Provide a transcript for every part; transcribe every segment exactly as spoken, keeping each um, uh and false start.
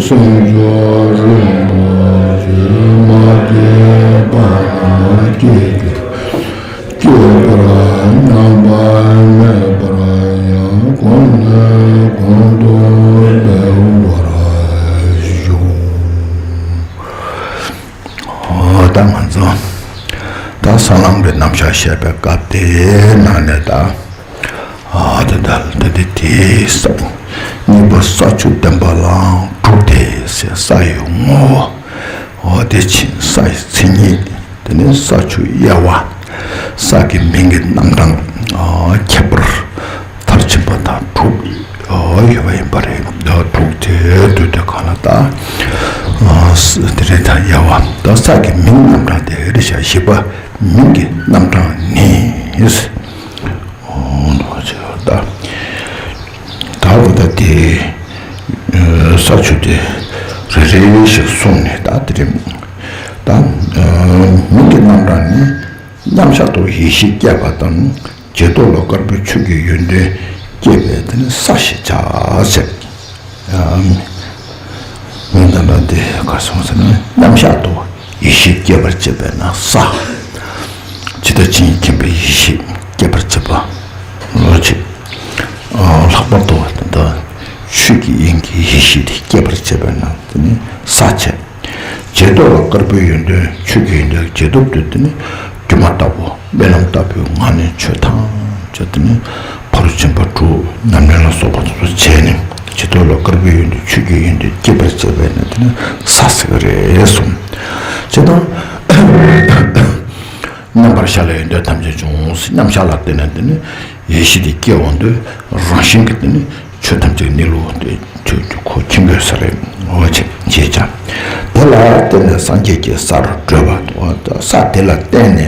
སེམས་མཆོག་རིན་པོ་ཆེ་མ་སྐྱེས་པ་ན་སྐྱེ་གྱུར། སྐྱེས་པར་མྱང་བ་མེད་པར་ཡང་། གོང་ནས་གོང་དུ་འཕེལ་བར་ཤོག། ཨོ། ད་ང་ཚོ་ད་ས་ལམ་གྱི་རྣམ་གཞག་བཤད་པའི་སྐབས་དེའི་ནང་ནས་ད། ཨ་ད་ད་ད་དེ་དེའི་ས་གཉིས་པ་ས་ཆུ་ལྡན་པ་ལའང་དྲུག་སྟེ་ཟེར། ས་ཡི་ངོ་བོ། ཨོ་དེ་ཕྱིན། ས་ཡི་མཚན་ཉིད། དེ་ནས་ས་ཆུ་དབྱེ་བ། ས་གི་མིང་གི་རྣམ་གྲངས། ཨ་ཁྱད་པར་མཐར་ཕྱིན་པ་དང་དྲུག་ཨོ་ཡོད་པ་ཡིན་པ་རེད། ད་དྲུག་དེ་དུས་དེ་གང་ལ་ད། ཨ་ས་དེ་རེད། ད་དབྱེ་བ། ད་ས་གི་མིང་རྣམ་གྲངས་དེ་རེད་ཤག་བཞི་པ་མིང་གི་རྣམ་གྲངས་ནི། ཨོ་ནོ་ཅི་ད། ད་འོ་ད་དེ་ས་ཆུ་དེ་རེ་རེ་ཞིག་གསུངས་ནས། ད་དེ་རིང་ད་མིང་གི་རྣམ་གྲངས་ནི། མཉམ་གཞག་ཏུ་ཡེ་ཤེས་སྐྱེས་པ་དང་། རྗེས་ཐོབ་ལ་དཀར་པོའི་ཆོས་ཀྱི་ཡོན་ཏན་སྐྱེས་པས་དེ་ནི་ས་ཞེས་བྱ་ཟེར། མིང་དང་འདྲ་སྟེ་ག་སོང་ཟེར་ན། མཉམ་གཞག་ཏུ་ཡེ་ཤེས་སྐྱེད་པར་བྱེད་པས་ན་ས། ཇི་ལྟར་ཇི་སྙེད་མཁྱེན་པའི་ཡེ་ཤེས་སྐྱེད་པར་བྱེད་པ། ལོ་ཆེ། ལྷག་པར་དུ་ད་ཆོས་ཀྱི་དབྱིངས་ཀྱི་ཡེ་ཤེས་དེ་སྐྱེད་པར་བྱེད་པས་ན་དེ་ནི་ས་བྱས། རྗེས་ཐོབ་ལ་དཀར་པོའི་ཡོན་ཏན། ཆོས་ཀྱི་ཡོན་ཏན་རྗེས་ཐོབ་ཏུ་དེ་ནི་སྒྱུ་མ་ལྟ་བུ་རྨི་ལམ་ལྟ་བུའི་ངང་ནས་ཆོས་ཐམས་ཅད་དེ་ནི་ཕ་རོལ་ཕྱིན་པ་དྲུག་ཉམས་ལེན་ལ་སོགས་པ་དེ་ཚོ་བྱས་ནས། རྗེས་ཐོབ་ལ་དཀར་པོའི་ཡོན་ཏན་ཆོས་ཀྱི་ཡོན་ཏན་སྐྱེད་པར་བྱེད་པས་ན་དེ་ནི་ས་ཟེར་གི་རེད་གསུངས། ཇི་ལྟར་མཉམ་པར་གཞག་ལས་ཡོན་ཏན་ཐམས་ཅད་འབྱུང་། མཉམ་གཞག་ལ་བརྟེན་ནས་དེ་ནི་ཡེ་ཤེས་དེ་སྐྱེ་འོང་དུས་རང་བཞིན་གྱིས་དེ་ནི་ཆོས་ཐམས་ཅད་གནས་ལུགས་དེ་ཁོ་མཁྱེན་དགོས་ས་རེད། འོ་ཅེས་བྱས་ཀྱང་། དེ་ལ་བརྟེན་ནས་སངས་རྒྱས་ཀྱི་སར་བགྲོད་པ། ས་དེ་ལ་བརྟེན་ནས་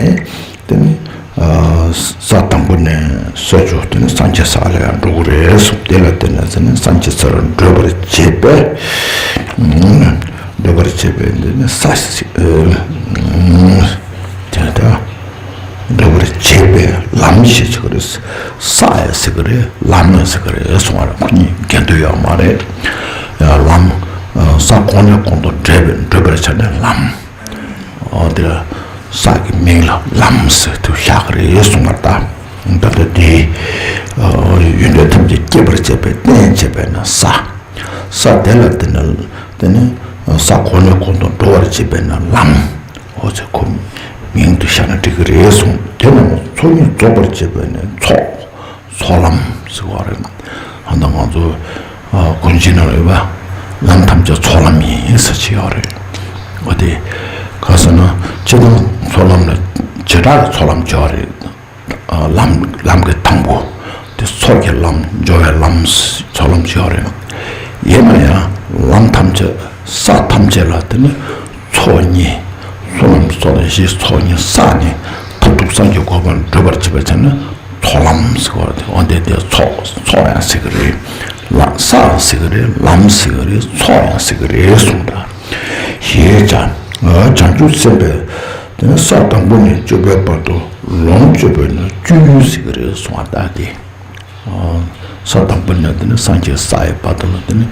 དེ་ནི་ས་དང་པོ་ནས་ས་བཅུ་དེ་ནི་སངས་རྒྱས་ས་ལ་ཡང་འགྲོ་གི་རེད་གསུངས། དེ་ལ་བརྟེན་ནས་ས་ནི་སངས་རྒྱས་སར་བགྲོད་པར་བྱེད་པས། བགྲོད་པར་བྱེད་པས་དེ་ནི་ས་ཞེས། དེ་ལྟར་བགྲོད་པར་བྱེད་པའི་ལམ་ཞེས་བྱ་གི་རེད། ས་ཡང་ཟེར་གི་རེད། ལམ་ཡང་ཟེར་གི་རེད་གསུངས་པ་རེད། ཁོ་གཉིས་འགལ་འདུ་ཡོད་མ་རེད། ལམ། ས་གོང་ནས་གོང་དུ་བགྲོད་པའི་བགྲོད་པར་བྱ་ནས་ལམ། འོ་དེ་ལ་ས་གི་མིང་ལ་ལམ་ཟེར་དུ་བཞག་གི་རེད་གསུངས་པ་རེད། ད་ལྟ་དེ་ཡོན་ཏན་ཐམས་ཅད་སྐྱེད་པར་བྱེད་པའི་རྟེན་བྱེད་པས་ན་ས། ས་དེ་ལ་བརྟེན་ནས་དེ་ནི་ས་གོང་ནས་གོང་དུ་འགྲོ་བར་བྱེད་པས་ན་ལམ། འོ་ཚེ་ཁོ་མིང་དུ་བཞག་ན་འགྲིག་གི་རེད་གསུངས། དེ་རྣམས་ཚོགས་གཉིས་རྫོགས་པར་བྱེད་པས་ནི་ཚོགས། ཚོགས་ལམ་ཟེར་བ་རེད། ཨ་ད་ང་ཚོ་ཨ་དགོན་སྤྱི་ནང་ལ་ཡོད་པ་ལམ་ཐམས་ཅད་ཚོགས་ལམ་ཡིན་ཟེར་གྱི་ཡོད་རེད། འོ་དེ་ག་ཟེར་ན་སྤྱིར་བཏང་ཚོགས་ལམ་ལ་བྱེ་བྲག་གི་ཚོགས་ལམ་བྱེད་པ་རེད། ལམ་ལམ་གྱི་དང་པོ་དེ་ཚོགས་ཀྱི་ལམ། སྦྱོར་བའི་ལམ། ཚོགས་ལམ་ཞིག་ཡོད་རེད། ཡིན་ན་ཡང་ལམ་ཐམས་ཅད་ས་ཐམས་ཅད་ལ་དེ་ནི་ཚོགས་གཉིས། བསོད་ནམས་ཚོགས་དང་ཞེས་ཚོགས་གཉིས་བསགས་ནས་མཐར་ཐུག་སངས་རྒྱས་གོ་འཕང་བགྲོད་པར་བྱེད་པ་བྱས་ན་ཚོགས་ལམ་ཟེར་བ་རེད། འོ་དེ་དེ་ཚོགས་ཚོགས་ཡང་ཟེར་གི་རེད། ལ་ས་ཡང་ཟེར་གི་རེད། ལམ་ཟེར་གི་རེད། ཚོགས་ཡང་ཟེར་གི་རེད་གསུངས་དང་། ཞེས་བྱ། བྱང་ཆུབ་སེམས་དཔའི་དེ་ནི་ས་དང་པོ་ནས་བཅུ་པའི་བར་དུ་ལོངས་སྤྱོད་པས་ན་བཅུ་ཡོད་ཟེར་གི་རེད་གསུང་བ་ལྟ་སྟེ། ས་དང་པོ་ནས་དེ་ནི་སངས་རྒྱས་ས་ཡི་བར་དུ་ལ་དེ་ནི་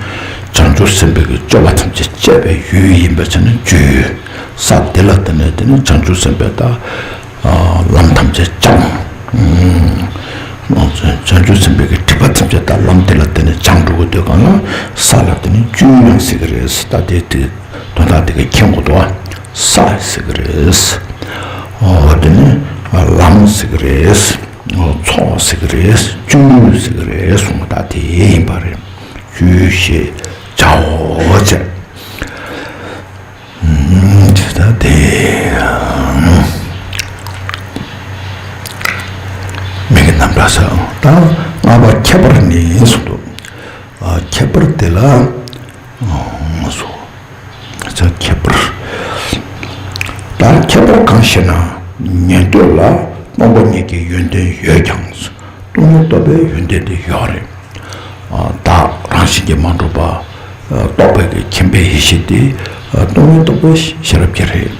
བྱང་ཆུབ་སེམས་དཔའི་གི་སྤྱོད་པ་ཐམས་ཅད་སྤྱད་པའི་ཡུལ་ཡིན་པ་བྱས་ན་བཅུ་ཡོད། ས་དེ་ལ་དེ་ནི་དེ་ནི་བྱང་ཆུབ་སེམས་དཔའི་ད་ལམ་ཐམས་ཅད་སྦྱངས། བྱང་ཆུབ་སེམས་དཔའི་གི་སྒྲིབ་པ་ཐམས་ཅད་ད་ལམ་དེ་ལ་དེ་ནི་སྦྱངས་འགྲོ་གི་དུས་གང་ལ་ས་ལ་དེ་ནི་བཅུ་ཡོད་ཟེར་གི་རེད། ད་དེ་དེ་དོན་དག་དེ་གི་མཁྱེན་དགོས་འདུག་ས་ཟེར་གི་རེད། འོ་དེ་ནི་ལམ་ཟེར་གི་རེད། ཚོགས་ཟེར་གི་རེད། བཅུ་ཟེར་གི་རེད་གསུངས་པ་ད་དེ་ཡིན་པ་རེད། བཅུ་ཞེས་བྱའོ་ཅེས། དེ་ལྟ་སྟེ། མིང་གི་རྣམ་གྲངས་སོ། ད་ལྔ་པ་ཁྱད་པར་ནི་གསུངས་འདུག་ཁྱད་པར་དེ་ལ་སོ། ཁྱད་པར། ད་ཁྱད་པར་གང་ཞེ་ན། ཉན་ཐོས་ལ་སྟོང་པ་ཉིད་ཀྱི་ཡོན་ཏན་ཡོད་ཀྱང་། སྟོང་ཉིད་རྟོགས་པའི་ཡོན་ཏན་དེ་ཡོད་རེད། བདག་རང་བཞིན་གྱིས་མ་གྲུབ་པ་རྟོགས་པའི་གི་མཁྱེན་པའི་ཡེ་ཤེས་དེ་སྟོང་ཉིད་རྟོགས་པའི་ཤེས་རབ་ཀྱི་རེད།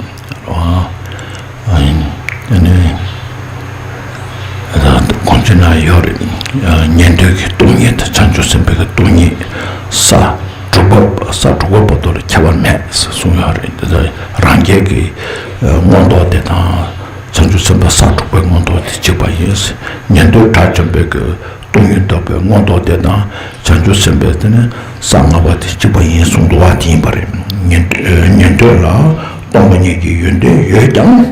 ཨ་ནི་གོང་ཆེན་ན་ཡོད་རེད། ཉན་ཐོས་ཀྱི་སྟོང་ཉིད་དང་བྱང་ཆུབ་སེམས་དཔའི་གི་སྟོང་ཉིད་ས་དྲུག་ ཐོབ་ས་དྲུག་པ་བར་དུ་ལ་ཁྱད་པར་མེད་ཟེར་གསུངས་ཡོད་རེད། འདི་ལྟར་རང་རྒྱལ་གྱི་མངོན་རྟོགས་དེ་དང་བྱང་ཆུབ་སེམས་དཔའ་ས་དྲུག་པའི་མངོན་རྟོགས་དེ་གཅིག་པ་ཡིན། ཉན་ཐོས་དགྲ་བཅོམ་པའི་གི་སྟོང་ཉིད་རྟོགས་པའི་མངོན་རྟོགས་དེ་དང་བྱང་ཆུབ་སེམས་དཔའི་དེ་ནི་ས་ལྔ་པ་དེ་གཅིག་པ་ཡིན་གསུངས་འདུག་བ། དེ་ཡིན་པ་རེད། ཉན་ཉན་ཐོས་ལ་སྟོང་པ་ཉིད་ཀྱི་ཡོན་ཏན་ཡོད་ཀྱང་།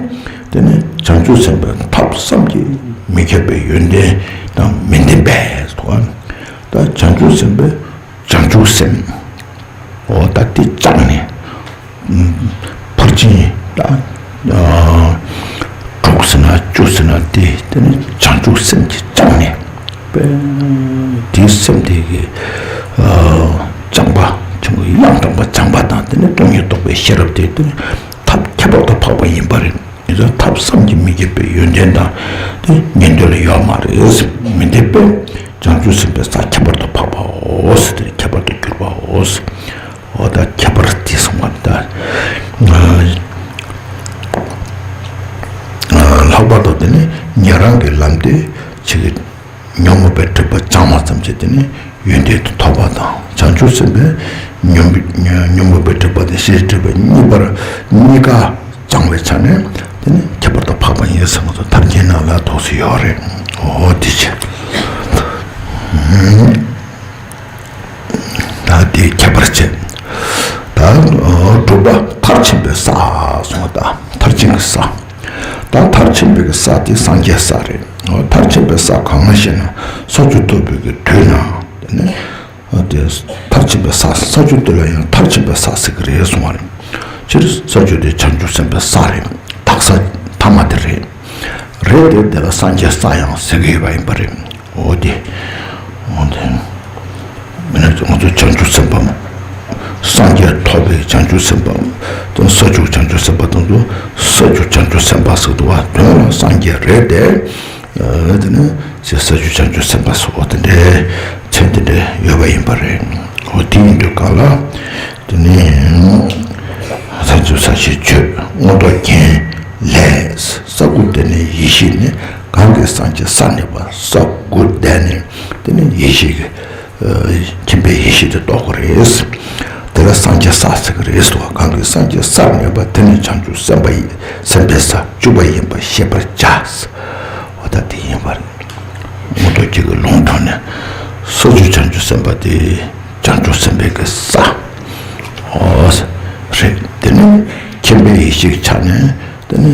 དེ་ནི་བྱང་ཆུབ་སེམས་དཔའི་ཐབས་བསམ་གྱིས་མི་ཁྱབ་པའི་ཡོན་ཏན་དང་མི་ལྡན་པས་སོ། ད་བྱང་ཆུབ་སེམས་དཔའི་བྱང་ཆུབ་སེམས། འོ་ད་དེ་བཅངས་ནས། ཕར་ཕྱིན་ད་དྲུག་ཟེར་ན་བཅུ་ཟེར་ན་དེ་དེ་ནི་བྱང་ཆུབ་སེམས་ཀྱིས་བཅངས་ནས། དེའི་སེམས་དེ་གི་བཅངས་པ་ཆེན་པོ་ཡང་དག་པ་བཅངས་པ་དང་། དེ་ནི་སྟོང་ཉིད་རྟོགས་པའི་ཤེས་རབ་དེ་དེ་ནི་ཐབས་ཁྱད་པར་དུ་འཕགས་པ་ཡིན་པ་རེད། ཡིན་ཙང་ཐབས་བསམ་གྱིས་མི་ཁྱབ་པའི་ཡོན་ཏན་དང་དེ་ཉན་ཐོས་ལ་ཡོད་མ་རེད། མི་འདོད་པས་བྱང་ཆུབ་སེམས་དཔའི་ས་ཁྱད་པར་དུ་འཕགས་པའོ་ཟེར་ཏེ་ཁྱད་པར་དུ་གྱུར་པའོ་ཟེར། འོ་ད་ཁྱད་པར་དེ་གསུངས་པ་ད། ལྷག་པར་དུ་དེ་ནི་ཉན་རང་གི་ལམ་དེ་ཆེ་གེ་ཉོན་མོངས་པའི་སྒྲིབ་པ་བྱང་བ་ཙམ་གྱིས་དེ་ནི་ཡོན་ཏན་དུ་ཐོབ་པ་དང་། བྱང་ཆུབ་སེམས་དཔའི་ཉོན་ཉོན་མོངས་པའི་སྒྲིབ་པ་དེ་ཤེས་སྒྲིབ་པ་གཉིས་པར་གཉིས་ཀ་བྱང་བའི་ཆ་ནས་དེ་ནི་ཁྱད་པར་དུ་འཕགས་པ་ཡིན་ཟེར་བ་ཚོ་མཐར་གྱིས་ན་ལ་ཐོགས་སུ་ཡོད་རེད། འོ་དེ་བྱས། ད་དེའི་ཁྱད་པར་བྱས། ད་དྲུག་པ་མཐར་ཕྱིན་པའི་ས་གསུངས་པ། ད་མཐར་ཕྱིན་གྱི་ས། ད་མཐར་ཕྱིན་པའི་ས་དེ་སངས་རྒྱས་ས་རེད། མཐར་ཕྱིན་པའི་ས་གང་ལ་ཞེ་ན། ས་བཅུ་ཐོབ་པའི་གི་དུས་ན་དེ་ནི་དེ་མཐར་ཕྱིན་པའི་ས། ས་བཅུ་དེ་ལ་ཡང་མཐར་ཕྱིན་པའི་ས་ཟེར་གི་རེད་གསུངས་པ་རེད། སྤྱིར་ས་བཅུ་དེ་བྱང་ཆུབ་སེམས་དཔའི་ས་རེད། དག་ས་ཐ་མ་དེ་རེད། རེད་དེ་དེ་ལ་སངས་རྒྱས་ས་ཡང་ཟེར་གི་ཡོད་པ་ཡིན་པ་རེད། འོ་དེ། འོ་དེ། མི་ན་ང་ཚོ་བྱང་ཆུབ་སེམས་དཔའ། སངས་རྒྱས་ཐོབ་པའི་བྱང་ཆུབ་སེམས་དཔའ། དེ་ས་བཅུ་བྱང་ཆུབ་སེམས་དཔའ་དང་དུ་ས་བཅུ་བྱང་ཆུབ་སེམས་དཔའ་ཟེར་འདུག་བ། དོན་ལ་སངས་རྒྱས་རེད་དེ། དེ་ནི་ས་བཅུ་བྱང་ཆུབ་སེམས་དཔའ་སོགས་དེ་འདྲའི་མཚན་དེ་འདྲ་ཡོད་པ་ཡིན་པ་རེད། འོ་དེ་ཡིན་དུས་གང་ལ། དེ་ནི་ས་བཅུ་ས་བཅུའི་ཆོས་མངོན་རྟོགས་རྒྱན་ལས། ས་དགུ་དེ་ནི་ཡེ་ཤེས་ནི། གང་གིས་སངས་རྒྱས་ས་གནས་པ། ས་དགུ་དེ་ནི་དེ་ནི་ཡེ་ཤེས་ཀྱི་ཁྱིམ་པའི་ཡེ་ཤེས་དེ་རྟོགས་དགོས་རེད། དེ་ལ་སངས་རྒྱས་ས་ཟེར་གི་རེད་ཟེར་བ། གང་གིས་སངས་རྒྱས་སར་གནས་པ་དེ་ནི་བྱང་ཆུབ་སེམས་དཔའ་ཡི་སེམས་དཔའི་ས་བཅུ་པ་ཡིན་པར་ཤེས་པར་བྱ། འོ་ད་དེ་ཡིན་པར། མངོན་རྟོགས་རྒྱན་གྱི་ལུང་དྲངས་ནས་ས་བཅུ་བྱང་ཆུབ་སེམས་དཔའ་དེ་བྱང་ཆུབ་སེམས་དཔའི་གི་ས། འོ་རེད། དེ་ནི་ཁྱིམ་པའི་ཡེ་ཤེས་ཀྱི་ཆ་ནས་དེ་ནི་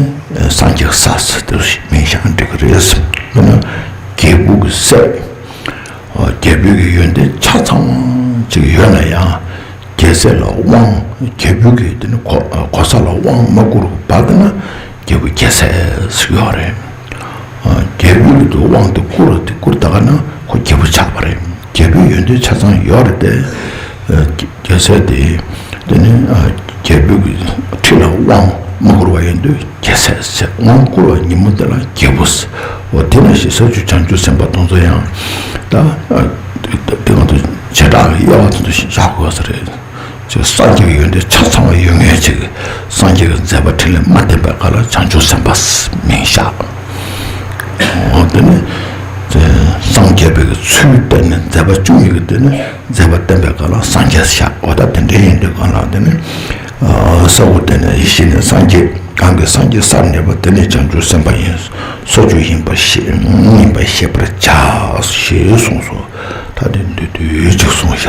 སངས་རྒྱས་ས་ཟེར་དེ་མིང་བཞག་འགྲིག་གི་རེད། དཔེར་ན་རྒྱལ་བུ་གི་སྲས། རྒྱལ་བུ་གི་ཡོན་ཏན་ཆ་ཚང་ཅིག་ཡོད་ན་ཡང་། རྒྱལ་སྲས་ལ་དབང་། རྒྱལ་བུ་གི་དེ་ནི་གོ་གོ་ས་ལ་དབང་མ་བསྐུར་བ་དེ་ན་རྒྱལ་བུ་རྒྱལ་སྲས་ཟེར་ཡོད་རེད། རྒྱལ་བུ་གི་དེ་དབང་དེ་བསྐུར་བ་དེ་བསྐུར་ད་ག་ན་ཁོ་རྒྱལ་བུ་ཆགས་པ་རེད། རྒྱལ་བུའི་ཡོན་ཏན་ཆ་ཚང་ཡོད་རེད་དེ། རྒྱལ་སྲས་དེ་དེ་ནི་རྒྱལ་བུ་གི་ཁྲི་ལ་དབང་མ་བསྐུར་བ་ཡིན་དུས་རྒྱལ་སྲས་ཟེར། དབང་བསྐུར་བ་ཉིན་མོ་དེ་ལ་རྒྱལ་བུ་ཟེར། འོ་དེ་ནང་བཞིན་ས་བཅུ་བྱང་ཆུབ་སེམས་དཔའ་དེ་ཚོ་ཡང་ད་དེ་ང་ཚོ་བྱེ་བྲག་གི་དབྱེ་བ་དེ་ཚོ་བཞག་དགོས་ས་རེད། ཅིག་སངས་རྒྱས་ཀྱི་ཡོན་ཏན་ཆ་ཚང་བ་ཡོད་མཁན་ཅིག་སངས་རྒྱས་ཀྱི་མཛད་པ་འཕྲིན་ལས་མ་བསྟན་པའི་སྐབས་ལ་བྱང་ཆུབ་སེམས་དཔའ་མིང་བཞག་འོ་དེ་ནི་སངས་རྒྱས་པའི་ཚུལ་བསྟན་ནས་མཛད་པ་བཅུ་གཉིས་ཀྱི་དེ་ནི་མཛད་པ་བསྟན་པའི་སྐབས་ལ་སངས་རྒྱས་བཞག་འོ་ད་དེ་འདྲ་ཡིན་དུས་གང་ལ་དེ་ནི་ས་དགུ་དེ་ནི་ཡེ་ཤེས་ནི་སངས་རྒྱས། གང་གིས་སངས་རྒྱས་སར་གནས་པ་དེ་ནི་བྱང་ཆུབ་སེམས་དཔའ་ཡིན། ས་བཅུ་ཡིན་པར་ཤེས་ཡིན་པར་ཤེས་པར་བྱ་ཞེས་གསུངས་སོ། ད་དེ་འདི་དུས་གཅིག་གསུངས་བཞག་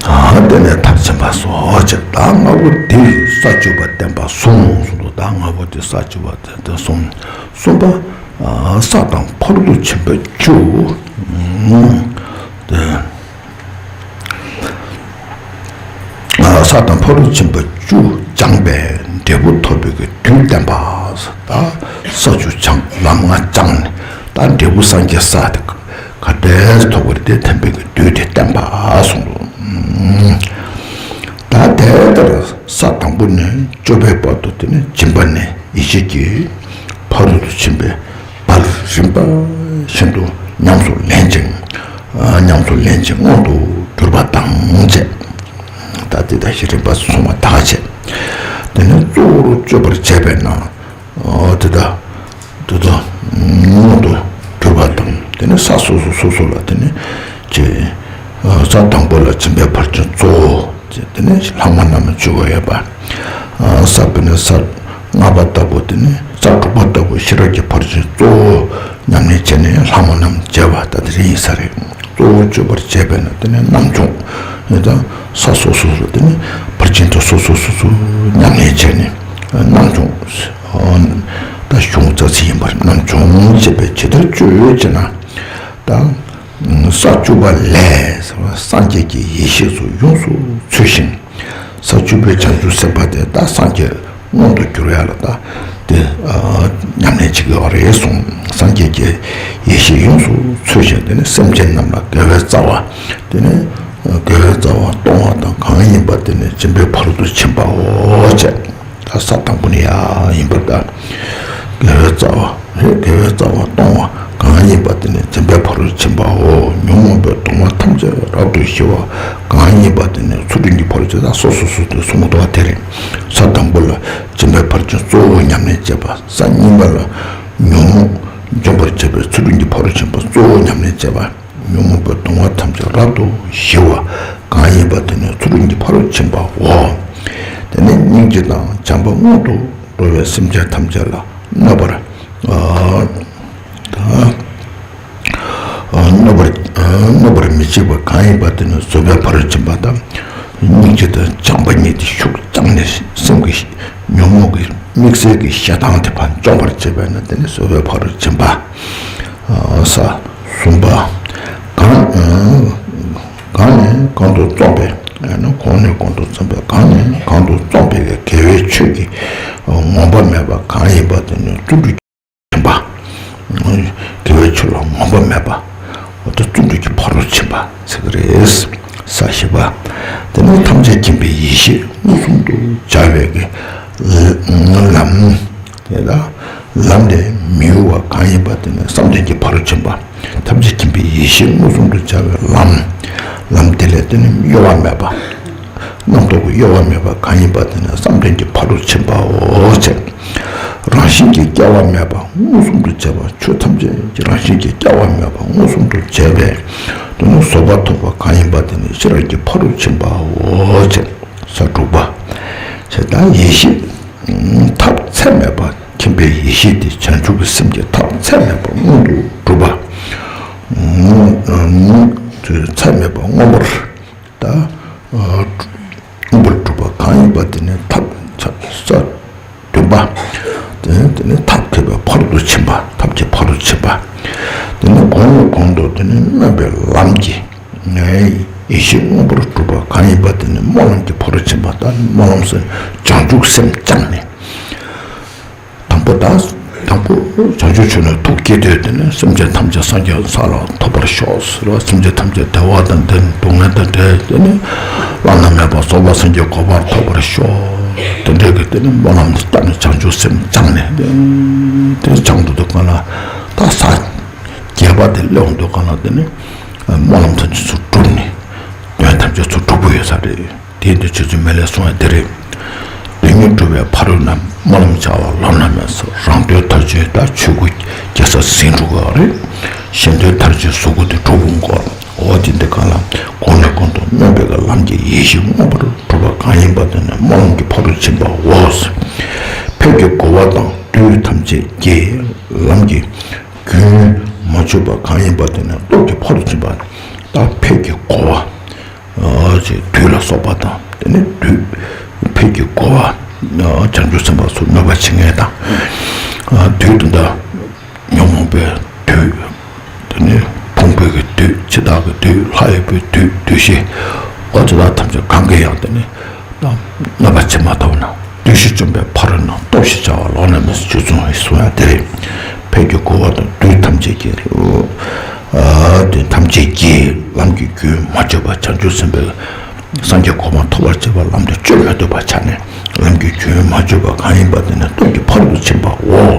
ཨ་དེ་ནས་མཐར་ཕྱིན་པ་སོགས་བྱས། ཟླ་ལྔ་པོ་དེ་ས་བཅུ་པ་བསྟན་པ་གསུངས་སོ། ཟླ་ལྔ་པོ་དེ་ས་བཅུ་པ་བསྟན་ཏེ་གསུངས། གསུམ་པ་ས་དང་ཕ་རོལ་ཏུ་ཕྱིན་པ་བཅུ། དེ་ས་དང་ཕ་རོལ་ཏུ་ཕྱིན་པ་བཅུ་སྦྱངས་པས་འབྲས་བུ་ཐོབ་པའི་དུས་བསྟན་པ། ད་ས་བཅུ་སྦྱངས་ལམ་ལྔ་སྦྱངས་ནས་ད་འབྲས་བུ་སངས་རྒྱས་ས་དེ། ག་འདྲས་ཐོབ་པར་དེ་ཐམས་པའི་གི་དུས་དེ་བསྟན་པ་གསུངས་འདུག་ད་དེ་ལྟར་ས་དང་པོ་ནས་བཅུ་པའི་བར་དུ་དེ་ནི་སྦྱིན་པ་ནས་ཡེ་ཤེས་ཀྱི་ཕ་རོལ་ཏུ་ཕྱིན་པའི་བར་རིམ་པ་བཞིན་དུ་ཉམས་སུ་ལེན་ཅིང་། ཉམས་སུ་ལེན་ཅིང་མངོན་དུ་གྱུར་པ་དང་བཅས། ད་དེ་དག་གི་རིམ་པ་གསུངས་པ་དག་བྱས། དེ་ནས་གཙོ་བོར་བརྗོད་པར་བྱས་པས་ན། འོ་དེ་དག་དེ་དག་མངོན་དུ་གྱུར་པ་དང་། དེ་ནས་ས་སོ་སོ་སོ་སོ་ལ་དེ་ནས་ཅི་ ས་དང་པོ་ལ་སྦྱིན་པའི་ཕར་ཕྱིན་གཙོ་བོ། དེ་ནས་ལྷག་མ་རྣམས་ལ་སྤྱོད་པ་ཡོད་པ། ས་དཔེར་ན་ས་ལྔ་པ་ལྟ་བུ། དེ་ནས་ས་དྲུག་པ་ལྟ་བུ་ཤེས་རབ་ཀྱི་ཕར་ཕྱིན་གཙོ་བོ་ཉམས་ལེན་བྱས་ནས་ལྷག་མ་རྣམས་འབྱེད་པ་ད་དེ་རིགས་ཡིན་ས་རེད། གཙོ་བོ་སྤྱོད་པར་བྱེད་པས་ན་དེ་ནས་རྣམ་སྦྱོང་ཡིན་ཙང་ས་སོ་སོ་སོ། དེ་ནས་ཕར་ཕྱིན་དུ་སོ་སོ་སོ་སོ་ཉམས་ལེན་བྱས་ནས་རྣམ་སྦྱོང་ད་གཞུང་རྩ་ཚིག་ཡིན་པར་རྣམ་སྦྱོང་བྱེད་པས་ཇི་ལྟར་སྤྱོད་ཅེ་ན། ད་ས་བཅུ་པ་ལས་སངས་རྒྱས་ཀྱི་ཡེ་ཤེས་སུ་ཡོངས་སུ་ཚུལ་ཞིང་། ས་བཅུ་པའི་བྱང་ཆུབ་སེམས་དཔའ་དེ་ད་སངས་རྒྱས་མངོན་དུ་གྱུར་ཡ་ལ་ད་དེ་ཉམས་ལེན་བྱེད་ཀྱི་ཡོད་རེད་གསུངས། སངས་རྒྱས་ཀྱི་ཡེ་ཤེས་ཡོངས་སུ་ཚུལ་ཞིང་། དེ་ནི་སེམས་ཅན་རྣམས་ལ་དགེ་བའི་རྩ་བ། དེ་ནི་དགེ་བའི་རྩ་བ་གཏོང་བ་དང་གང་ཡིན་པ་དེ་ནི་སྦྱིན་པའི་ཕ་རོལ་ཏུ་ཕྱིན་པའོ་ཅེས། ད་ས་དང་པོ་ནི་ཡ་ཡིན་པར་གདའ། དགེ་བའི་རྩ་བ་རེད། དགེ་བའི་རྩ་བ་གཏོང་བ་གང་ཡིན་པ་དེ་ནི་སྦྱིན་པའི་ཕ་རོལ་ཕྱིན་པའོ། ཉོན་མོངས་པའི་གདུང་བ་ཐམས་ཅད་རབ་ཏུ་ཞི་བ་གང་ཡིན་པ་དེ་ནི་ཚུལ་ཁྲིམས་ཀྱི་ཕ་རོལ་ཕྱིན། ད་སོ་སོ་སོ་སོ་གསུངས་འདུག་པ་དེ་རེད། ས་དང་པོ་ལ་སྦྱིན་པའི་ཕར་ཕྱིན་གཙོ་བོ་ཉམས་ལེན་བྱེད་པ། ས་གཉིས་པ་ལ་ཉོན་མོངས་འཇོམས་པར་བྱེད་པའི་ཚུལ་ཁྲིམས་ཀྱི་ཕ་རོལ་ཕྱིན་པ་གཙོ་བོ་ཉམས་ལེན་བྱེད་པ། ཉོན་མོངས་པའི་གདུང་བ་ཐམས་ཅད་རབ་ཏུ་ཞི་བ་གང་ཡིན་པ་དེ་ནི་ཚུལ་ཁྲིམས་ཀྱི་ཕ་རོལ་ཕྱིན་པའོ། དེ་ནི་སྙིང་རྗེ་དང་བྱམས་པ་སྔོན་དུ་འགྲོ་བའི་སེམས་ཅན་ཐམས་ཅད་ལ་གནོད་པར་ཨ་ད་ཨ་གནོད་པར་ཨ་གནོད་པར་མི་བྱེད་པ་གང་ཡིན་པ་དེ་ནི་བཟོད་པའི་ཕ་རོལ་ཕྱིན་པ་དང་། སྙིང་རྗེ་དང་བྱམས་པ་གཉིས་དེ་ཤུགས་བཅངས་ནས་སེམས་ཀྱི་ཉོན་མོངས་ཀྱི་དམིགས་བསལ་གྱི་ཞེ་སྡང་དེ་ཕར་འཇོམས་པར་བྱེད་པས་ན་དེ་ནི་བཟོད་པའི་ཕ་རོལ་ཕྱིན་པ། ས་གསུམ་པ། གང་གང་ནས་གང་དུ་བརྩོན་པའི། གང་ནས་གང་དུ་བརྩོན་པའི། གང་ནས་གང་དུ་བརྩོན་པའི་དགེ་བའི་ཆོས་ཀྱི་ངོམས་པ་མེད་པ་གང་ཡིན་པ་དེ་ནི་བརྩོན་འགྲུས་ཆེན་པ། དགེ་བའི་ཆོས་ལ་ངོམས་པ་མེད་པ། འོ་ད་བརྩོན་འགྲུས་ཀྱི་ཕ་རོལ་ཕྱིན་པ་ཟེར་གྱི་རེད། ས་བཞི་པ། དེ་ནི་ཐམས་ཅད་མཁྱེན་པའི་ཡེ་ཤེས་མངོན་སུམ་དུ་བྱ་བའི་གི་ལམ། དེ་ལ་ལམ་ལས་མི་གཡོ་བ་གང་ཡིན་པ་དེ་ནི་བསམ་གཏན་གྱི་ཕ་རོལ་ཕྱིན་པ། ཐམས་ཅད་མཁྱེན་པའི་ཡེ་ཤེས་མངོན་སུམ་དུ་བྱ་བའི་ལམ། ལམ་དེ་ལས་དེ་ནི་གཡོ་བ་མེད་པ། རྣམ་རྟོག་གི་གཡོ་བ་མེད་པ་གང་ཡིན་པ་དེ་ནི་བསམ་གཏན་གྱི་ཕ་རོལ་ཕྱིན་པའོ་ཞེས། རང་བཞིན་གྱིས་སྐྱེ་བ་མེད་པ་མངོན་སུམ་དུ་བྱས་པ། ཆོས་ཐམས་ཅད་ཀྱི་རང་བཞིན་གྱིས་སྐྱེ་བ་མེད་པ་མངོན་སུམ་དུ་བྱས་པས་དེ་ནི་བཟོད་པ་ཐོབ་པ་གང་ཡིན་པ་དེ་ནི་ཤེས་རབ་ཀྱི་ཕ་རོལ་ཕྱིན་པའོ་ཞེས། ས་དྲུག་པ། ཞེས་དང་ཡེ་ཤེས་ཐབས་ཚད་མེད་པ། མཁྱེན་པའི་ཡེ་ཤེས་དེ་བྱང་ཆུབ་ཀྱི་སེམས་ཀྱི་ཐབས་ཚད་མེད་པ་མངོན་དུ་གྲུབ་པ། ཚད་མེད་པ་མངོན་པར་ད་མངོན་པར་གྲུབ་པ་གང་ཡིན་པ་དེ་ནི་ཐབས་ས་བདུན་པ། དེ་ནི་ཐབས་མཁས་པའི་ཕ་རོལ་ཏུ་ཕྱིན་པ། ཐབས་ཀྱི་ཕ་རོལ་ཕྱིན་པ། དེ་ནི་གོང་ནས་གོང་དུ་དེ་ནི་སྨོན་པའི་ལམ་གྱི་ཡེ་ཤེས་མངོན་པར་གྲུབ་པ་གང་ཡིན་པ་དེ་ནི་སྨོན་ལམ་གྱི་ཕ་རོལ་ཕྱིན་པ། ད་སྨོན་ལམ་ཟེར་བྱང་ཆུབ་སེམས་བཅངས་ནས། དང་པོ་ད་དང་པོ་བྱང་ཆུབ་མཆོག་ནས་ཐུགས་བསྐྱེད་དེ། དེ་ནས་སེམས་ཅན་ཐམས་ཅད་སངས་རྒྱས་ས་ལ་ཐོབ་པར་ཤོག་ཟེར་བ། སེམས་ཅན་ཐམས་ཅད་བདེ་བ་དང་ལྡན། སྡུག་བསྔལ་དང་བྲལ། དེ་ནས་བླ་ན་མེད་པ་རྫོགས་པ་སངས་རྒྱས་གོ་འཕང་ཐོབ་པར་ཤོག། དེ་འདྲའི་གི་དེ་ནས་སྨོན་ལམ་དེ་བཏབ་ནས་བྱང་ཆུབ་སེམས་བཅངས་ནས་དེ་དེ་བྱང་དུ་འདུག་ག་ལ། ད་ས་བརྒྱད་པ་དེ་སླེབས་འདུག་ག་ལ། དེ་ནས་སྨོན་ལམ་ཐམས་ཅད་ཚུར་གྲུབ་ནས་དོན་ཐམས་ཅད་ཚུར་གྲུབ་པོ་ཡོད་ས་རེད། དེ་འདི་ཆོས་ཚུལ་མེ་ལས་གསུངས་ཡ་དེ་རེད། དོན་གཉིས་སྒྲུབ་པའི་ཕ་རོལ་ན། སྨོན་ལམ་བྱ་བ་བླ་ན་མེད་སོ། རང་དོན་མཐར་ཕྱིན་དང་ཆོས་སྐུ་རྒྱལ་སར་ཟིན་འགྲོ་གི་རེད། གཞན་དོན་མཐར་ཕྱིན་གཟུགས་སྐུ་དེ་གྲུབ་འོང་གོ། འོ་དེ་འདི་གང་ལ་གོང་ནས་གོང་དུ་སྨོན་པའི་ལམ་གྱི་ཡེ་ཤེས་མངོན་པར་གྲུབ་པ་གང་ཡིན་པ་དེ་ནི་སྨོན་ལམ་གྱི་ཕ་རོལ་ཕྱིན་པའོ། ཕས་ཀྱི་རྒོལ་བ་དང་བདུད་ཐམས་ཅད་ཀྱིས་ལམ་གྱི་རྒྱུན་མ་ཆོད་པ་གང་ཡིན་པ་དེ་ནི་སྟོབས་ཀྱི་ཕ་རོལ་ཕྱིན་པ། ད་ཕས་ཀྱི་རྒོལ་བ། ཅེས་བདུད་ལ་སོགས་པ་དང་། དེ་ནས་བདུད་ཕས་ཀྱི་རྒོལ་བ། བྱང་ཆུབ་སེམས་དཔའ་ཚོ་གནོད་པ་བྱེད་མཁན་དང་། བདུད་དེ་འདྲ་ཉོན་མོངས་པའི་བདུད། དེ་ནས་ཕུང་པོའི་གི་བདུད། འཆི་བདག་གི་བདུད། ལྷ་ཡི་བུའི་བདུད། བདུད་བཞི། འོ་དེ་དག་ཐམས་ཅད་གང་གིས་ཡང་དེ་ནས་གནོད་པ་བྱེད་མ་ཐུབ་ན། བདུད་བཞི་བཅོམ་པའི་ཕ་རོལ་ན། སྟོབས་བཞི་བྱ་བ་ལོག་ན་མེད་སོ། ཆོས་མཚུངས་ཡིན་གསུང་ཡ་དེ་རེད། ཕས་ཀྱི་རྒོལ་བ་དང་བདུད་ཐམས་ཅད་ཀྱིས། ཨ་དེ་ཐམས་ཅད་ཀྱིས་ལམ་གྱི་རྒྱུན་མ་ཆོད་པ། བྱང་ཆུབ་སེམས་དཔའི་སངས་རྒྱས་གོ་འཕང་ཐོབ་པར་བྱེད་པ་ལམ་དེ་གཅོད་མི་ཐུབ་པ་ཆ་ནས། ལམ་གྱི་རྒྱུན་མ་ཆོད་པ་གང་ཡིན་པ་དེ་ནི་སྟོབས་ཀྱི་ཕ་རོལ་ཏུ་ཕྱིན་པའོ།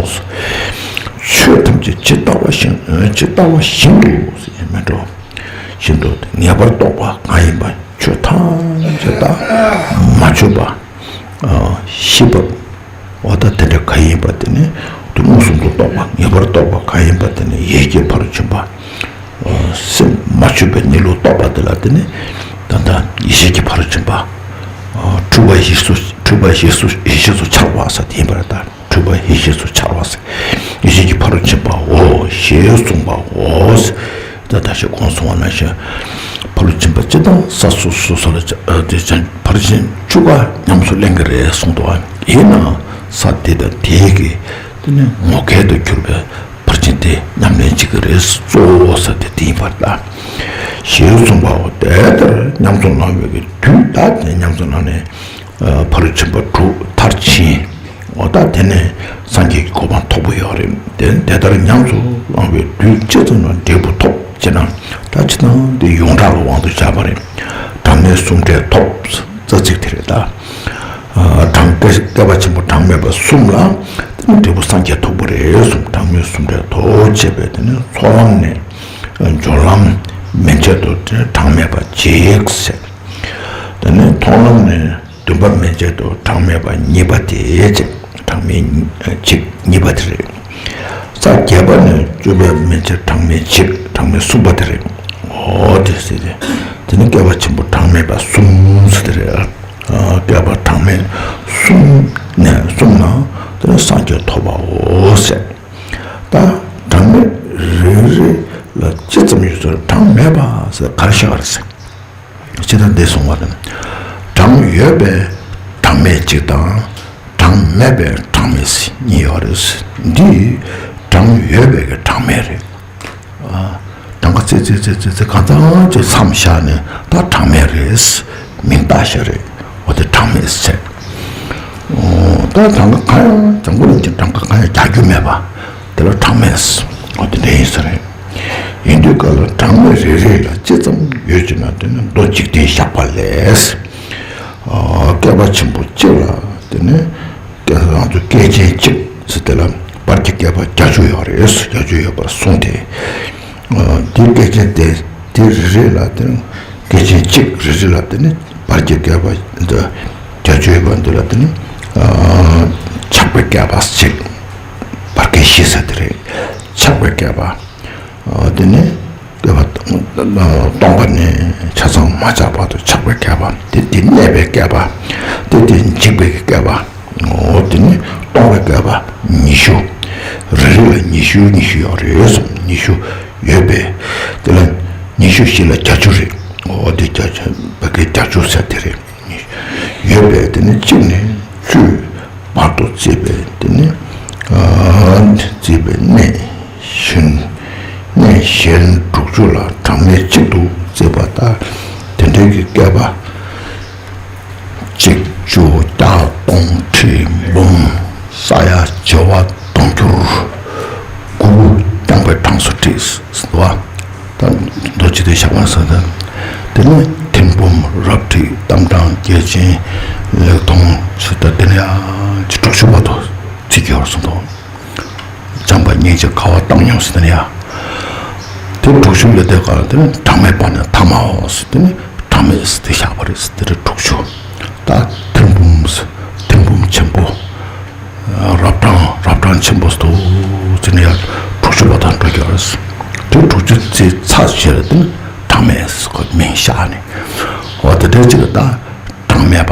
ཆོས་ཐམས་ཅད་ཇི་ལྟ་བ་བཞིན། ཇི་ལྟ་བ་བཞིན་དུ་ཟེར་མི་འགྲོ། བཞིན་དུ་ངེས་པར་རྟོགས་པ་གང་ཡིན་པ། ཆོས་ཐམས་ཅད་ད་མ་ཆོད་པ། ཤེས་པ། འོ་ད་དེ་འདྲ་གང་ཡིན་པ་དེ་ནི་དུ་མངོན་སུམ་དུ་རྟོགས་པ། ངེས་པར་རྟོགས་པ་གང་ཡིན་པ་དེ་ནི་ཡིད་ཀྱི་ཕ་རོལ་ཕྱིན་པ། སེམས་མ་བཅོས་པའི་གནས་ལུགས་རྟོགས་པ་དེ་ལ་དེ་ནི་ད་ལྟ་ཡེ་ཤེས་ཀྱི་ཕ་རོལ་ཕྱིན་པ། འཁྲུལ་པ་ཡེ་ཤེས་སུ་འཁྲུལ་པ་ཡེ་ཤེས་སུ་ཡེ་ཤེས་སུ་འཆར་བ་ཟེར་དེ་ཡིན་པར་ཐལ། འཁྲུལ་པ་ཡེ་ཤེས་སུ་འཆར་བ་ཟེར། ཡེ་ཤེས་ཀྱི་ཕ་རོལ་ཕྱིན་པའོ་ཞེས་གསུངས་པའོ། ད་ད་ཞེས་གོང་གསུངས་པ་ནང་བཞིན་ཕ་རོལ་ཕྱིན་པ་སྤྱི་དང་ས་སོ་སོ་སོ་ལ་དེ་ཕ་རོལ་ཕྱིན་བཅུ་ཀ་ཉམས་སུ་ལེན་གྱི་རེད་གསུངས་འདུག་ཡིན་ནའང་ས་དེ་དང་དེའི་གི་དེ་ནི་ངོ་སྐལ་དུ་གྱུར་པའི་ཕར་ཕྱིན་དེ་ཉམས་ལེན་བྱེད་ཀྱི་རེད། གཙོ་བོ་ས་དེ་དེ་ཡིན་པར་ཐལ། ཞེས་གསུངས་པའོ། དེ་ལྟར་ཉམས་སུ་བླང་བའི་དུས་ད་དེ་ཉམས་སུ་བླངས་ནས་ཕ་རོལ་ཕྱིན་པ་དྲུག་མཐར་ཕྱིན། འོ་ད་དེ་ནས་སངས་རྒྱས་ཀྱི་གོ་འཕང་མཐོ་པོ་ཡོད་རེད། དེ་དེ་ལྟར་ཉམས་སུ་བླང་བའི་དུས་ཅི་ཙམ་ལ་འབྲས་བུ་ཐོབ་ཅེ་ན། ད་སྤྱིར་བཏང་དེ་ཡོངས་གྲགས་ལ་དབང་དུ་བྱས་པ་རེད། གྲངས་མེད་གསུམ་འབྲས་ཐོབ། རྩ་ཚིག་དེ་རེད་ད། གྲངས་བསྐལ་བསྐལ་པ་ཆེན་པོ་གྲངས་མེད་པ་གསུམ་ལ་དེ་ནི་འབྲས་བུ་སངས་རྒྱས་ཐོབ་པ་རེད་གསུངས། གྲངས་མེད་གསུམ་འབྲས་ཐོབ་ཅེས་པས་དེ་ནི་ཚོགས་ལམ་ནས་སྦྱོར་ལམ་མན་ཆད་དུ་གྲངས་མེད་པ་གཅིག་ཟེར། དེ་ནི་མཐོང་ལམ་ནས་བདུན་པ་མན་ཆད་དུ་གྲངས་མེད་པ་གཉིས་པ་དེ་བྱས། གྲངས་མེད་གཅིག་གཉིས་པ་དེ་རེད། ས་བརྒྱད་པ་ནས་བཅུ་པ་མན་ཆད་གྲངས་མེད་གཅིག་གྲངས་མེད་གསུམ་པ་དེ་རེད། འོ་དེ་ཟེར་ཏེ། དེ་ནི་བསྐལ་པ་ཆེན་པོ་གྲངས་མེད་པ་གསུམ་ཟེར་དེ་རེད། བསྐལ་པ་གྲངས་མེད་གསུམ་ནས་གསུམ་ན་དེ་ནི་སངས་རྒྱས་ཐོབ་པའོ་ཟེར། ད་གྲངས་མེད་རེ་རེ་ལ་ཅི་ཙམ་ཡོད་ཟེར་གྲངས་མེད་པ་ཟེར་ག་རེ་བཤད་པ་རེད་ཟེར། ཇི་ལྟར་འདི་གསུངས་པ་དང་། གྲངས་ཡོད་པའི་གྲངས་མེད་གཅིག་དང་། གྲངས་མེད་པའི་གྲངས་མེད་གཉིས་ཡོད་རེད། འདི་གྲངས་ཡོད་པའི་གི་གྲངས་མེད་རེད། གྲངས་ཀ་ཙི་ཙི་ཙི་ཙི་ཙི་གང་ཙམ་ཅིག་མཚམས་བཞག་ནས་ད་གྲངས་མེད་རེད། མིང་བཏགས་བཞག་རེད། འོ་དེ་གྲངས་མེད་ཟེར། ད་གྲངས་ཀ་གང་ཡང་འཛམ་བུ་གླིང་གི་གྲངས་ཀ་གང་ཡང་རྒྱག་རྒྱུ་མེད་པ། དེ་ལ་གྲངས་མེད། འོ་དེ་འདྲ་ཡིན་ས་རེད། ཡིན་དུས་ག་ལ་གྲངས་མེད་རེ་རེ་ལ་ཅི་ཙམ་ཡོད་ཅེ་ན་དེ་ནི་མདོ་འཇིག་རྟེན་བཞག་པ་ལས། བསྐལ་པ་ཆེན་པོ་གཅིག་ལ་དེ་ནི་བསྐལ་རང་ཚོ་བསྐལ་ཆེན་གཅིག་ཟེར་དེ་ལ་བར་གྱི་བསྐལ་པ་བརྒྱད་ཅུ་ཡོད་རེད། བརྒྱད་ཅུ་ཡོད་པར་གསུངས་ཏེ། དེ་བསྐལ་ཆེན་དེ་དེ་རེ་རེ་ལ་དེ་ནི་བསྐལ་ཆེན་གཅིག་རེ་རེ་ལ་དེ་ནི་བར་གྱི་བསྐལ་པ་འདི་བརྒྱད་ཅུ་ཡོད་པ་འདི་ལ་དེ་ནི་ཆགས་པའི་བསྐལ་པ་གཅིག་བར་བསྐལ་བཞི་ཟེར་དེ་རེད། ཆགས་པའི་བསྐལ་པ། དེ་ནས་བསྐལ་པ་སྟོང་པ་ནས་ཆ་ཚང་མ་ཆགས་བར་དུ་ཆགས་པའི་བསྐལ་པ། དེ་དེ་གནས་པའི་བསྐལ་པ། དེ་དེ་འཇིག་པའི་བསྐལ་པ། འོ་དེ་ནས་སྟོང་པའི་བསྐལ་པ་ཉི་ཤུ། རེ་རེ་ལ་ཉི་ཤུ་ཉི་ཤུ་ཡོད་རེད་གསུངས། ཉི་ཤུ་ཡོད་པས་དེ་ལ་ཉི་ཤུ་བཞི་ལ་བརྒྱད་ཅུ་རེད། འོ་དེ་བརྒྱད་ཅུ་བ་གའི་བརྒྱད་ཅུ་ཟེར་དེ་རེད། ཡོད་པས་དེ་ནི་གཅིག་ནས་བཅུའི་བར་དུ་བརྩིས་པས་དེ་ནི་བརྩིས་པའི་གནས་གཞན་གནས་གཞན་དྲུག་ཅུ་ལ་གྲངས་མེད་གཅིག་ཏུ་བརྩིས་པ་ལྟར་དེ་འདྲའི་གི་བསྐལ་པ་གཅིག་བཅུ་བརྒྱ་དགུང་ཁྲི་འབུམ་ས་ཡ་བྱེ་བ་དུང་ཕྱུར་དགུ་རྐྱང་པའི་གྲངས་སུ་བྲིས་སོ། ད་མདོ་སྤྱི་དོན་ཞག་པ་ཟེར་ན། དེ་ནས་ཐེར་འབུམ་རབ་འཁྲིགས་རྟ་མགྲིན་རྒྱལ་ཆེན་ལེགས་མཐོང་ཟེར་ད་དེ་ནས་ཡང་ཅི་དྲུག་ཅུ་བར་དུ་ཚིག་གི་བར་སོང་དོ། བྱམས་པ་སྙིང་རྗེ་ཁ་བ་བཏང་སྙོམས་ཟེར་དེ་ནས་ཡང་། དེ་དྲུག་ཅུ་ལས་དེ་ག་དེ་ནས་གྲངས་མེད་པ་ནས་ཐ་མའོ་ཟེར་དེ་ནས་གྲངས་མེད་ཟེར་དེ་བཞག་པ་རེད་ཟེར་དེ་རེད་དྲུག་ཅུ། ད་ཐེར་འབུམ་ཟེར་ཐེར་འབུམ་ཆེན་པོ། རབ་གྲངས་རབ་གྲངས་ཆེན་པོ་སྟོ་ཟེར་ནས་ཡར་དྲུག་ཅུ་བར་དུ་འགྲོ་རྒྱུ་རེད། དེ་དྲུག་ཅུ་ཚེ་ཚ་ཞེས་ལ་དེ་ནི་གྲངས་མེད་ཟེར་ཁོ་མིང་བཞག་ནས། འོ་དེ་འདྲའི་ཅིག་ད་གྲངས་མེད་པ་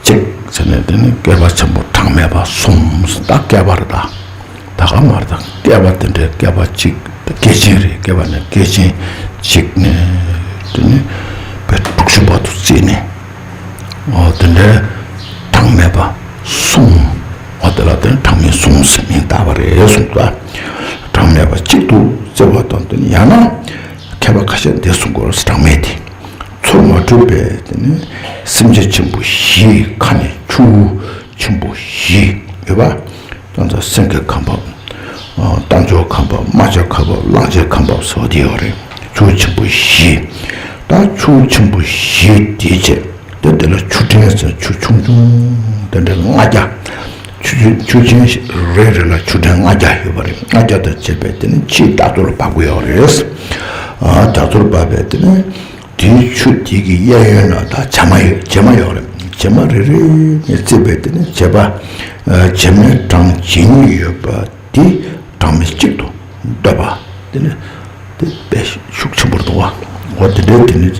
གཅིག་ཟེར་ནས་དེ་ནི་བསྐལ་པ་ཆེན་པོ་གྲངས་མེད་པ་གསུམ་ཟེར་ད་བསྐལ་པ་རེད་ད། ད་ག་མ་རེད་ད་བསྐལ་པ་དེ་འདྲའི་བསྐལ་པ་གཅིག་ད་བསྐལ་ཆེན་རེད། བསྐལ་པ་ནས་བསྐལ་ཆེན་གཅིག་ནས་དེ་ནི་བས་དྲུག་ཅུ་བར་དུ་བརྩིས་ནས། འོ་དེ་འདྲའི་གྲངས་མེད་པ་གསུམ། འོ་དེ་ལ་དེ་གྲངས་མེད་གསུམ་ཟེར་མིང་བཏགས་པ་རེད་གསུངས་པ། གྲངས་མེད་པ་གཅིག་ཏུ་བརྩི་བ་དང་དེ་ནི་ཡང་ན་མཁས་པ་ཁ་ཤས་འདི་གསུང་དགོས་རེད། གྲངས་མེད་དེ་ཚུར་མ་གྲུབ་པས་དེ་ནི་སེམས་ཅན་ཆེན་པོ་བཞིའི་ཁ་ནས་ཆུ་ཆེན་པོ་བཞི་ཡོད་པ། ད་ལྟ་སེང་གེ་ཁ་འབབ། རྟ་མཆོག་ཁ་འབབ། རྨ་བྱ་ཁ་འབབ། གླང་ཆེན་ཁ་འབབ་ཟེར་བ་དེ་ཡོད་རེད། ཆུ་ཆེན་པོ་བཞི། ད་ཆུ་ཆེན་པོ་བཞི་དེ་བྱས་ཏེ་དེ་ལ་ཆུ་ཕྲན་ཟེར་ཆུ་ཆུང་ཆུང་དེ་འདྲ་ལྔ་བརྒྱ། ཆུ་ཆུ་ཆུ་ཆེན་རེ་རེ་ལ་ཆུ་ཕྲན་ལྔ་བརྒྱ་ཡོད་པ་རེད། ལྔ་བརྒྱ་དང་བཅས་པས་དེ་ནི་ཕྱིའི་རྒྱ་མཚོར་འབབ་ཀྱི་ཡོད་རེད། རྒྱ་མཚོར་འབབ་པས་དེ་ནི། དེའི་ཆུ་དེ་གི་གཡས་གཡོན་ལ་ད་བྱེ་མ་ཡོད། བྱེ་མ་ཡོད་རེད། བྱེ་མ་རེ་རེ་ནས་བརྩིས་པས་དེ་ནི་བྱེ་མ། བྱེ་མའི་གྲངས་ཇི་སྙེད་ཡོད་པ་དེ་གྲངས་མེད་གཅིག་ཏུ་འདོད་པ་དེ་ནི་དེ་བས་ ཤུགས་ཆེན་པོ་འདུག་བ། འོ་དེ་འདྲའི་དེ་ནི་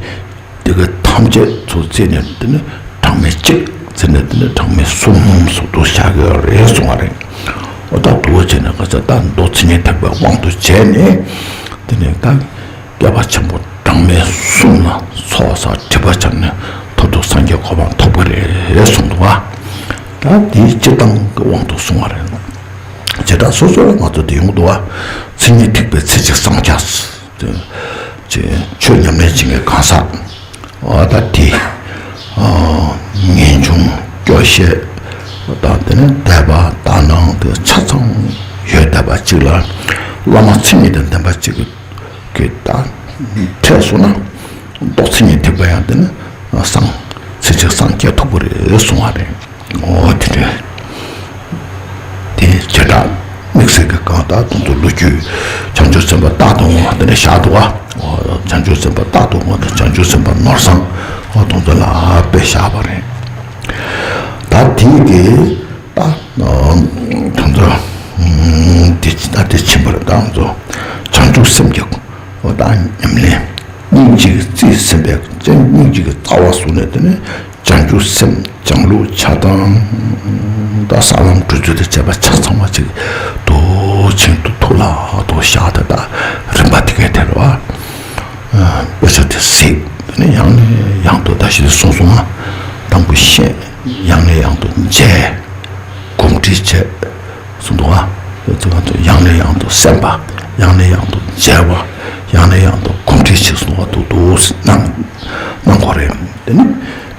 དེ་ག་ཐམས་ཅད་ཚོ་རྩིས་ནས་དེ་ནི་གྲངས་མེད་གཅིག་ཟེར་ནས་དེ་ནི་གྲངས་མེད་གསུམ་སོགས་དུ་བཞག་གི་རེད་གསུང་བ་རེད། འོ་ད་དུ་བ་བྱས་ནས་ག་ཚ་ད་མདོ་མཚན་ཉིད་ཐེག་པའི་དབང་དུ་བྱས་ནས་དེ་ནི་ད་བསྐལ་པ་ཆེན་པོ་གྲངས་མེད་གསུམ་ལ་ཚོགས་བསགས་སྒྲིབ་པ་སྦྱངས་ནས་ཐོབ་ཐུབ་སངས་རྒྱས་གོ་འཕང་ཐོབ་ཀྱི་རེད་གསུངས་འདུག་བ། ད་དེའི་སྤྱིར་བཏང་གི་དབང་དུ་སོང་བ་རེད། བྱེ་བྲག་སོ་སོ་ལ་ང་ཚོ་དེ་ཡོང་གི་འདུག་བ། མཚན་ཉིད་ཐེག་པའི་ཚེ་གཅིག་སངས་རྒྱས། དེ་ཆོས་ཉམས་ལེན་བྱེད་མཁན་གང་ཟག་འོ་ད་དེ་ངེས་འབྱུང་སྐྱོ་ཤས་དང་དེ་ནས་དད་པ་དག་སྣང་དེ་ཆ་ཚང་ཡོད་བསྡད་པ་གཅིག་ལ་བླ་མ་མཚན་ཉིད་དང་ལྡན་པ་གཅིག་གི་གི་ད་འཕྲད་སོང་ན་རྟོགས་ཚད་ཉིད་ཐེག་པ་ཡང་དེ་ནི་སངས་ཚེ་གཅིག་སངས་རྒྱས་ཐུབ་པ་རེད་གསུང་བ་རེད། འོ་དེ་རེད། དེ་བྱེ་བྲག་དམིགས་བསལ་གྱི་གང་ལྟར་དོན་དུ་ལོ་རྒྱུས་བྱང་ཆུབ་སེམས་དཔའ་རྟག་ཏུ་ངོ་དེ་ནས་བཞག་འདུག་བ། འོ་བྱང་ཆུབ་སེམས་དཔའ་རྟག་ཏུ་ངོ་དང་བྱང་ཆུབ་སེམས་དཔའ་ནོར་བཟང་འོ་དོན་དུ་ལ་དཔེ་བཞག་པ་རེད། ད་དེའི་གི་ད་དེ་ཚོ་དེ་ད་དེ་ཕྱིན་པར་ད་ང་ཚོ་བྱང་ཆུབ་སེམས་ཀྱི་འོ་ད་ཉམས་ལེན། སྙིང་རྗེ་གི་རྩིས་ཟིན་པའི་སྙིང་རྗེ་གི་རྩ་བ་བཟུང་ནས་དེ་ནས་བྱང་ཆུབ་སེམས་བྱང་ལུགས་ཆགས་སྡང་དང་ས་ལམ་བགྲོད་ཚུལ་དང་བཅས་པ་ཆ་ཚང་བ་ཅིག་ཏུ་ཆེན་དུ་ཐུགས་ལ་ཐོག་བཞག་དེ་དག་རིམ་པ་དེ་གས་དེར་བ། དཔེ་ཆ་དེ་གཟིགས་དེ་ནས་ཡང་ནས་ཡང་དུ་ད་ཞེས་གསུངས་སོང་ང་། དང་པོ་ཤེས་ཡང་ནས་ཡང་དུ་མཇལ། གོམས་འདྲིས་བྱས། གསུངས་འདུག་བ། ཡང་ནས་ཡང་དུ་སེམས་པ། ཡང་ནས་ཡང་དུ་མཇལ་བ། ཡང་ནས་ཡང་དུ་གོམས་འདྲིས་བྱེད་གསུང་བ་འདུག་འདུག་གནང་གནང་དགོས་རེད། དེ་ནི་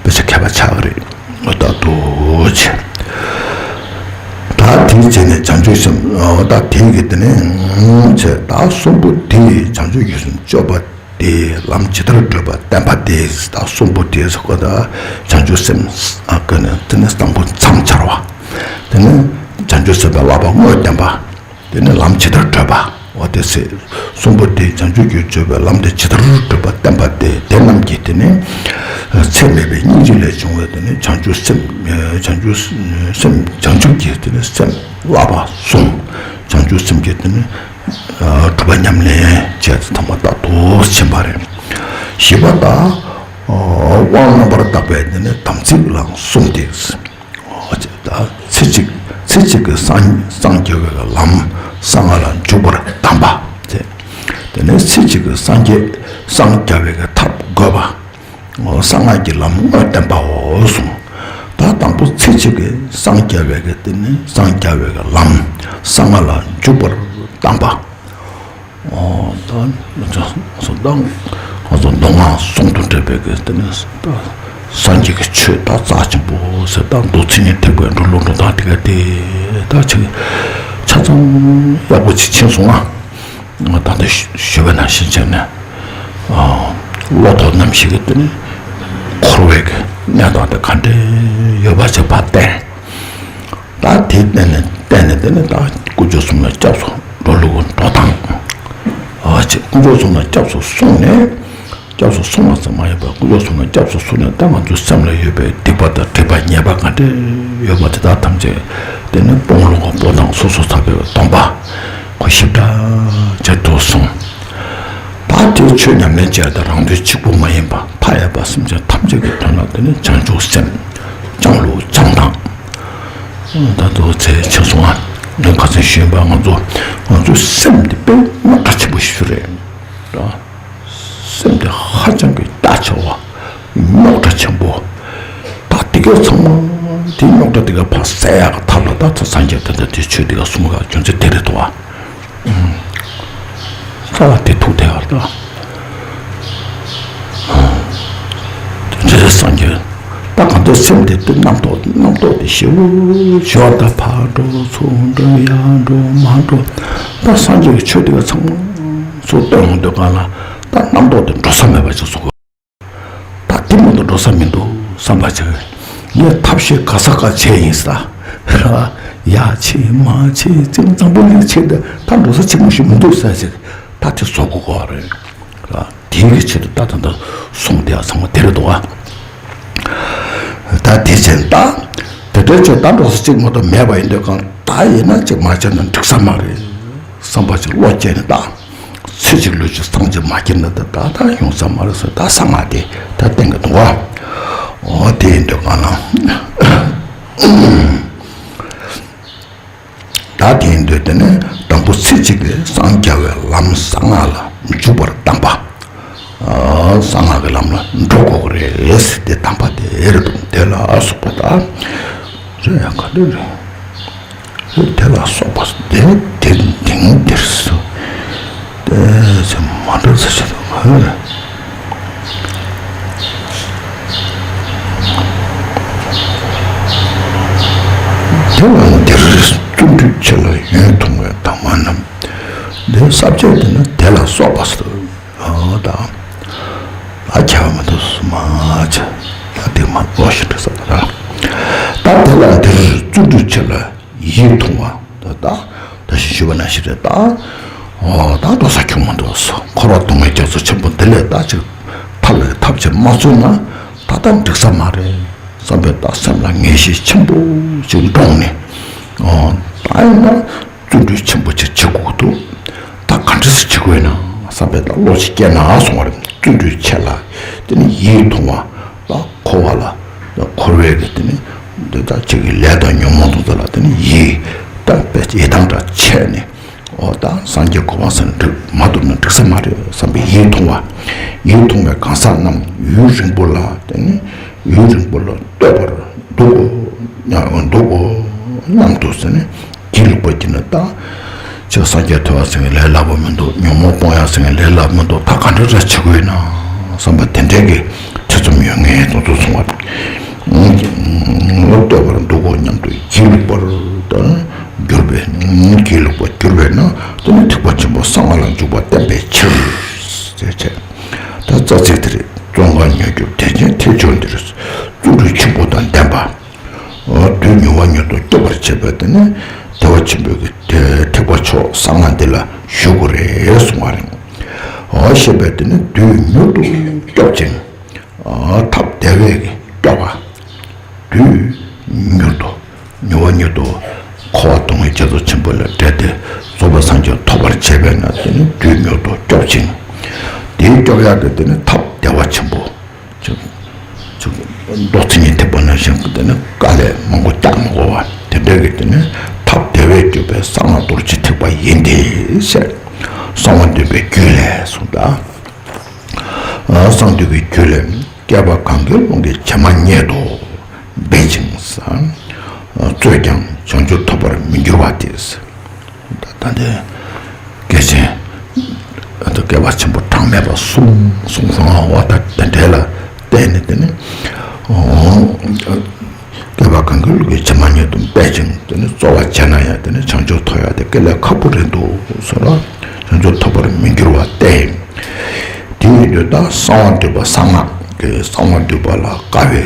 དཔེ་ཆ་མཁས་པ་ཆགས་ཀྱི་རེད། འོ་ད་འདུག་བྱས། ད་དེའི་རྗེས་ནས་བྱང་ཆུབ་སེམས་འོ་ད་དེའི་གི་དེ་ནས་བྱས་ད་གསུམ་པོ་དེ་བྱང་ཆུབ་ཀྱི་སྤྱོད་པ། དེ་ལམ་ཇི་ལྟར་བགྲོད་པ་བསྟན་པ་དེ་དང་གསུམ་པོ་དེ་སོགས་ཀ་དང་བྱང་ཆུབ་སེམས་ཨ་ཀ་ནས་དེ་ནས་དང་པོ་མཚམས་སྦྱར་བ། དེ་ནས་བྱང་ཆུབ་སེམས་དཔའི་བསླབ་པ་དངོས་བསྟན་པ། དེ་ནས་ལམ་ཇི་ལྟར་བགྲོད་པ། འོ་དེ་ཚེ་གསུམ་པོ་དེ་བྱང་ཆུབ་ཀྱི་སྤྱོད་པའི་ལམ་དེ་ཇི་ལྟར་བགྲོད་པ་བསྟན་པ་དེ་དེ་རྣམས་ཀྱིས་དེ་ནས་ཚད་མེད་པའི་སྙིང་རྗེ་ལས་བྱུང་བའི་དེ་ནས་བྱང་ཆུབ་སེམས་བྱང་ཆུབ་སེམས་བྱང་ཆུབ་ཀྱི་དེ་ནས་སེམས་བསླབ་པ་གསུམ་བྱང་ཆུབ་སེམས་ཀྱི་དེ་ནས། སྒྲུབ་པ་ཉམས་ལེན་བྱས་ཏེ་ཐོག་མ་རྟག་ཏུ་ཕྱིན་པ་རེད། བཞི་པ་དག་དབང་རྣམ་པར་དག་པའི་དེ་ནི་དམ་ཚིག་ལའང་གསུམ་སྟེ། ཚེ་གཅིག་ཚེ་གཅིག་གི་སངས་སངས་རྒྱ་བའི་ལམ་གསང་སྔགས་ལ་འཇུག་པར་གདམས་པ། དེ་ནས་ཚེ་གཅིག་གི་སངས་རྒྱས་སངས་རྒྱ་བའི་ཐབས་བཀོད་པ། གསང་སྔགས་ཀྱི་ལམ་དངོས་བསྟན་པའོ་གསུངས། ད་དང་པོ་ཚེ་གཅིག་གི་སངས་རྒྱ་བའི་གི་དེ་ནི་སངས་རྒྱ་བའི་གི་ལམ་གསང་སྔགས་ལ་འཇུག་པར་གདམས་པ། ཨོ་ད་ང་ཚོ་ང་ཚོ་མདོ་སྔགས་ཟུང་དུ་འབྲེལ་བའི་གི་དེ་ནི་ད་སངས་རྒྱས་ཀྱི་ཆོས་ད་རྩ་ཆེན་པོ་ཟེར་ད་མདོ་མཚན་ཉིད་ཐེག་པའི་འགྲོ་ལུགས་འགྲོ་སྟངས་དེ་ག་དེ་ད་ཆ་ཆ་ཚང་ཡག་པོ་ཅིག་ཕྱིན་སོང་ང་། ད་ལྟ་ཞུ་བ་ནང་བཞིན་བྱས་ནས་བློ་ཐོག་རྣམ་ཤེས་ཀྱི་དེ་ནི་འཁོར་བའི་གི་གནས་སྟངས་དེ་ག་འདྲས་ཡོད་པ་ཅིག་ཕར་བསྟན། ད་དེ་བསྟན་ནས་བསྟན་ནས་དེ་ནི་ད་དཀོན་མཆོག་གསུམ་ལ་སྐྱབས་སུ་འགྲོ་ལུགས་འགྲོ་སྟངས། ཨ་ཅེ་དཀོན་མཆོག་གསུམ་ལ་སྐྱབས་སུ་སོང་ནས་སྐྱབས་སུ་སོང་བ་ཙམ་མ་ཡིན་པར་དཀོན་མཆོག་གསུམ་ལ་སྐྱབས་སུ་སོང་ནས་ད་ང་ཚོའི་སེམས་ལ་ཡོད་པའི་སྡིག་པ་དང་སྒྲིབ་པ་ཉེས་པ་ག་འདྲས་ཡོད་པ་དེ་དག་ཐམས་ཅད་དེ་ནི་སྤོང་ལོང་གི་སྤོང་དང་སོ་སོར་ཐར་པའི་སྡོམ་པ་ཁོ་ཞིབ་ཕྲ་བྱེད་དུ་སོང་། ད་དེ་ཆོས་ཉམས་ལེན་བྱས་ཏེ་རང་དོན་གཅིག་པུ་མ་ཡིན་པ་མཐའ་ཡས་པ་སེམས་ཅན་ཐམས་ཅད་ཀྱི་དོན་ལ་དེ་ནི་བྱང་ཆུབ་སེམས་བྱང་ལུགས་བྱང་དང་། ད་དུ་ཚེ་ཆེ་སོང་ང་ཁ་ཚན་ཞུས་པ་ང་ཚོ་ང་ཚོའི་སེམས་འདི་དཔེ་རྙོག་དྲ་ཆེན་པོ་ཞིག་རེད། སེམས་འདི་ཧ་ཅང་གི་རྒྱ་ཆེ་བ་རྙོག་དྲ་ཆེན་པོ། ད་དེ་ག་ཚང་མ་དེ་རྙོག་དྲ་དེ་ག་ཕར་སེལ་ཡག་གི་ཐབས་ལ་ད་ཚོ་སངས་རྒྱས་དེ་འདྲ་དེ་ཆོས་དེ་ག་གསུང་ག་རྒྱུ་མཚན་དེ་རེད་དོ། ས་ལ་དེ་ཐུག་དེ་བར་ད། དེ་འདྲའི་སངས་རྒྱས། ད་གང་ལྟར་སེམས་དེ་དེ་རྣམ་རྟོག་རྣམ་རྟོག་དེ་ཞེ་པོ་ཞོར་ད་ཕར་འགྲོ་ཚུར་འགྲོ་ཡར་འགྲོ་མར་འགྲོ། ད་སངས་རྒྱས་ཀྱི་ཆོས་དེ་ག་ཚང་མ་ཚུར་སྟོན་འོང་དུས་གང་ལ་ད་རྣམ་རྟོག་དེ་འགྲོ་ས་མེད་པ་ཅིག་བཟོ་དགོས། ད་དེ་མ་གཏོགས་འགྲོ་ས་མི་འདུག་བསམ་པ་ཅིག་ངས་ཐབས་ཤེས་ག་ས་ག་བྱས་ཡིན་ས། ཡར་ཕྱིན་མར་ཕྱིན་ཙང་འཛམ་བུ་གླིང་ཕྱིན་ཏེ་ད་འགྲོ་ས་ཆེན་པོ་ཞིག་མི་འདུག་ཟེར་ཅིག་ད་དེ་བཟོ་དགོས་གོ་རེད། དེའི་གི་ཆེད་དུ་ད་ད་ད་གསུངས་དེ་ཚང་མ་དེ་རེད་འདུག་ཨ། ད་དེ་བྱས་ད་དེ་འདྲ་བྱས་ད་འགྲོ་ས་གཅིག་མ་གཏོགས་མེད་པ་ཡིན་དུས་གང་ད་ཡིན་ན་གཅིག་མ་བྱས་ན་འགྲིག་ས་མ་རེད་བསམ་པ་ཅིག་བློ་སྐྱེས་ནས་ད་ ཚེ་གཅིག་ལུས་གཅིག་སངས་རྒྱས་མ་ཁྱེར་ན་ད་ད་ད་ཡོང་ས་མ་རེད་ཟེར། ད་གསང་སྔགས་དེ་ད་བསྟན་གྱི་འདུག་བ། འོ་དེ་ཡིན་དུས་གང་ལ། ད་དེ་ཡིན་དུས་དེ་ནས་དང་པོ་ཚེ་གཅིག་གིས་སངས་རྒྱ་བའི་ལམ་གསང་སྔགས་ལ་འཇུག་པར་གདམས་པ། ཨ། གསང་སྔགས་ཀྱི་ལམ་ལ་འགྲོ་དགོས་ཀྱི་རེད་ཟེར་ཏེ་གདམས་པ་དེ་རེད་འདུག་དེ་ལ་སོགས་པ་དང་། རེད་ཡ། ག་འདྲ་རེད། དེ་ལ་སོགས་པ་དེ་དེ་དེང་འདིར་སུ་དེ་ཚེ་མ་འདྲ་ས་ཞིག་དང་ཧ། དེ་ལ་འདིར་བརྩོན་འགྲུས་ཆེ་ལ་ཡུན་ཐུང་བའི་གདམས་ངག་རྣམས། འདི་ས་བཅད་དེ་ནི་དེ་ལ་སོགས་པ་སུ། ཨོ་ད། ཨ་ཁྱབ་མི་འདུག་སུ་མ་ཆ། ད་དེ་མ་ལོ་ཞིག་འདྲ་ས་ད་ར། ད་དེ་ལ་འདིར་བརྩོན་འགྲུས་ཆེ་ལ་ཡིད་ཐུང་བ། ད་ད་ད་ཞིག་ཞུ་བ་ན་ཞིག་རེད་ད། ཨོ་ད་དོ་ས་ཁྱུང་མི་འདུག་སུ། འཁོར་བ་སྡུག་བསྔལ་རྒྱ་མཚོ་ཆེན་པོ་འདི་ལས་ད་ཅིག་ཐར་བའི་ཐབས་ཅིག་མ་བཟོས་ན་ད་ལྟ་འགྲིག་ས་མ་རེད་བསམ་པའི་ད་སེམས་ལ་ངེས་ཤེས་ཆེན་པོ་ཅིག་འདྲོངས་ནས། ཨོ་ད་ཡིན་ན། བརྩོན་འགྲུས་ཆེན་པོ་ཅིག་བྱེད་དགོས་འདུག་ད་ག་འདྲ་སེ་བྱེད་དགོས་ན་བསམ་པའི་ད་བློ་ཞིག་སྐྱེས་ན་སོང་བ་རེད། བརྩོན་འགྲུས་ཆེ་ལ་དེ་ནི་ཡིད་ཐུང་བ། ད་འཁོར་བ་ལ་འཁོར་བའི་གི་དེ་ནི་འདི་ད་ཅིག་གི་ལས་དང་ཉོན་མོངས་དང་ཚོ་ལ་དེ་ནི་ཡིད་ད་དཔེ་ཡིད་ཐང་འདྲ་ཆེ་ནས། ཨོ་ད་སངས་རྒྱས་གོ་འཕང་ཟེར་འགྲིག་མ་ཐུབ་ན་འགྲིག་ས་མ་རེད་བསམ་པའི་ཡིད་ཐུང་བ། ཡིད་ཐུང་བའི་གང་ཟག་རྣམས་ཡུན་རིང་པོ་ལ་དེ་ནི་ཡུན་རིང་པོ་ལ་གཏོད་པར་འདུག་གོ། འདུག་གོ་སྙམ་དུ་ཟེར་ནས། སྒྱིད་ལུག་པ་སྐྱེས་ན་ད། ཅིག་སངས་རྒྱས་ཐོབ་ཡ་ཟེར་མཁན་ལས་སླ་པོ་མི་འདུག་ཉོན་མོངས་སྤོང་ཡ་ཟེར་མཁན་ལས་སླ་པོ་མི་འདུག་ད་ག་འདྲ་འདྲ་བྱེད་དགོས་ཡིན་ན་བསམ་པ་དེ་འདྲའི་གི་ཐེ་ཚོམ་ཡོད་མཁན་དེ་ཚོ་སོང་བ། ངོ་བསྟོད་པར་འདུག་གོ་སྙམ་དུ་སྒྱིད་ལུག་པར་ད་གྱུར་པས། སྒྱིད་ལུག་པར་གྱུར་པས་ན་དེ་ནི་ཐེག་པ་ཆེན་པོ་གསང་སྔགས་ལ་འཇུག་པ་བསྟན་པའི་ཕྱིར། ཟེར་བྱས། ད་རྩ་ཚིག་དེ་རེད། ཙོང་ཁ་མྱུར་སྐྱོབ་དད་ཅན་ཐེག་མཆོག་འདིར། བརྩོན་འགྲུས་ཆེན་པོ་དང་ལྡན་པ། དུས་མྱུར་བ་མྱུར་དུ་སྐྱོབ་པར་བྱེད་པ་དེ་ནི་བདེ་བ་ཆེན་པོའི་གི་ཐེག་པ་མཆོག་གསང་སྔགས་འདི་ལ་ཞུགས་དགོས་རེད་གསུང་བ་རེད། ཞེས་པས་དེ་ནི་དུས་མྱུར་དུ་སྐྱོབ་ཅིང་། ཐབས་བདེ་བས་སྐྱོབ་པ། དུས་མྱུར་དུ་མྱུར་བ་མྱུར་དུ་འཁོར་བ་སྡུག་བསྔལ་རྒྱ་མཚོ་ཆེན་པོ་ལས་བསྒྲལ་ཏེ་རྫོགས་པའི་སངས་རྒྱས་ཐོབ་པར་བྱེད་པས་ན་དེ་ནི་དུས་མྱུར་དུ་སྐྱོབ་ཅིང་། དེའི་སྐྱོབ་ཡག་གི་དེ་ནི་ཐབས་བདེ་བ་ཆེན་པོ། ཅིག་ཅིག་མདོ་མཚན་ཉིད་ཐེག་པ་ནང་བཞིན་གྱི་དེ་ནི་དཀའ་ལས་མང་པོ་རྒྱག་མི་དགོས་པ་དེ་འདྲ་གི་དེ་ནི་ཐབས་བདེ་བས་སྐྱོབ་པའི་གསང་སྔགས་རྡོ་རྗེ་ཐེག་པ་ཡིན་ཏེ་ཞེས་གསང་བ་འདུས་པའི་རྒྱུད་ལས་གསུངས་ད། གསང་འདུས་པའི་རྒྱུད་ལས། བསྐལ་པ་གང་གི་ཀློང་གི་བྱེ་མ་སྙེད་དུ་འབད་ཅིང་། རྩོད་ཀྱང་བྱང་ཆུབ་ཐོབ་པར་མི་འགྱུར་བ་སྟེ། ད་ལྟ་འདི་སྐད་ཆེན་ཨ་ད་བསྐལ་པ་ཆེན་པོ་གྲངས་མེད་པ་གསུམ་གསུངས་སོང་བ། ད་དེ་འདྲའི་ལ་བརྟེན་ནས་དེ་ནི་ཨོ་བསྐལ་པ་གང་གི་ཀློང་གི་བྱེ་མ་སྙེད་དུ་འབད་ཅིང་དེ་ནི་རྩོལ་བ་བྱས་ན་ཡང་དེ་ནི་བྱང་ཆུབ་ཐོབ་ཡག་དེ་དཀའ་ལས་ཁག་པོ་རེད་འདུག་ཟེར་རོ། བྱང་ཆུབ་ཐོབ་པར་མི་འགྱུར་བ་སྟེ། དེ་ཡིན་དུས་ད་གསང་བ་འདུས་པ་གསང་སྔགས་ཀྱི་གསང་བ་འདུས་པ་ལ་དགའ་བའི་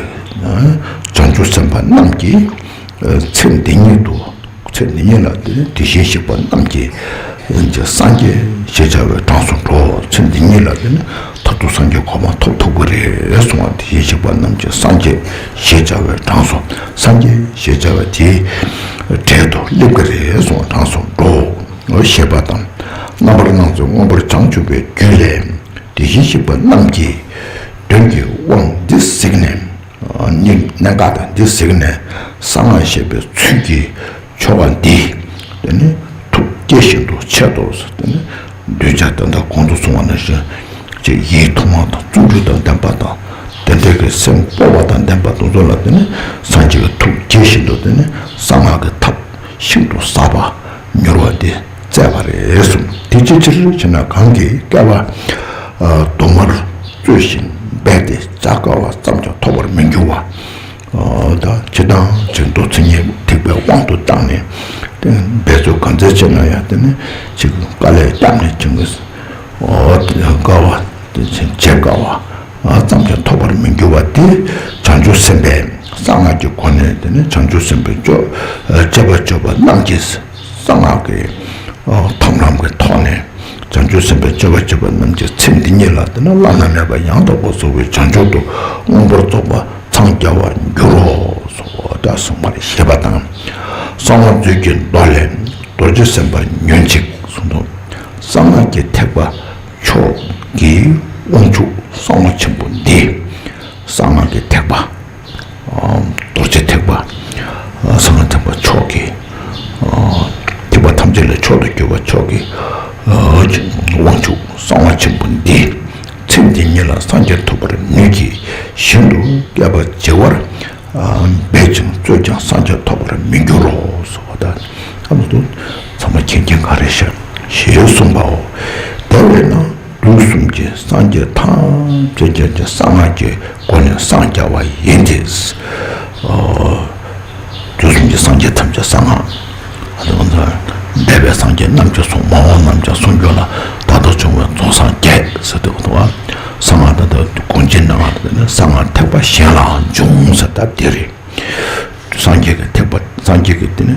བྱང་ཆུབ་སེམས་དཔའ་རྣམས་ཀྱིས་ཚེ་འདི་ཉིད་དུ། ཚེ་འདི་ཉིད་ལ་དེ་ནི་དེ་བཞིན་གཤེགས་པ་རྣམས་ཀྱི་སངས་རྒྱས་ཞེས་བྱ་བའི་གྲངས་སུ་འགྲོ། ཚེ་འདི་ཉིད་ལ་དེ་ནི་མཐར་ཐུག་སངས་རྒྱས་གོ་འཕང་ཐོབ་ཐུབ་ཀྱི་རེད་གསུང་བ། དེ་བཞིན་གཤེགས་པ་རྣམས་ཀྱི་སངས་རྒྱས་ཞེས་བྱ་བའི་གྲངས་སུ། སངས་རྒྱས་ཞེས་བྱ་བ་དེའི་གྲལ་དུ་སླེབས་ཀྱི་རེད་གསུང་བ། གྲངས་སུ་འགྲོ་ཞེས་པ་དང་། རྣམ་པར་སྣང་མཛད་མངོན་པར་བྱང་ཆུབ་པའི་རྒྱུད་ལས། དེ་བཞིན་གཤེགས་པ་རྣམས་ཀྱི་དོན་གྱི་དབང་འདི་གཟིགས་ནས། གནད་འགག་དང་འདི་གཟིགས་ནས་གསང་སྔགས་ཞེས་པའི་ཚུལ་གྱི་ཆོ་ག་འདི་དེ་ནི་ཐུགས་དགྱེས་བཞིན་དུ་འཆད་དོ། དེ་ནི་གདུལ་བྱ་ད་ལྟ་གོང་དུ་གསུངས་པ་ནང་བཞིན་ཅིག་ཡིད་ཐུང་བ་དང་བརྩོན་འགྲུས་དང་ལྡན་པ་དང་དེ་འདྲ་གི་སེམས་སྤོབས་པ་དང་ལྡན་པ་དེ་ཚོ་ལ་དེ་ནི་སངས་རྒྱས་ཀྱི་ཐུགས་དགྱེས་བཞིན་དུ་དེ་ནི་གསང་སྔགས་ཀྱི་ཐབས་ཤིན་ཏུ་ཟབ་པ་མྱུར་བ་འདི་བསྩལ་བ་རེད་གསུངས། དེ་ཅིའི་ཕྱིར་ཞེ་ན། གང་གིས་བསྐལ་པ་དུ་མར་རྩོད་བཞིན་འབད་དེ་བྱ་དཀའ་བ་ཙམ་ཀྱང་ཐོབ་པར་མི་འགྱུར་བ། ད་ཇི་ལྟར་ཅིག་མདོ་མཚན་ཉིད་ཐེག་པའི་དབང་དུ་བཏང་ནས་འབད་རྩོལ་ག་ཚོད་བྱས་ན་ཡང་དེ་ནི་ཅིག་དཀའ་ལས་བརྒྱབ་ནས་ཅིག་དཀའ་བ་དེ་བྱེད་དཀའ་བ་ཙམ་ཀྱང་ཐོབ་པར་མི་འགྱུར་བ་དེ་བྱང་ཆུབ་སེམས་དཔའི་གསང་སྔགས་ཀྱི་སྒོ་ནས་དེ་ནི་བྱང་ཆུབ་སེམས་དཔའི་སྤྱོད་སྤྱོད་པ་སྤྱོད་པ་རྣམས་ཀྱིས་གསང་སྔགས་ཀྱི་ཐབས་ལམ་གྱི་ཐོག་ནས་བྱང་ཆུབ་སེམས་དཔའི་སྤྱོད་པ་སྤྱོད་པ་རྣམས་ཀྱི་ཚེ་འདི་ཉིད་ལ་དེ་ནི་བླ་ན་མེད་པ་ཡང་དག་པར་རྫོགས་པའི་བྱང་ཆུབ་ཏུ་མངོན་པར་རྫོགས་པ་འཚང་རྒྱ་བར་འགྱུར་རོ་གསུངས་པ་རེད། ཞེས་པ་དང་། གསང་བ་མཛོད་ཀྱི་མདོ་ལས། རྡོ་རྗེ་སེམས་དཔའ་ཉོན་ཅིག་གསུངས་འདུག། གསང་སྔགས་ཀྱི་ཐེག་པ་མཆོག་གི་དབང་ཕྱུག་གསང་བ་ཆེན་པོ་འདི། གསང་སྔགས་ཀྱི་ཐེག་པ། རྡོ་རྗེ་ཐེག་པ། གསང་སྔགས་ཐེག་པ་མཆོག་གི། ཐེག་པ་ཐམས་ཅད་ལས་མཆོག་ཏུ་གྱུར་པ་མཆོག་གི། དབང་ཕྱུག་གསང་བ་ཆེན་པོ་འདི། ཚེ་འདི་ཉིད་ལ་སངས་རྒྱས་ཐོབ་པར་ནུས་ཀྱི་ཞིང་དུ་བསྐལ་པ་བྱེ་བར། འབད་ཅིང་རྩོད་ཀྱང་སངས་རྒྱས་ཐོབ་པར་མི་འགྱུར་རོ་ཟེར་བ་དང་། ཨ་མ་དུ་ཚང་མ་མཁྱེན་མཁྱེན་ག་རེ་ཤར་ཞེས་གསུངས་པའོ། དེ་བས་ན་དུས་གསུམ་གྱི་སངས་རྒྱས་ཐམས་ཅད་ཀྱང་གསང་སྔགས་ཀྱི་སྒོ་ནས་སངས་རྒྱ་བ་ཡིན་ཏེ། དུས་གསུམ་གྱི་སངས་རྒྱས་ཐམས་ཅད་གསང་སྔགས། འདས་པའི་སངས་རྒྱས་རྣམས་ཀྱང་གསུངས། མ་འོངས་རྣམས་ཀྱང་གསུང་གྱུར་ལ། ད་ལྟ་བྱུང་བའི་རྫོགས་སངས་རྒྱས་ཟེར་དུས་གསང་སྔགས་ད་ལྟ་དགོངས་ཆེན་གནང་བ་དེ་ནི་གསང་སྔགས་ཐེག་པ་གཞན་ལའང་འབྱུང་ཟེར་ད་དེ་རེད། སངས་རྒྱས་ཀྱི་ཐེག་པ་སངས་རྒྱས་ཀྱི་དེ་ནི་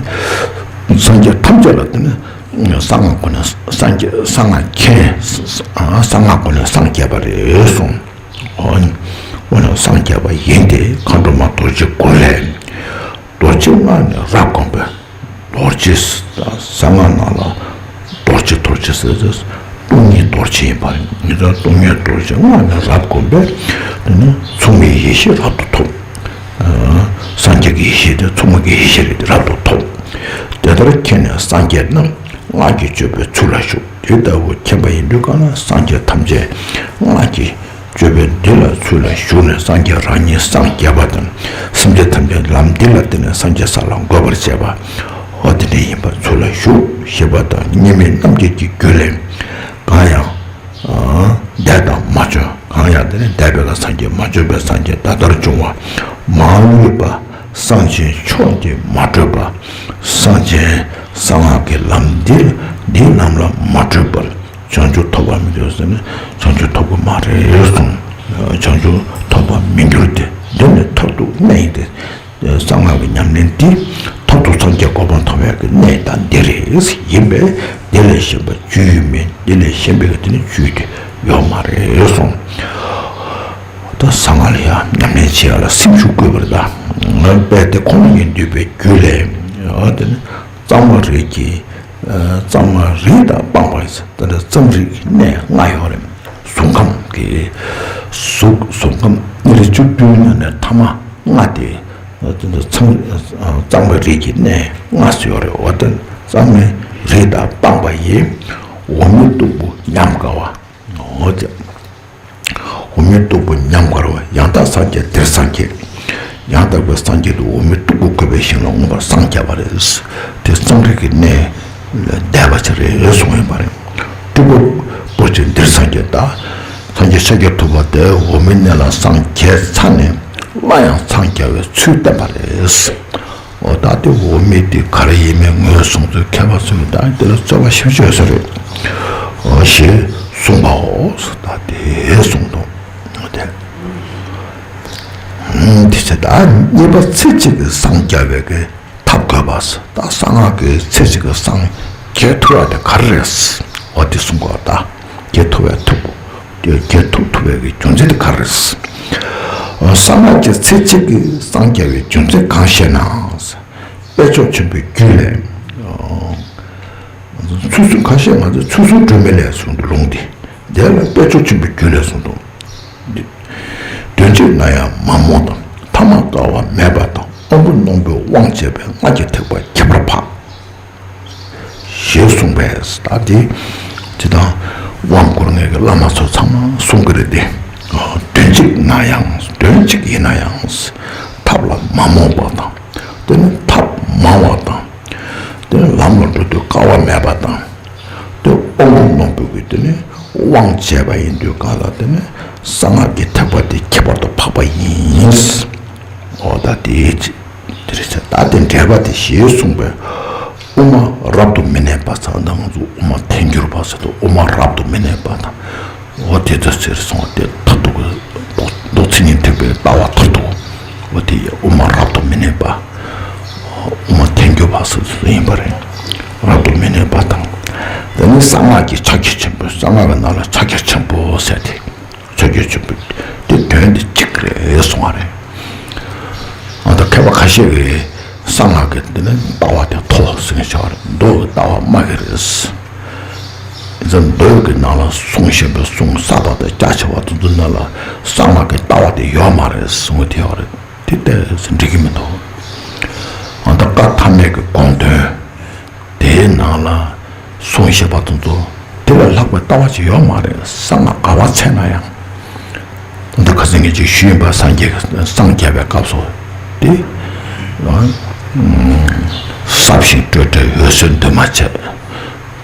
སངས་རྒྱས་ཐམས་ཅད་ལ་དེ་ནི་གསང་སྔགས་སྒོ་ནས་སངས་རྒྱས་གསང་སྔགས་མཁྱེན། གསང་སྔགས་སྒོ་ནས་སངས་རྒྱས་པ་རེད་གསུངས། འོ་ན་སངས་རྒྱས་པ་ཡིན་ཏེ་མཁའ་འགྲོ་མ་རྡོ་རྗེ་མགོན་ལས། རྡོ་རྗེ་སྔགས་ནི་རབ་བསྒོམས་པས། རྡོ་རྗེ་གསང་སྔགས་ནང་ལ་རྡོ་རྗེ་རྡོ་རྗེ་ཟེར་ཏེ་སྟོང་ཉིད་རྡོ་རྗེ་ཡིན་པ་ཡིན་ཙང་སྟོང་ཉིད་རྡོ་རྗེ་སྔགས་ནི་རབ་བསྒོམས་པས་དེ་ནི་མཚུངས་མེད་ཡེ་ཤེས་རབ་ཏུ་ཐོབ། སངས་རྒྱས་ཀྱི་ཡེ་ཤེས་དེ་མཚུངས་མེད་ཀྱི་ཡེ་ཤེས་རེད་དེ་རབ་ཏུ་ཐོབ། དེ་ལྟར་མཁྱེན་ནས་སངས་རྒྱས་རྣམས་སྔགས་ཀྱི་སྤྱོད་པའི་ཚུལ་ལ་ཞུགས། དེ་ལྟ་བུ་མཁྱེན་པ་ཡིན་དུས་གང་ལ་སངས་རྒྱས་ཐམས་ཅད་སྔགས་ཀྱི་སྤྱོད་པའི་འདི་ལ་ཚུལ་ལ་ཞུགས་ནས་སངས་རྒྱས་རང་ཉིད་སངས་རྒྱས་པ་དང་། སེམས་ཅན་ཐམས་ཅད་ལམ་འདི་ལ་བརྟེན་ནས་སངས་རྒྱས་ས་ལ་འགོད་པར་བྱེད་པ། འོ་དེ་འདྲ་ཡིན་པར་ཚུལ་ལ་ཞུགས་ཞེས་པ་དང་། གཉིས་མེད་རྣམ་འབྱེད་ཀྱི་རྒྱུད་ལས། གང་ཡང་འདས་དང་མ་བྱོན། གང་ཡང་དེ་ནི་འདས་པའི་ལ་སངས་རྒྱས། མ་བྱོན་པའི་སངས་རྒྱས། ད་ལྟར་བྱུང་བ། མ་ལུས་པ། གསང་ཆེན་མཆོག་འདི་མ་བགྲོད་པ། གསང་ཆེན་གསང་སྔགས་ཀྱི་ལམ་འདི་འདི་རྣམས་ལ་མ་བགྲོད་པར། བྱང་ཆུབ་ཐོབ་པར་མི་འགྱུར་ཟེར་ནས་བྱང་ཆུབ་ཐོབ་ཀྱི་མ་རེད་གསུངས། བྱང་ཆུབ་ཐོབ་པར་མི་འགྱུར་ཏེ། འདི་ནི་མཐར་ཐུག་གནད་ཡིན་ཏེ། གསང་སྔགས་ཀྱི་ཉམས་ལེན་འདི་མཐར་ཐུག་སངས་རྒྱས་གོ་འཕང་ཐོབ་ཡག་གི་གནད་དང་འདི་རེད། ཡིན་པས་འདི་ལས་གཞན་པ་རྒྱུ་ཡོད་མིན། འདི་ལས་གཞན་པའི་གི་དེ་ནི་རྒྱུ་དེ་ཡོད་མ་རེད་གསུངས། ད་གསང་སྔགས་ལ་ཡང་ཉམས་ལེན་བྱེད་ཡག་ལ་སེམས་ཤུགས་དགོས་པ་རེད་ད། ང་དཔེ་དེ་ཁོ་ན་ཉིད་འདུས་པའི་རྒྱུད་ལས། དེ་ནི་གཙང་མ་རིགས་ཀྱི། གཙང་མ་རིགས་དང་སྤངས་པ་ཡིན་ཟེར། ད་ལྟ་གཙང་རིགས་གནས་ལྔ་ཡོད་རེད། གཟུགས་ཁམས་ཀྱི། གཟུགས་གཟུགས་ཁམས་གནས་རིགས་བཅུ་བདུན་ནང་ནས་ཐ་མ་ལྔ་དེ། ད་ལྟ་གཙང་གཙང་མ་རིགས་ཀྱི་གནས་ལྔ་ཟེར་ཡོད་རེད། འོ་ད་གཙང་མའི་རིགས་དང་སྤངས་པ་ཡིས། འོག་མིན་སྟུག་པོ་ཉམས་དགའ་བ། འོ་དེ། འོག་མིན་སྟུག་པོ་ཉམས་དགའ་བ། ཡང་དག་སངས་རྒྱས་འདིར་སངས་རྒྱས། ཡང་དག་པའི་སངས་རྒྱས་དེ་འོག་མིན་སྟུག་པོ་བཀོད་པའི་ཞིང་ལ་མངོན་པར་སངས་རྒྱས་པ་རེད། དེ་གཙང་རིགས་ཀྱི་གནས་ལས་འདས་པ་ཅིག་རེད་གསུངས་ཡོད་པ་རེད། སྤྲུལ་པ་པོ་ཆེ་འདིར་སངས་རྒྱས་ད། སངས་རྒྱས་ཤཱཀྱ་ཐུབ་པ་དེ་འོག་མིན་གནས་ལ་སངས་རྒྱས་ཚར་ནས་སླར་ཡང་འཚང་རྒྱ་བའི་ཚུལ་བསྟན་པ་རེད། འོ་ད་དེ་འོག་མིན་དེ་ག་རེ་ཡིན་མིན་ངོས་བཟུང་ཚུལ་མཁས་པ་ཚོས་ད་དེ་ལ་རྩོད་པ་ཞེ་པོ་ཅིག་ཡོད་ས་རེད། འོ་ཞེས་གསུངས་པའོ། ད་དེ་གསུངས་དང་། འོ་དེ། དེ་ཚེ་ད་གཉིས་པ་ཚེ་གཅིག་གི་སངས་རྒྱ་བའི་གི་ཐབས་དགོས་པ། ད་གསང་སྔགས་ཀྱི་ཚེ་གཅིག་གི་སངས་རྒྱས་ཐུབ་པ་དེ་ག་རེ་རེད། འོ་དེ་གསུངས་པ་ད་རྒྱས་ཐུབ་པའི་ཐབས། དེ་རྒྱས་ཐུབ་ཐུབ་པའི་གི་རྒྱུ་མཚན་དེ་ག་རེ་རེད། གསང་སྔགས་ཀྱི་ཚེ་གཅིག་གི་སངས་རྒྱ་བའི་རྒྱུ་མཚན་གང་ཞེ་ན། དཔལ་མཆོག་ཆེན་པོའི་རྒྱུད་ལས། ཚུལ་གསུམ་ཁ་ཤས་ང་ཚོས་ཚུལ་གསུམ་སྒྲོན་མེ་ལས་གསུངས་འདུག་ལུང་འདི། དེ་ལ་དཔལ་མཆོག་ཆེན་པོའི་རྒྱུད་ལས་གསུངས་འདུག་དོན་གཅིག་ན་ཡང་མ་རྨོངས་དང་། ཐ་མ་དཀའ་བ་མེད་པ་དང་། དབང་པོ་རྣོན་པོའི་དབང་བྱས་པའི་སྔགས་ཀྱི་ཐེག་པ་ཁྱད་པར་འཕགས། ཞེས་གསུངས་པས། ད་དེ་དེ་དང་དབང་བསྐུར་མཁན་གྱི་བླ་མ་ཚོ་ཚང་མ་གསུང་གི་རེད་དེ། དོན་གཅིག་ན་ཡང་། དོན་གཅིག་ཡིན་ན་ཡང་། ཐབས་ལ་མ་རྨོངས་པ་དང་། དེ་ནི་ཐབས་མང་བ་དང་། དེ་ནི་ལམ་ལ་འགྲོ་དུས་དཀའ་བ་མེད་པ་དང་། དེ་དབང་པོ་རྣོན་པོ་གི་དེ་ནི་དབང་བྱས་པ་ཡིན་དུས་གང་ལ་དེ་ནི་གསང་སྔགས་ཀྱི་ཐེག་པ་དེ་ཁྱད་པར་དུ་འཕགས་པ་ཡིན། འོ་ད་དེ་ཅི། དེ་རེད་ཟེར། ད་དེ་འགྲེལ་པ་དེ་ཞེས་གསུངས་པས། དབུ་མ་རབ་ཏུ་མི་གནས་པ་ཟེར། ད་ང་ཚོ་དབུ་མ་ཐལ་འགྱུར་བ་ཟེར་དུས་དབུ་མ་རབ་ཏུ་མི་གནས་པ་དང་། འོ་དེ་ཚོ་ཟེར་སོང་བ་དེ་མཐར་ཐུག་གི་མདོ་མདོ་མཚན་ཉིད་ཐེག་པའི་ལྟ་བ་མཐར་ཐུག་འོ་དེ་ཡི་དབུ་མ་རབ་ཏུ་མི་གནས་པ། དབུ་མ་ཐལ་འགྱུར་བ་ཟེར་དུས་ཡིན་པ་རེད། རབ་ཏུ་མི་གནས་པ་དང་། དེ་ནི་གསང་སྔགས་ཀྱི་ཕྱག་རྒྱ་ཆེན་པོ། གསང་སྔགས་ཀྱི་ནང་ལ་ཕྱག་རྒྱ་ཆེན་པོ་ཟེར་དེ། ཕྱག་རྒྱ་ཆེན་པོ་དེ་དོན་དེ་གཅིག་རེད་གསུང་བ་རེད། ཨ་ད་མཁས་པ་ཁ་ཤས་ཀྱིས་གསང་སྔགས་ཀྱི་དེ་ནི་ལྟ་བ་དེ་མཐོ་ཟེར་མཁན་ཆགས་རེད། མདོ་གི་ལྟ་བ་དམའ་གི་རེད། ཙམ་མདོ་གི་ནང་ལ་གསུང་བཞིན་པའི་གསུང་ས་དང་དེ་རྒྱ་ཆེ་བ་དེ་ཚོ་ནང་ལ་གསང་སྔགས་ཀྱི་ལྟ་བ་དེ་ཡོད་མ་རེད་གསུང་གི་དེ་ཡོད་རེད། དེ་ལྟས་འགྲིག་གི་མི་འདུག་ཨ་ད་བཀའ་ཐ་མའི་གི་དགོངས་དོན་དེའི་ནང་ལ་གསུང་བཞིན་པ་དེ་ཚོ་དེ་ལས་ལྷག་པའི་ལྟ་བ་ཅིག་ཡོད་མ་རེད། གསང་སྔགས་ག་བ་འཚལ་ན་ཡང་། འདི་ཁ་སང་ངས་ཅིག་ཞུས་ཡིན་པ། སངས་རྒྱས་སངས་རྒྱས་པའི་སྐབས་སུ་དེ་ཟབ་ཞི་སྤྲོས་བྲལ་འོད་གསལ་འདུས་མ་བྱས།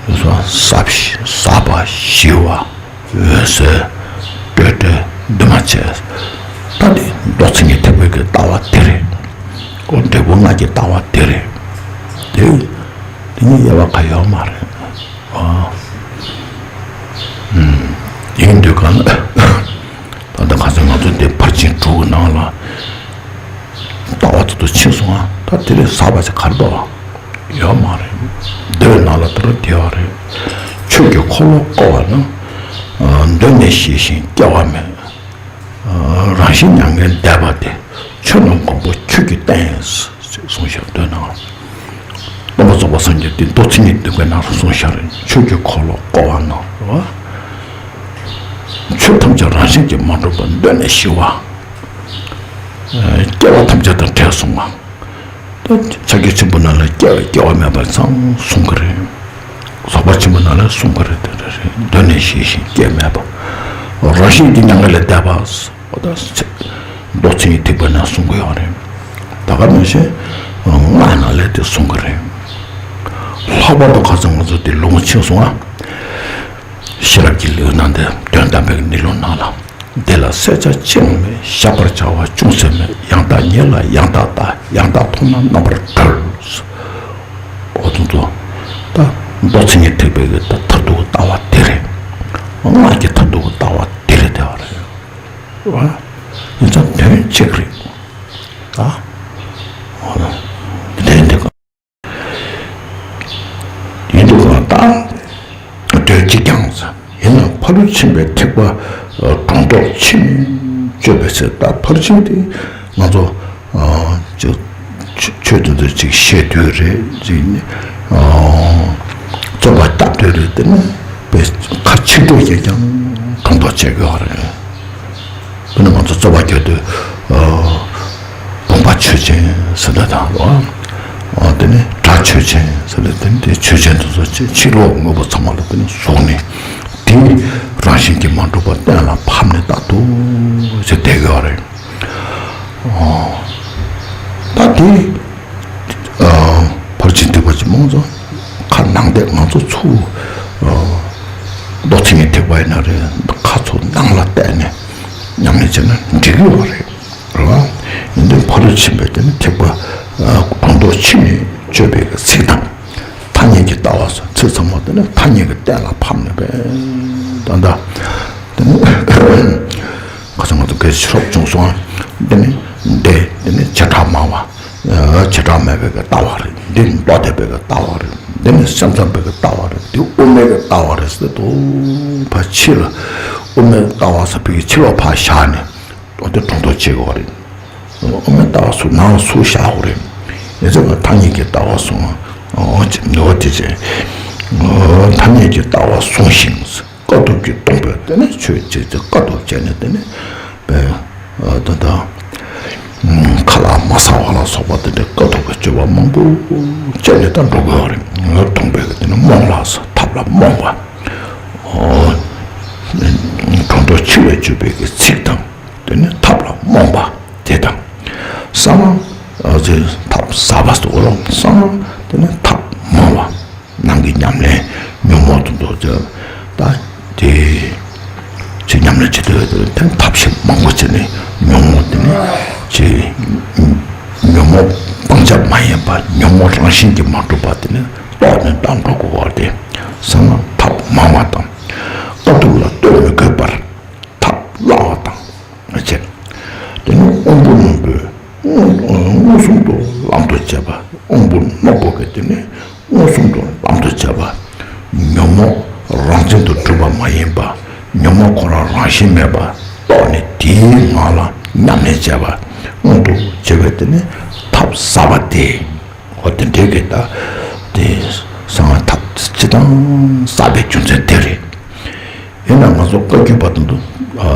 ཟབ་ཞི་ཟབ་པ་ཞི་བ་འོད་གསལ་སྤྲོས་བྲལ་འདུས་མ་བྱས། ད་དེ་མདོ་མཚན་ཉིད་ཐེག་པའི་གི་ལྟ་བ་དེ་རེད། ཨོ་འབྲས་བུ་ལྔ་གི་ལྟ་བ་དེ་རེད། དེ་དེ་གཉིས་དབྱེ་བ་ག་ཡོད་མ་རེད། ཨ་ཡིན་དུས་གང་ལ། ད་ལྟ་ཁ་སང་ང་ཚོ་འདི་ཕར་ཕྱིན་དྲུག་གི་ནང་ལ་ལྟ་བ་དེ་ཚོ་ཕྱིན་སོང་ང་། ད་དེ་ལས་ཟབ་པ་ཞིག་ག་རེ་འདུག་ཡོད་མ་རེད། འདོད་ནང་ལ་དེ་རུ་དེ་ཡོད་རེད། ཆོས་ཀྱི་འཁོར་ལོ་བསྐོར་བ་ན། ཨ་གདོད་ནས་ཞི་ཞིང་སྐྱེ་བ་མེད། ཨ་རང་བཞིན་མྱ་ངན་འདས་པ་དེ། ཆོས་རྣམས་མགོན་པོ་ཁྱོད་ཀྱིས་བསྟན། གསུངས་ཤག་འདོད་ནང་། སྟོན་པ་རྫོགས་པ་སངས་རྒྱས་དེ་མདོ་མཚན་ཉིད་འདུས་པའི་ནང་ལ་གསུངས་ཤག་རེད། ཆོས་ཀྱི་འཁོར་ལོ་བསྐོར་བ་ན་རེད་བ། ཆོས་ཐམས་ཅད་རང་བཞིན་གྱིས་མ་གྲུབ་པ་གདོད་ནས་ཞི་བ། ཨ་སྐྱེ་བ་ཐམས་ཅད་དང་བྲལ་སོང་བ། ད་ཕྱག་རྒྱ་ཆེན་པོ་ནང་ལ་སྐྱེ་བ་སྐྱེ་བ་མེད་པ་ཚང་གསུང་གི་རེད། རྫོགས་པ་ཆེན་པོ་ནང་ལ་གསུང་གི་རེད། དེ་རེད། གདོད་ནས་ཞི་ཞིང་སྐྱེ་མེད་པ། རང་བཞིན་གྱིས་མྱ་ངན་ལས་འདས་པ། འོ་ད་མདོ་མཚན་ཉིད་ཐེག་པའི་ནང་གསུང་གི་ཡོད་རེད། ད་ག་ནང་བཞིན་སྔགས་ནང་ལས་དེ་གསུང་གི་རེད། ལྷག་པར་དུ་ཁ་སང་ང་ཚོ་དེ་ལུང་ཕྱིན་སོང་ང་། ཤེས་རབ་ཀྱི་ལེའུ་ནང་དེ་དོན་དམ་པའི་གནས་ལུགས་ནང་ལ། འདི་ལ་བསལ་བྱ་ཅི་ཡང་མེད། བཤད་པར་བྱ་བ་ཅུང་ཟད་མེད། ཡང་དག་ཉིད་ལ་ཡང་དག་ལྟ། ཡང་དག་མཐོང་ན་རྣམ་པར་གྲོལ། འོ་དེ་ཚོ་ད་མདོ་མཚན་ཉིད་ཐེག་པའི་གི་ད་མཐར་ཐུག་གི་ལྟ་བ་དེ་རེད། སྔགས་ཀྱི་མཐར་ཐུག་གི་ལྟ་བ་དེ་རེད། དེ་བ་རེད་བ། ཡིན་ཙང་དོན་གཅིག་རེད། ད་འོ་དེ་འདི་ག་ཡིན་དུས་གང་ལྟར་དོན་གཅིག་ཀྱང་ཡིན་ན། ཕ་རོལ་ཕྱིན་པའི་ཐེག་པ་སྒྲོ་འདོགས་ཕྱི་ནས་གཅོད་པའི་ཚེ། ད་ཕར་ཕྱིན་དེ་ང་ཚོ་ཨ་ཅིག་ཆོས་དེ་ཚོ་ཅིག་བཤད་དུས་རེད། ཅིག་ནི་ཨ་རྩོད་པ་བརྒྱབ་དུས་རེད། དེ་ནི་དཔེ་ཁ་ཕྱིར་སྒྲོག་བྱས་ཀྱང་སྒྲོ་འདོགས་བྱེད་དགོས་པ་རེད། དེ་ནི་ང་ཚོ་རྩོད་པ་རྒྱག་དུས་ཨ་བུམ་པ་ཆོས་ཅན་ཟེར་འདྲ་དང་རོ། ཨ་དེ་ནི་སྒྲ་ཆོས་ཅན་ཟེར་འདྲ། དེ་ནི་དེ་ཆོས་ཅན་དེ་ཚོ་ཕྱི་ལོགས་དངོས་པོ་ཚང་མ་ལ་དེ་ནི་བཟུང་ནས། དེ་རང་བཞིན་གྱིས་མ་གྲུབ་པ་གཏན་ལ་ཕབ་ནས་རྟག་ཏུ་ཟེར་བསྡད་ཡོད་རེད། ཨ་ད་དེ་ཨ་ཕར་ཕྱིན་ཐེག་པ་ཅིག་མང་ཚོ་ཁ་ནང་བསྡད། ང་ཚོ་ཚུར་ཨ་མདོ་མཚན་ཉིད་ཐེག་པ་ཡིན་ན་རེད། ཁ་ཚུར་ནང་ལ་བལྟས་ནས་ཉམས་ལེན་བྱས་ན་འགྲིག་གི་ཡོད་རེད། རེད་བ། ཡིན་དུས་ཕ་རོལ་ཕྱིན་པའི་དེ་ནི་ཐེག་པ་ཨ་སྒྲོ་འདོགས་ཕྱི་ནས་གཅོད་པའི་ཚིག་དང་། ཐ་སྙད་ཀྱི་ལྟ་བ་སོགས་ཚིག་ཚང་མ་དེ་ནི་ཐ་སྙད་ཀྱི་གཏན་ལ་ཕབ་ནས་པས། ད་ལྟ་དེ་ནི་ཁ་སང་ང་ཚོ་སྐད་ཆ་ཤོབ་བྱུང་སོང་། དེ་ནི་འདི་དེ་ནི་བྱེ་བྲག་སྨྲ་བ། བྱེ་བྲག་སྨྲ་བའི་གི་ལྟ་བ་རེད། འདི་མདོ་སྡེ་པའི་གི་ལྟ་བ་རེད། འདི་ནི་སེམས་ཙམ་པའི་གི་ལྟ་བ་རེད། འདི་དབུ་མའི་གི་ལྟ་བ་རེད་ཟེར་དུས་ཕར་ཕྱི་ལ་དབུ་མའི་ལྟ་བ་ཟེར་བའི་ཕྱི་ལོགས་ཕར་བཞག་ནས། འོ་དེ་སྒྲོ་འདོགས་བྱེད་དགོས་རེད། དབུ་མའི་ལྟ་བ་སུ་ནང་སུ་བཞག་དགོས་རེད། ཡིན་ཚད་ང་ཐ་སྙད་ཀྱི་ལྟ་བ་སོང་། འོ་ཅི་ནོར་དེ་བྱས། ཐ་སྙད་ཀྱི་ལྟ་བ་སོང་ཞིང་། དཀའ་ཐུབ་ཀྱིས་སྟོང་པའི་དེ་ནས་ཆོས་བྱེད་ཚེ། དཀའ་ཐུབ་བྱས་ནས་དེ་ནས་པའི་ད་ལྟ་ཁ་ལག་མ་ཟ་བ་ལ་སོགས་པ་དེ་འདྲའི་དཀའ་ཐུབ་ཀྱི་སྤྱོད་པ་མང་པོ་བྱས་ནས་ད་འགྲོ་དགོས་རེད། ངོ་སྟོང་པའི་དེ་ནས་རྨོངས་ལ་ཐབས་ལ་རྨོངས་པ། སྒྲོ་འདོགས་ཕྱི་ལ་གཅོད་པའི་གི་ཚིག་དང་། དེ་ནི་ཐབས་ལ་རྨོངས་པ་དེ་དང་། གསང་སྔགས་ཨ་ཅེ་ཐབས་ཟབ་པ་སོགས་ལ་གསང་སྔགས་དེ་ནི་ཐབས་རྨོངས་པ། ནང་གི་ཉམས་ལེན་ཉོན་མོངས་དང་འདོད་ཆགས་ད་དེ་ཅིག་ཉམས་ལེན་བྱེད་དུས་དེ་ཐབས་ཤེས་མང་པོ་བྱས་ནས་ཉོན་མོངས་དེ་ནི་ཅིག་ཉོན་མོངས་སྤང་བྱ་མ་ཡིན་པ། ཉོན་མོངས་རང་བཞིན་གྱིས་མ་གྲུབ་པ་དེ་ནི་རྟོགས་ནས་ད་འགྲོ་དགོས་པ་དེ། གསང་སྔགས་ཐབས་མང་བ་དང་། དཀའ་ཐུབ་ལ་ལྟོས་མི་དགོས་པར། ཐབས་སླ་བ་དང་བྱས། དེ་ནི་དབང་པོ་རྣོན་པོས་མངོན་མངོན་སུམ་དུ་ལམ་དུ་བྱེད་པ། དབང་པོ་རྣོན་པོ་གིས་དེ་ནི་མངོན་སུམ་དུ་ལམ་དུ་བྱེད་པ། ཉོན་མོངས་རང་བཞིན་དུ་གྲུབ་པ་མ་ཡིན་པ། ཉོན་མོངས་ཁོ་རང་རང་བཞིན་མེད་པ་རྟོགས་ནས་དེའི་ངང་ལ་ཉམས་ལེན་བྱེད་པ་མངོན་དུ་བྱེད་པའི་དེ་ནི་ཐབས་ཟབ་པ་སྟེ། འོ་དེ་འདྲའི་གི་ད་དེ་ གསང་སྔགས་ཐབས་སྤྱི་དང་བསགས་པའི་རྒྱུ་མཚན་དེ་རེད། ཡིན་ན་ང་ཚོ་བཀའ་བརྒྱུད་པ་དང་དུ་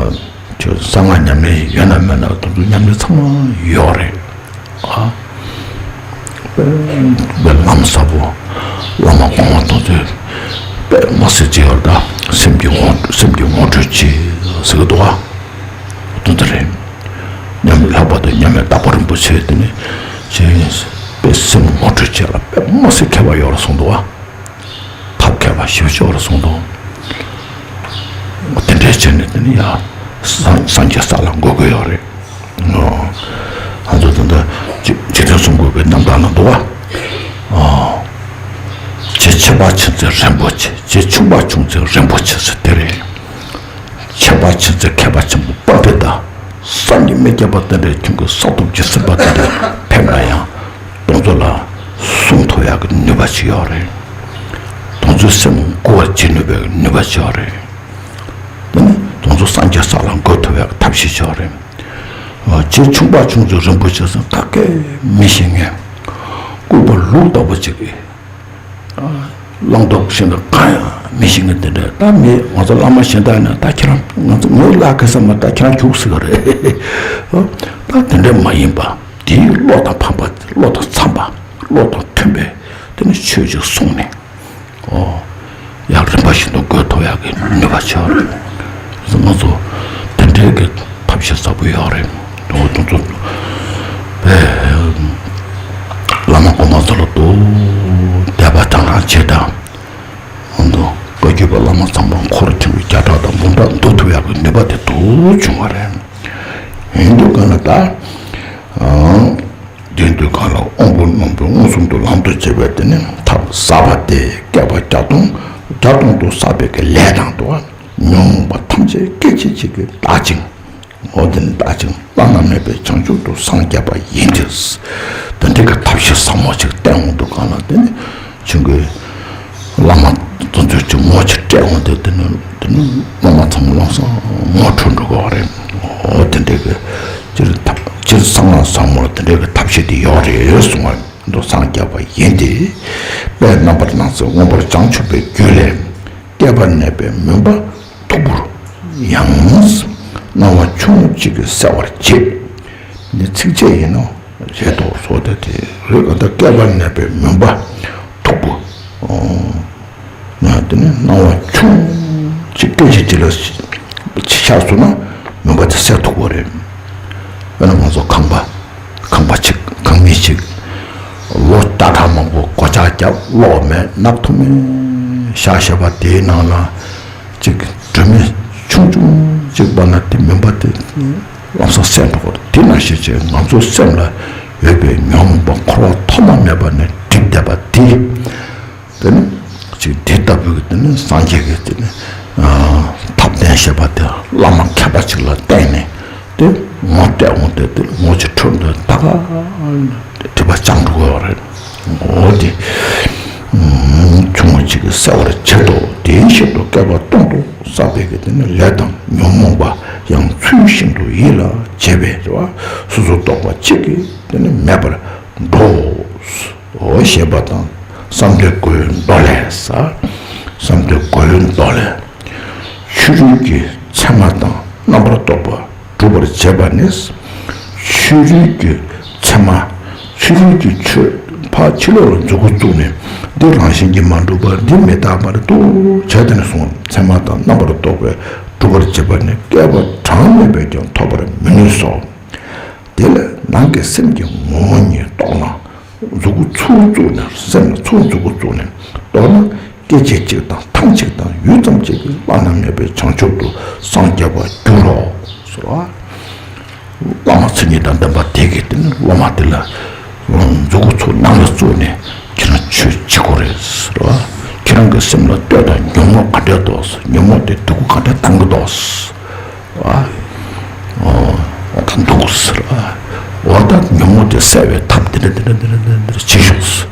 ཁྱོད་གསང་སྔགས་ཉམས་ལེན་ཡོད་ན་མེད་ན་དུ་དུ་ཉམས་ལེན་ཚང་མ་ཡོད་རེད། ཨ། དཔེ་ལམ་ཟབ་པོ། བླ་མ་གོང་མ་དང་དུ་དཔེ་མ་སྲིད་ཅིག་ཡོད་ད། སེམས་ཀྱི་ངོ་སེམས་ཀྱི་ངོ་སྤྲོད་ཅིག་ཟེར་གི་འདུག་ཨ། དོན་དེ་རེད། ཉམས་ལྷག་པར་དུ་ཉམས་ལེན་དྭགས་པོ་རིན་པོ་ཆེ་དེ་ནི་ཅིག་དཔེ་སེམས་ངོ་སྤྲོད་བྱེད་ལ་དཔེ་མ་སྲིད་མཁས་པ་ཡོད་རེད་གསུངས་འདུག་ཨ། ཐབས་མཁས་པ་ཞིབ་ཤོས་རེད་གསུངས་འདུག་དེ་འདྲའི་བྱས་ནས་དེ་ནི་ཡ་སངས་སངས་རྒྱས་ས་ལ་འགོད་དགོས་ཡོད་རེད། ཨོ། ང་ཚོ་ད་ལྟ་འཇིག་འཇིག་རྟེན་གསུམ་འགོད་པའི་རྣམ་ཐར་ན་འདུག་བ། ཨོ། རྗེ་ཆེ་བ་ཆུང་ཚེ་རིན་པོ་ཆེ། རྗེ་ཆུང་བ་ཆུང་ཚེ་རིན་པོ་ཆེ་ཟེར་དེ་རེད། ཆེ་བ་ཆུང་ཚེ་མཁས་པ་ཆེན་པོ་དཔལ་སྤྲུལ་དང་། སངས་རྒྱས་མི་བསྐྱོད་པ་དེ་འདྲའི་ཁྱོད་ཀྱི་ས་ཐོབ་ཀྱི་སྲིད་པ་དེ་འདྲ་ཕེབས་ན་ཡང་། དེ་ཚོ་ལ་གསུང་ཐོབ་ཡག་གི་ནུས་པ་ཅིག་ཡོད་རེད། དེ་ཚོའི་སེམས་མགུ་བར་བྱེད་ནུས་པའི་ནུས་པ་ཅིག་ཡོད་རེད། དེ་ནི་དེ་ཚོ་སངས་རྒྱས་ས་ལ་འགོད་ཐུབ་ཡག་གི་ཐབས་ཤེས་ཅིག་ཡོད་རེད། ཨ། རྗེ་ཆུང་བ་ཆུང་ཚེ་རིན་པོ་ཆེ་ཟེར་ག་གེ་མི་ཤེས་མཁན། ལྐུགས་པ་ལུག་ལྟ་བུ་ཅིག་གིས། ཨ། བླང་དོར་ཤེས་པ་གང་ཡང་མི་ཤེས་མཁན་དེ་འདྲ་ད་མི་ང་ཚོ་བླ་མ་གཞན་དག་ནས་ད་ཁྱེད་རང་ང་ཚོ་ངོ་ལ་ཁ་ས་མ་ད་ཁྱེད་རང་རྒྱུགས་ཟེར་གི་རེད། ཨ། ད་དེ་འདྲ་མ་ཡིན་པ་དེའི་བློ་དང་ཕམ་པ་བློ་དང་འཚམས་པ་བློ་དང་མཐུན་པའི་དེ་ནི་ཆོས་ཅིག་གསུངས་ནས། ཨོ། ཡང་རིམ་པ་བཞིན་དུ་འགོད་ཐུབ་ཡག་གི་ནུས་པ་ཆགས་རེད། ང་ཚོ་དེ་འདྲའི་གི་ཐབས་ཤེས་ཟབ་པོ་ཡོད་རེད། འོ་དེ་ཚོ་བླ་མ་གོང་མ་ཚོ་ལ་དུ་དད་པ་དང་རང་ཆེ་དང་། འོ་དུ་བཀའ་བརྒྱུད་པ་བླ་མ་ཚང་མ་འཁོར་ཐིམ་པའི་བརྒྱ་ཕྲག་དང་འབུམ་ཕྲག་འདུ་ཐུབ་ཡག་གི་ནུས་པ་དེ་དུ་བྱུང་བ་རེད། ཡིན་དུས་གང་ལ་ད། དེ་དུས་གང་ལ་དབང་པོ་རྣོན་པོས་མངོན་སུམ་དུ་ལམ་དུ་བྱེད་པའི་དེ་ནི་ཐབས་ཟབ་པ་སྟེ་བསྐལ་པ་བརྒྱ་སྟོང་བརྒྱ་སྟོང་དུ་བསགས་པའི་གི་ལས་དང་དུ་བ་ཉོན་མོངས་པ་ཐམས་ཅད་སྐད་ཅིག་གཅིག་གིས་དག་ཅིང་། འོ་དེ་ནི་དག་ཅིང་བླ་ན་མེད་པའི་བྱང་ཆུབ་ཏུ་སངས་རྒྱས་པ་ཡིན་ཏེ། དེ་འདྲའི་གི་ཐབས་ཤེས་ཟབ་མོ་ཅིག་བསྟན་འོང་དུས་གང་ལ་དེ་ནི་ཆུང་གི་བླ་མ་དེ་ཚོས་ཀྱི་ངོ་ཅིག་སྤྲད་འོང་དུས་དེ་ནི་དེ་ནི་བླ་མ་ཚང་མ་ལམ་སང་ངོ་འཕྲོད་འགྲོ་གི་རེད། འོ་དེ་འདྲའི་གི་སྤྱིར་ཐབས་སྤྱིར་གསང་སྔགས་ཟབ་མོར་དེ་འདྲའི་གི་ཐབས་ཤེས་དེ་ཡོད་རེད་གསུང་བ་འདུག་སངས་རྒྱས་པ་ཡིན་ཏེ། དཔལ་རྣམ་པར་སྣང་མཛད་མངོན་པར་བྱང་ཆུབ་པའི་རྒྱུད་ལས། བསྐལ་པར་གནས་པའི་མུན་པ་མཐུག་པོར་ཡང་སྣང་བ་ཆུང་ངུ་གཅིག་གིས་བསལ་བར་བྱེད། འདི་ཚིགས་བཅད་ཡིན་ནོ། རེད་དོ་སོ་ད་དེ་རེད་ག་ད་བསྐལ་པར་གནས་པའི་མུན་པ་མཐུག་པོ། ཨོ། ན་དེ་ནི་སྣང་བ་ཆུང་ཅིག་སྐད་ཅིག་ཅིག་ལ་ཆགས་སོང་ན་མུན་པ་དེ་སེལ་ཐུབ་པ་རེད། དཔེར་ན་ང་ཚོ་ཁང་པ། ཁང་པ་ཅིག་ཁང་མིག་ཅིག་ལོ་ལྟ་གྲངས་མང་པོ་སྒོ་ལྕགས་བརྒྱབ་གློག་མེད་ནག་ཐུམ་མེད་བཞག་བཞག་པ་དེའི་ནང་ལ་ཅིག་སྒྲོན་མེ་ཆུང་ཆུང་ཅིག་བབས་ན་དེ་མུན་པ་དེ་ལམ་སང་སེལ་འགྲོ་གི་རེད། དེ་ནང་བཞིན་ཅིག་ང་ཚོ་སེམས་ལ་ཡོད་པའི་ཉོན་མོངས་པ་འཁོར་བ་ཐོག་མ་མེད་པ་ནས་སྒྲིབ་བསྡད་པ་དེ། དེ་ནི་ཅིག་འདི་ལྟ་བུའི་དེ་ནི་སངས་རྒྱས་ཀྱི་དེ་ནི་ཨ་ཐབས་ལྡན་ཞེས་པ་དེ་བླ་མ་མཁས་པ་ཅིག་ལ་བསྟེན་ནས་དེ་ངོ་སྤྲད་འོང་དེ་དེ་ངོ་ཅིག་འཕྲོད་འདོད་ད་ག་སྒྲིབ་པ་སྦྱང་འགྲོ་གི་ཡོད་རེད། འོ་དེ་ཆུང་ངུ་ཅིག་གིས་བསལ་བར་བྱེད་དོ། དེའི་ཕྱིར་དུ་བསྐལ་པ་སྟོང་དུ་བསགས་པའི་གི་དེ་ནི་ལས་དང་ཉོན་མོངས་པ་ཡང་ཚུལ་བཞིན་དུ་ཡིད་ལ་བྱེད་པའི་རེད་བ། སོ་སོར་རྟོག་པ་གཅིག་གིས་དེ་ནི་མེད་པར་འགྲོ། འོ་ཞེས་པ་དང་། བསམ་གཏན་དགུའི་མདོ་ལས། བསམ་གཏན་དགུའི་མདོ་ལས། ཕྱི་རོལ་གྱི་མཚན་མ་དང་རྣམ་པར་རྟོག་པ་སྒྲུབ་པར་བྱེད་པ་ནི། ཕྱི་རོལ་གྱི་མཚན་མ། ཕྱི་རོལ་གྱི་ཆོས་ཕར་ཕྱི་ལོགས་ལ་མཛུབ་གུ་བཙུགས་ནས་འདི་རང་བཞིན་གྱིས་མ་གྲུབ་པ་འདི་མི་རྟག་པ་རེད་འདུག་བྱས་དེ་ནས་བཟུང་མཚན་མ་དང་རྣམ་པར་རྟོག་པས་སྒྲུབ་པར་བྱེད་པ་ནི་བསྐལ་པ་གྲངས་མེད་པས་ཀྱང་ཐོབ་པར་མི་ནུས་སོ། དེ་ལས་ནང་གི་སེམས་ཀྱི་ངོ་བོ་ཉིད་རྟོགས་ན། མཛུབ་གུ་ཚུར་བཙུགས་ནས་སེམས་ལ་ཚུར་མཛུབ་གུ་བཙུགས་ནས་རྟོགས་ན། སྐད་ཅིག་གཅིག་དང་ཐང་ཅིག་དང་ཡུད་ཙམ་གཅིག་གིས་བླ་ན་མེད་པའི་བྱང་ཆུབ་ཏུ་སངས་རྒྱས་པར་འགྱུར་རོ། ཟེར་བ། བླ་མ་མཚན་ཉིད་དང་ལྡན་པ་དེ་གིས་དེ་ནི་སློབ་མ་དེ་ལ་མཛུབ་གུ་ཚུར་ནང་ལ་བཙུགས་ནས་ཁྱེད་རང་ཆོས་བྱེད་དགོས་རེད་ཟེར་བ། ཁྱེད་རང་གི་སེམས་ལ་གཏོད་དང་ཉོན་མོངས་ག་འདྲས་འདུག་ཉོན་མོངས་དེ་སྡུག་གུ་ག་འདྲས་བཏང་གི་འདུག་ཨ། འོ་ད་འདུག་ཟེར། འོ་ད་ཉོན་མོངས་དེ་བསལ་བའི་ཐབས་འདི་འདྲ་འདི་འདྲ་འདི་འདྲ་འདི་འདྲ་བྱེད་ཤོག་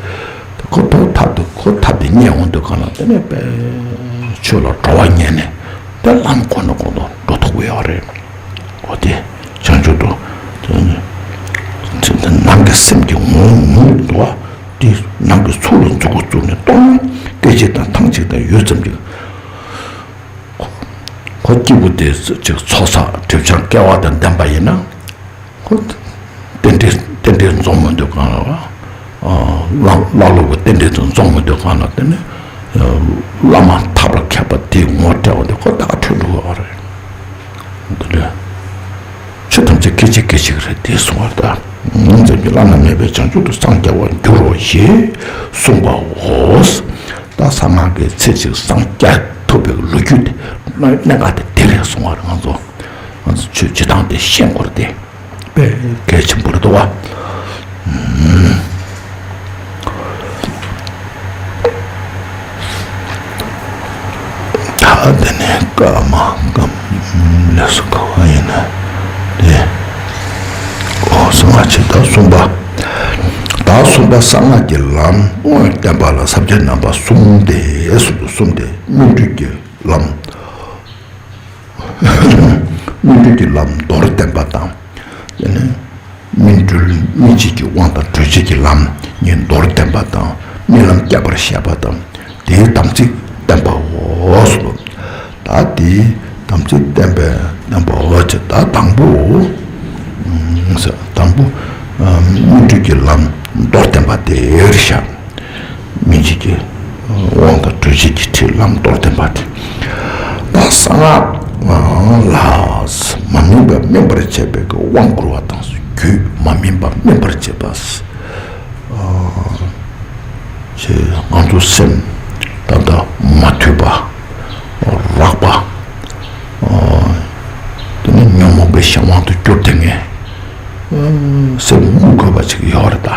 ཁོ་ཐོག་ཐབས་དེ་ཁོ་ཐབས་དེ་རྙེད་འོང་དུས་གང་ལ་དེ་ནས་དཔེ་ཆོས་ལ་བྲོ་བ་རྙེད་ནས་དཔེ་ལམ་གོ་ནས་གོ་ནས་འགྲོ་ཐུབ་ཀྱི་ཡོད་རེད། འོ་དེ་བྱང་ཆུབ་ཏུ་དེ་ནང་གི་སེམས་ཀྱི་ངོ་བོ་ངོ་བོ་འདུག་བ། དེ་ནང་གི་ཚུལ་ལ་མཛུབ་གུ་བཙུགས་ནས་རྟོགས་ན་ སྐད་ཅིག་དང་ཐང་ཅིག་དང་ཡུད་ཙམ་གྱི། ཁོ་སྐྱེས་བུ་དེ་ཅིག་ཚོགས་བསགས་སྒྲིབ་སྦྱང་སྐལ་བ་དང་ལྡན་པ་ཡིན་ན། ཁོ་རྟེན་འབྲེལ་རྟེན་འབྲེལ་འཛོམས་མི་འདོད་གང་ལ། བླ་བླ་སློབ་ཀྱི་རྟེན་འབྲེལ་དུ་འཛོམས་མི་འདོད་གང་ལ་དེ་ནི། བླ་མ་ཐར་པར་མཁས་པ་དེའི་ངོ་སྤྲད་པ་དེ་ཁོ་ད་ག་འཕྲོད་འགྲོ་བ་རེད། འདི་ལས། ཆོས་ཐམས་ཅད་སྐད་ཅིག་སྐད་ཅིག་རེད་དེ་གསུང་བར་ཐལ། ངོ་མཚར་གྱི་བླ་ན་མེད་པའི་བྱང་ཆུབ་ཏུ་སངས་རྒྱ་བར་འགྱུར་རོ་ཞེས་གསུངས་པའོ། ད་གསང་སྔགས་ཀྱི་ཚེ་གཅིག་སངས་རྒྱ་ཐུབ་པའི་ལོ་རྒྱུས་དེ་གནད་འགག་དེ་དེ་རེད་གསུང་བར་ང་ཚོ། ང་ཚོ་ཆོས་བྱེད་སྟངས་དེ་ཤེས་དགོས་རེད་དེ། དཔེ་གལ་ཆེན་པོ་རེད་དོ། ད་དེ་ནས་ཀ་མ་ཀམ་ལས་སུ་ག་བ་ཡིན་ན་དེ། ཨོ་གསང་སྔགས་ཆེ་ད་གསུམ་པ། ད་གསུམ་པ་གསང་སྔགས་ཀྱི་ལམ་དབང་བསྟན་པ་ལ་ས་བཅད་རྣམ་པ་གསུམ་སྟེ་གསུམ་དུ་གསུམ་སྟེ་སྨིན་གྲོལ་གྱི་ལམ། སྨིན་གྲོལ་གྱི་ལམ་མདོར་བསྟན་པ་དང་། དེ་ནས་སྨིན་གྲོལ་སྨིན་བྱེད་ཀྱི་དབང་དང་གྲོལ་བྱེད་ཀྱི་ལམ་གཉིས་མདོར་བསྟན་པ་དང་རྨི་ལམ་བསྐྱེད་པར་བཤད་པ་དང་དེའི་དམ་ཚིག་བསྟན་པའོ་སོ། ད་དེའི་དམ་ཚིག་བསྟན་པའི་བསྟན་པའོ་ཅེས་ད་དང་པོ། དང་པོ། སྨིན་གྲོལ་གྱི་ལམ་མདོར་བསྟན་པ་དེར་བཞག་སྨིན་བྱེད་ཀྱི་དབང་དང་གྲོལ་བྱེད་ཀྱི་ཁྲིད་ལམ་མདོར་བསྟན་པ་དེ། ད་གསང་སྔགས་ལ་མ་སྨིན་པ་སྨིན་པར་བྱེད་པའི་དབང་བསྐུར་བ་དང་། རྒྱུད་མ་སྨིན་པ་སྨིན་པར་བྱེད་པ། ཞེས་ང་ཚོ་སེམས་ད་ལྟ་མ་ཐོས་པ། རགས་པ། དེ་ནི་ཉོན་མོངས་པའི་གཞན་དབང་དུ་གྱུར་ཏེ་ངས་སེམས་རྨུགས་དགོས་པ་ཅིག་ཡོད་རེད་ད།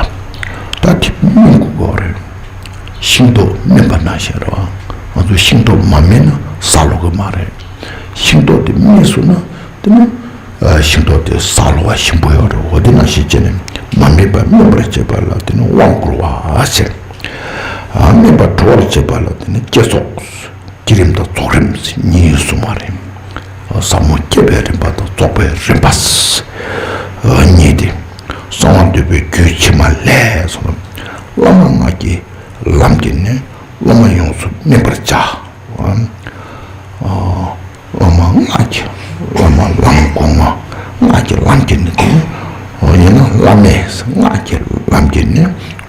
ད་དེ་སྨིན་དགོས་པ་རེད། ཤིང་ཏོག་སྨིན་པ་ནང་བཞིན་རེད་བ། ང་ཚོ་ཤིང་ཏོག་མ་སྨིན་ན་ཟ་ལོ་གི་མ་རེད། ཤིང་ཏོག་དེ་སྨིན་སོང་ན་དེ་ནི་ཤིང་ཏོག་དེ་ཟ་ལོ་བ་ཞིམ་པོ་ཡོད་རེད། འོ་དེ་ནང་བཞིན་བྱས་ནས་མ་སྨིན་པ་སྨིན་པར་བྱེད་པ་ལ་དེ་ནི་དབང་བསྐུར་བ་ཟེར། སྨིན་པ་གྲོལ་བར་བྱེད་པ་ལ་དེ་ནི་བསྐྱེད་རྫོགས། བསྐྱེད་རིམ་དང་རྫོགས་རིམ་གཉིས་གསུངས་པ་རེད། ཟབ་མོ་བསྐྱེད་པའི་རིམ་པ་དང་རྫོགས་པའི་རིམ་པ། གཉིས་ཏེ། གསང་བ་འདུས་པའི་རྒྱུད་ཕྱི་མ་ལས་གསུངས། བླ་མ་ལྔ་གི་ལམ་གྱིས་ནི་སློབ་མ་ཡོངས་སུ་སྨིན་པར་བྱ། བླ་མ་ལྔ་གི་བླ་མ་ལམ་གོང་མ་ལྔ་གི་ལམ་གྱིས་ནི་དེ། ཡིན་ན་བླ་མས་ལྔ་གི་ལམ་གྱིས་ནི་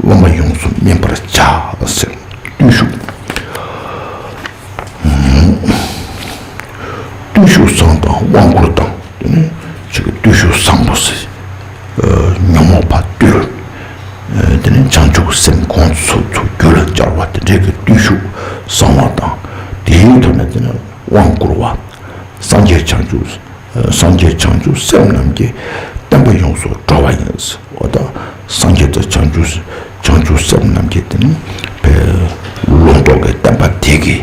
སློབ་མ་ཡོངས་སུ་སྨིན་པར་བྱ་ཟེར། བརྟུལ་ཞུགས། བརྟུལ་ཞུགས་བཟང་དང་དབང་བསྐུར་དང་དེ་ནས་ཅིག་བརྟུལ་ཞུགས་བཟང་པོ་ཟེར། ཉོན་མོངས་པ་བཏུལ། དེ་ནས་བྱང་ཆུབ་སེམས་ཁོང་ཚུགས་ཚུགས་རྒྱུད་ལ་སྦྱར་བ་དེ་འདྲའི་གི་བརྟུལ་ཞུགས་བཟང་བ་དང་དེའི་ཐོག་ནས་དེ་ནས་དབང་བསྐུར་བ། སངས་རྒྱས་བྱང་ཆུབ། སངས་རྒྱས་བྱང་ཆུབ་སེམས་རྣམས་ཀྱི་བསྟན་པ་ཡོངས་སུ་གྲོལ་བ་ཡིན། འོ་ད་སངས་རྒྱས་དང་བྱང་ཆུབ་བྱང་ཆུབ་སེམས་རྣམས་ཀྱི་དེ་ནི་བའི་ལུང་རྟོགས་ཀྱི་བསྟན་པ་དེ་གི་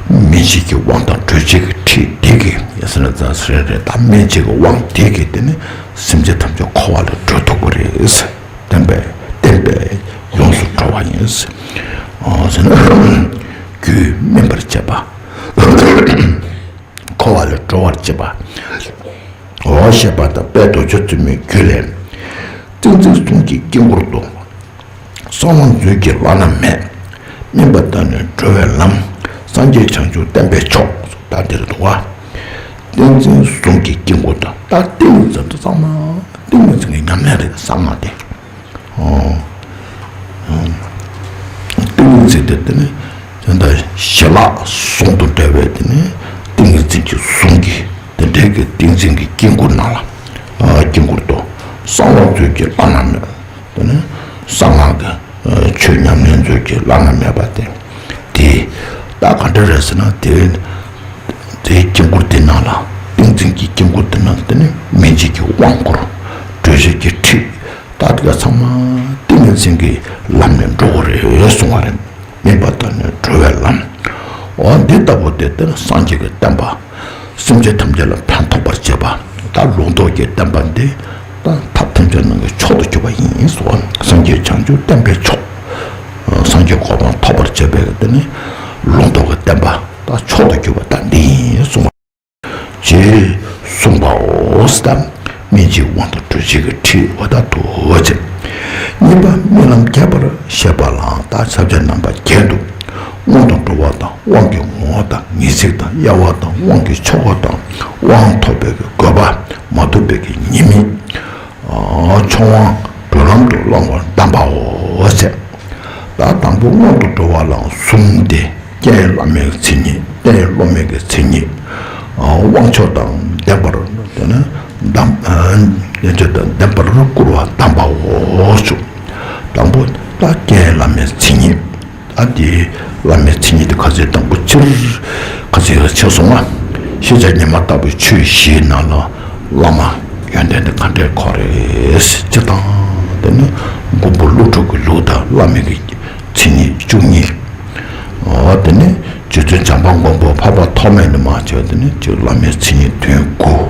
སྨིན་བྱེད་ཀྱི་དབང་དང་གྲོལ་བྱེད་ཀྱི་ཁྲིད་དེ་གི་ཡ་ཟེར་ན་ཙ་སེ་རེད་ད་སྨིན་བྱེད་ཀྱི་དབང་དེ་གི་དེ་ནི་སེམས་ཅན་ཐམས་ཅད་འཁོར་བ་ལས་སྒྲོལ་ཐུབ་པ་རེད། བསྟན་པའི་བསྟན་པས་ཡོངས་སུ་གྲོལ་བ་ཡིན། ཟེར་ན་རྒྱུད་སྨིན་པར་བྱེད་པ། འཁོར་བ་ལས་སྒྲོལ་བར་བྱེད་པ། འོ་ཞེས་པ་དང་དཔལ་རྡོ་རྗེ་བཙུན་མོའི་རྒྱུད་ལས། ཏིང་འཛིན་གསུང་གི་དཀྱིལ་འཁོར་དུ། གསང་བ་མཛོད་ཀྱི་བླ་ན་མེད། སྨིན་པ་དང་ནི་གྲོལ་བའི་ལམ། སངས་རྒྱས་བྱང་ཆུབ་བསྟན་པའི་མཆོག་ད་འདིར་འདུག་བ། ཏིང་འཛིན་གསུང་གི་དཀྱིལ་འཁོར་དུ་ད་ཏིང་འཛིན་དུ་གསང་སྔགས་ཏིང་ངེ་འཛིན་གྱི་ཉམས་ལེན་རེད་གསང་སྔགས་དེ། ཏིང་ངེ་འཛིན་དེ་དེ་ནི་ད་ལྟ་ཞལ་ལག་ཟུང་དུ་འབྲེལ་བའི་དེ་ནི་ཏིང་ངེ་འཛིན་གྱི་ཟུང་གི་དེ་འདྲའི་གི་ཏིང་འཛིན་གྱི་དཀྱིལ་འཁོར་ནང་ལ་དཀྱིལ་འཁོར་དུ་གསང་བ་མཛོད་ཀྱི་བླ་ན་མེད་དེ་ནི་གསང་སྔགས་ཀྱི་ཆོས་ཉམས་ལེན་མཛོད་ཀྱི་བླ་ན་མེད་པ་དེ་དེ་ད་ག་འདྲ་རེད་ཟེར་ན་དེ་དེའི་དཀྱིལ་འཁོར་དེ་ནང་ལ་ཏིང་འཛིན་གྱི་དཀྱིལ་འཁོར་དེ་ནང་དེ་ནི་སྨིན་བྱེད་ཀྱི་དབང་བསྐུར་གྲོལ་བྱེད་ཀྱི་ཁྲིད། ད་དེ་ག་ཚང་མ་ཏིང་ངེ་འཛིན་གྱི་ལམ་ནས་འགྲོ་དགོས་རེད་གསུང་བ་རེད། སྨིན་པ་དང་ནི་གྲོལ་བའི་ལམ། འོ་འདི་ལྟ་བུ་དེ་ལྟར་སངས་རྒྱས་ཀྱི་བསྟན་པ། སེམས་ཅན་ཐམས་ཅད་ལ་ཕན་ཐོགས་པར་བྱེད་པ། ད་ལུང་རྟོགས་ཀྱི་བསྟན་པ་འདི་ད་ཐབས་ཐམས་ཅད་ནང་གི་མཆོག་ཏུ་གྱུར་པ་ཡིན་གསུངས། སངས་རྒྱས་བྱང་ཆུབ་བསྟན་པའི་མཆོག་སངས་རྒྱས་གོ་འཕང་ཐོབ་པར་བྱེད་པའི་དེ་ནི་ལུང་རྟོགས་ཀྱི་བསྟན་པ་ད་མཆོག་ཏུ་གྱུར་པ་ད་འདི་ཡིན་གསུངས། ཅེས་གསུངས་པའོ། སྨིན་བྱེད་དབང་དང་གྲོལ་བྱེད་ཀྱི་ཁྲིད་འོ་ད་དུ་བྱེད། གཉིས་པ་རྨི་ལམ་རྒྱས་པར་བཤད་པ་ལའང་ད་ས་བཅད་རྣམ་པ་བརྒྱད་དུ། སྔོན་དུ་འགྲོ་བ་དང་དབང་གི་ངོ་བོ་དང་ངེས་ཚིག་དང་དབྱེ་བ་དང་དབང་གི་ཆོ་ག་དང་དབང་ཐོབ་པའི་གི་དགོས་པ། མ་ཐོབ་པའི་གི་ཉེས་དམིགས། མཆོག་དབང་གྲོལ་ལམ་དུ་བླང་བར་གདམས་པའོ་ཟེར། ད་དང་པོ་སྔོན་དུ་འགྲོ་བ་ལ་གསུམ་སྟེ། རྐྱེན་བླ་མའི་མཚན་ཉིད། རྟེན་སློབ་མའི་གི་མཚན་ཉིད། དབང་ཆོག་དང་ལྡན་པར་དེ་ནི་གདམས། རྐྱེན་ཆོག་དང་ལྡན་པར་བསྐུར་བ་གདམས་པའོ་ཞུ། དང་པོ་ད་རྐྱེན་བླ་མའི་མཚན་ཉིད། ཨ་དེ་བླ་མའི་མཚན་ཉིད་དེ་ཁ་ཚིག་དང་པོ་སྤྱིར་ཁ་ཚིག་ཡང་ཆེ་སོང་ང་། ཤེས་བྱ་ཉི་མ་ལྟ་བུའི་ཆོས་བཞིའི་ནང་ལ་བླ་མ་ཡོན་ཏན་དེ་ག་འདྲས་ཁོ་རེ་སྤྱིར་བཏང་། དེ་ནི་མགོན་པོ་ཀླུ་སྒྲུབ་ཀྱི་ལུགས་དང་བླ་མའི་གི་མཚན་ཉིད་བཅུ་གཉིས། འོ་དེ་ནི་རྗེ་བཙུན་བྱམས་པ་མགོན་པོ་འཕགས་པ་ཐོགས་མེད་ནས་མར་བྱས། དེ་ནི་རྗེ་བླ་མའི་མཚན་ཉིད་དོན་དགུ།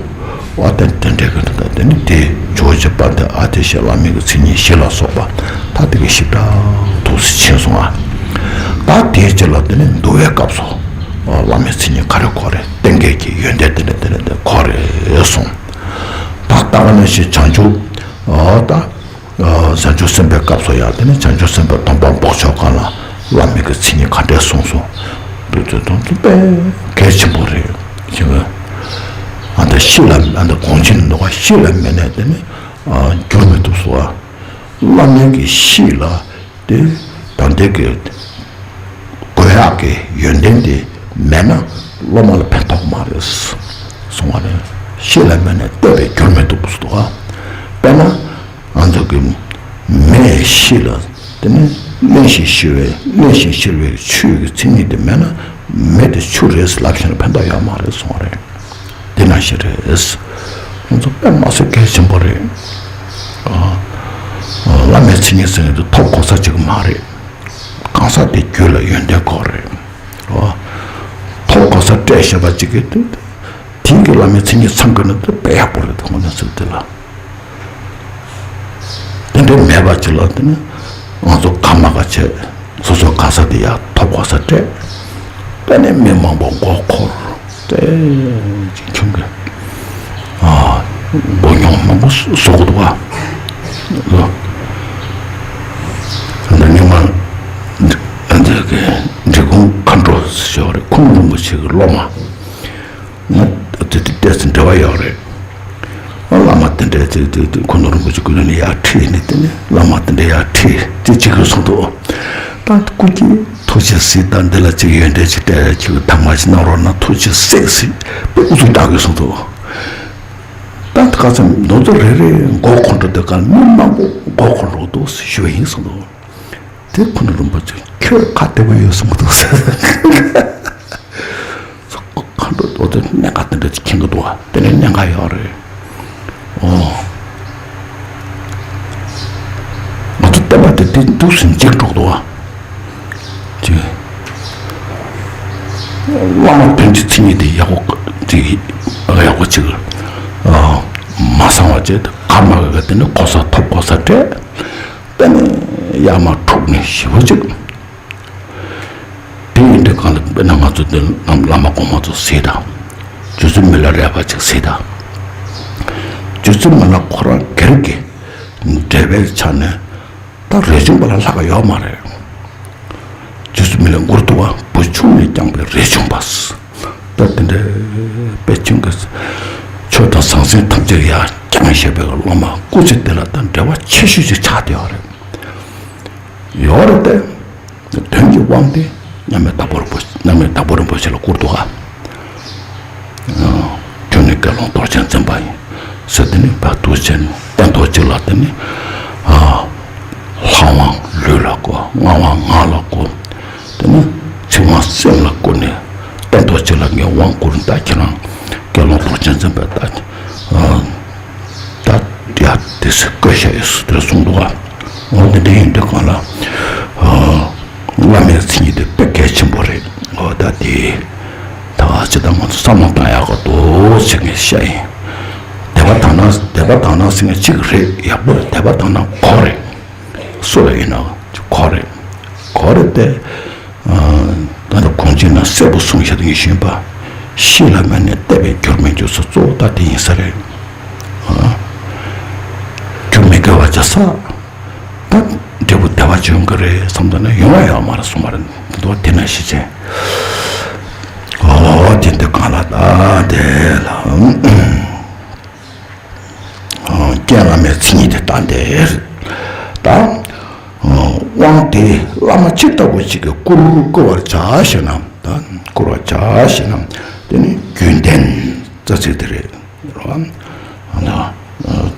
འོ་དེ་དེ་འདྲའི་གི་ད་དེ་ནི་དེ་ཇོ་བོ་རྗེ་དཔལ་ལྡན་ཨ་ཏི་ཤ་བླ་མའི་གི་མཚན་ཉིད་བཞི་ལ་སོགས་པ་ད་དེ་གི་ཞིབ་ཕྲ་ཐུགས་སུ་ཆེན་སོང་ང་། ད་དེའི་རྗེས་ལ་དེ་ནི་འདུལ་བའི་སྐབས་སུ་བླ་མའི་མཚན་ཉིད་ག་རེ་ཁོ་རེ་བསྟན་མཁན་གྱི་ཡོན་ཏན་དེ་ནི་དེ་ནི་དེ་ཁོ་རེ་སོང་། ད་ལྟ་ག་ནང་བཞིན་བྱང་ཆུབ། འོ་ད། བྱང་ཆུབ་སེམས་དཔའི་སྐབས་སུ་ཡང་དེ་ནི་བྱང་ཆུབ་སེམས་དཔའི་སྡོམ་པ་འབོགས་ཆོག་ག་ལ་བླ་མའི་གི་མཚན་ཉིད་ག་འདྲས་གསུངས་སོང་། དེ་ཚོ་དེ་ཚོ་དཔེ་གལ་ཆེན་པོ་རེད་ཞེས། ཨ་ད་གཤིས་ལ་ཨ་ད་གོང་ཆེན་འདུག་ག་གཤིས་ལ་མེད་ནས་དེ་ནི་འགྱུར་མི་ཐུབ་སོ། བླ་མའི་གི་གཤིས་ལ་དེ་ད་ལྟའི་གི་དགོས་ཡག་གི་ཡོན་ཏན་དེ་མེད་ན་སློབ་མ་ལ་ཕན་ཐོགས་མ་རེད་གསུང་བ་རེད། གཤིས་ལ་མེད་ནས་བལྟས་པས་འགྱུར་མི་ཐུབ་པ་སོགས་དང་། དཔེར་ན་ང་ཚོ་གི་མེ་ཤི་ལ་དེ་ནི་བརླན་ཞིང་གཤེར་བའི་བརླན་ཞིང་གཤེར་བའི་ཆུ་ཡི་མཚན་ཉིད་དེ་མེད་ན་མེ་དེ་ཆུ་རེད་ལབ་བཞིན་ཕན་ཐོགས་ཡོད་མ་རེད་གསུང་བ་རེད། དེ་ནང་བཞིན་རེད། ང་ཚོ་དཔེ་མ་སྲིད་གལ་ཆེན་པོ་རེད། བླ་མའི་མཚན་ཉིད་ཟེར་མཁན་དེ་ཐོབ་གོ་ས་གཅིག་མ་རེད། གང་ཟག་དེ་རྒྱུད་ལ་ཡོན་ཏན་དགོས་རེད། ཐོབ་གོ་ས་སྤྲད་ཤེས་པ་གཅིག་གིས་དེ་དེང་གི་བླ་མའི་མཚན་ཉིད་ཚང་དགོས་ན་དེ་དཔེ་ཡག་པོ་རེད། དེ་ཁོ་ན་ཚོ་དེ་ལ། དེ་འདྲའི་མེད་པ་ཅིག་ལ་དེ་ནི་ང་ཚོ་ག་མ་ག་བྱས་སོ་སོ་ག་ས་དེ་ཡག་ཐོབ་གོ་ས་སྤྲད། དེ་ནས་མི་མང་པོ་མགོ་འཁོར་ཏེ་ཅིག་ཁྱོད་ཀྱི་ཨ་མགོ་ཉོག་མང་པོ་བཟོ་གི་འདུག་ག་འདི་ཉི་མ་འདི་གི་འབྲི་གུང་མཁའ་འགྲོ་ཟེར་བ་རེད། ཁུངས་ལུང་པ་ཆེ་གི་སློབ་མ། ང་དེ་དེ་ཏོག་ཙམ་འབྲེལ་བ་ཡོད་རེད། ཨ་བླ་མ་དེ་འདྲའི་དེ་དེ་དེ་ཁོ་ན་རིན་པོ་ཆེ་ཀུན་ནས་ཡར་ཁྲིད་ནས་དེ་ནས་བླ་མ་དེ་འདྲ་ཡར་ཁྲིད་དེ་བྱེད་དགོས་གསུངས་འདུག་ད་སྐུ་སྐྱེ་ཐུགས་རྗེ་གཟིགས། ད་འདི་ལ་ཅིག་ཡོན་ཏན་ཅིག་སྤྲད་ཡ་ཁྱེད་ཀྱི་དང་མ་ཅིག་གནང་རོགས་གནང་། ཐུགས་རྗེ་གཟིགས་ཟེར་དཔེ་ཨུ་ཚུགས་རྒྱག་དགོས་གསུངས་འདུག་ད་ཁ་ཙམ་མདོ་ཚོ་རེ་རེ་མགོ་འཁོར་འགྲོ་དུས་ག་མི་མང་པོ་མགོ་འཁོར་འགྲོ་འདུག་ཞུ་བ་ཡིན་གསུངས་འདུག་དེ་ཁོ་ན་རིན་པོ་ཆེ་ཁྱོད་ཁ་བདེ་པོ་ཡོད་གསུངས་འདུག་ཁ་འགྲོ་འོ་དེ་གནད་འགག་དེ་འདྲ་ཅིག་མཁྱེན་གི་འདུག་བ། དེ་ནས་གནད་འགག་ཡོད་རེད། ཨོ། ང་ཚོ་བསྟན་པ་དེ་དེ་འདུག་སེ་འཇིག་འགྲོ་གི་འདུག་བ། ཅིག་བླ་མ་དོན་གྱི་མཚན་ཉིད་དེ་ཡག་པོ་ཅིག་ཡག་པོ་ཅིག་ཨ་མ་གསང་བ་བྱས་ཏེ་ཁ་མ་གི་དེ་ནས་གོ་ས་ཐོབ་གོ་ས་སྤྲད། དེ་ནས་ཡར་མར་འཁྲུག་ནས་ཞེ་པོ་ཅིག་དེ་ཡིན་དུས་གང་ལ་དཔེར་ན་ང་ཚོ་འདི་ནམ་བླ་མ་གོང་མ་ཚོ་གཟིགས་དང་། རྗེ་བཙུན་མི་ལ་རས་པ་ཅིག་གཟིགས་དང་། རྗེ་བཙུན་མི་ལ་ཁོ་རང་སྒེར་གྱི་འབྲེལ་བའི་ཆ་ནས་ད་རས་ཆུང་པ་ལ་ལྷག་ཡོད་མ་རེད། རྗེ་བཙུན་མི་ལ་མགུར་འདུག་བ། བུ་ཆུང་ནས་བསྐྱངས་པའི་རས་ཆུང་པ། ད་དེ་འདྲའི་དཔེ་ཆུང་གི་ཆོས་དང་ཟང་ཟིང་ཐམས་ཅད་ཡར་བསྐྱངས་བཞག་པའི་སློབ་མ་སྐུ་ཚེ་འདི་ལ་ད་འབྲེལ་བ་ཆེ་ཤོས་ཅིག་ཆགས་བསྡད་ཡོད་རེད། ཡོད་རེད་དེ། དོན་གྱི་དབང་དེ་མཉམ་མེད་དྭགས་པོ་རིན་པོ་ཆེ་མཉམ་མེད་དྭགས་པོ་རིན་པོ་ཆེ་ལ་བསྐུར་འདུག་ག་ཁྱོད་ནི་དགེ་སློང་རྡོ་རྗེ་འཛིན་པ་ཡིན་ཟེར། དེ་ནི་བ་དུ་ཅན་སྟན་ཐོག་གཅིག་ལ་དེ་ནི་ལྷ་དབང་ལུས་ལ་བསྐུར། རྔ་དབང་ངག་ལ་བསྐུར། དེ་ནི་ཚིག་དབང་སེམས་ལ་བསྐུར་ནས་སྟན་ཐོག་གཅིག་ལ་ངས་དབང་བསྐུར། ད་ཁྱེད་རང་དགེ་སློང་རྡོ་རྗེ་འཛིན་པའི་ད་ད་ཡ་དེ་སུ་བསྐོས་བཞག་ཡོད་སུ་དེར་གསུངས་འདུག་ག་འོ་དེ་འདྲ་ཡིན་དུས་གང་ལ་བླ་མའི་མཚན་ཉིད་དེ་དཔེ་གལ་ཆེན་པོ་རེད། འོ་ད་དེ་ད་ཅི་ད་ང་ཚོ་བསམ་བློ་བཏང་ཡག་ག་འདུག་ཟེར་ངས་བཤད་ཡིན། དད་པ་དག་སྣང་དད་པ་དག་སྣང་ཟེར་མཁན་གཅིག་རེད། ཡག་པོ་རེད། དད་པ་དག་སྣང་དགོས་རེད། སུ་ལ་ཡིན་ན་དགོས་རེད། དགོས་རེད་དེ། ད་ལྟ་གོང་ཆེན་ན་གསལ་པོ་གསུངས་བཞག་དུས་ཞུས་པ། གཤིས་ལ་མེད་ནས་བལྟས་པས་འགྱུར་མེད་འགྱུར་ས་གཙོ་བོ་ད་དེ་ཡིན་ས་རེད། འགྱུར་མི་དགོས་པ་བྱ་ས། ད་ འབྲས་བུ་བདེ་བ་ཅིག་ཡོང་གི་རེད་བསམ་ད་ན་ཡོང་ཡ་ཡོད་མ་རེད་གསུངས་པ་རེད། འདུག་དེ་ན་ཤི་ཆེན། ཨོ་དེ་འདི་གང་ལ་ད་དེ་ལ། རྐྱེན་བླ་མའི་མཚན་ཉིད་དེ་ལྟ་འདིར། ད། དབང་དེ་བླ་མ་ཇི་ལྟ་བུ་ཞིག་གིས་བསྐུར་བསྐུར་བར་བྱ་ཞེ་ན། ད་བསྐུར་བར་བྱ་ཞེ་ན། དེ་ནི་རྒྱུད་ལྡན་རྩ་ཚིག་དེ་རེད། རོ། ད་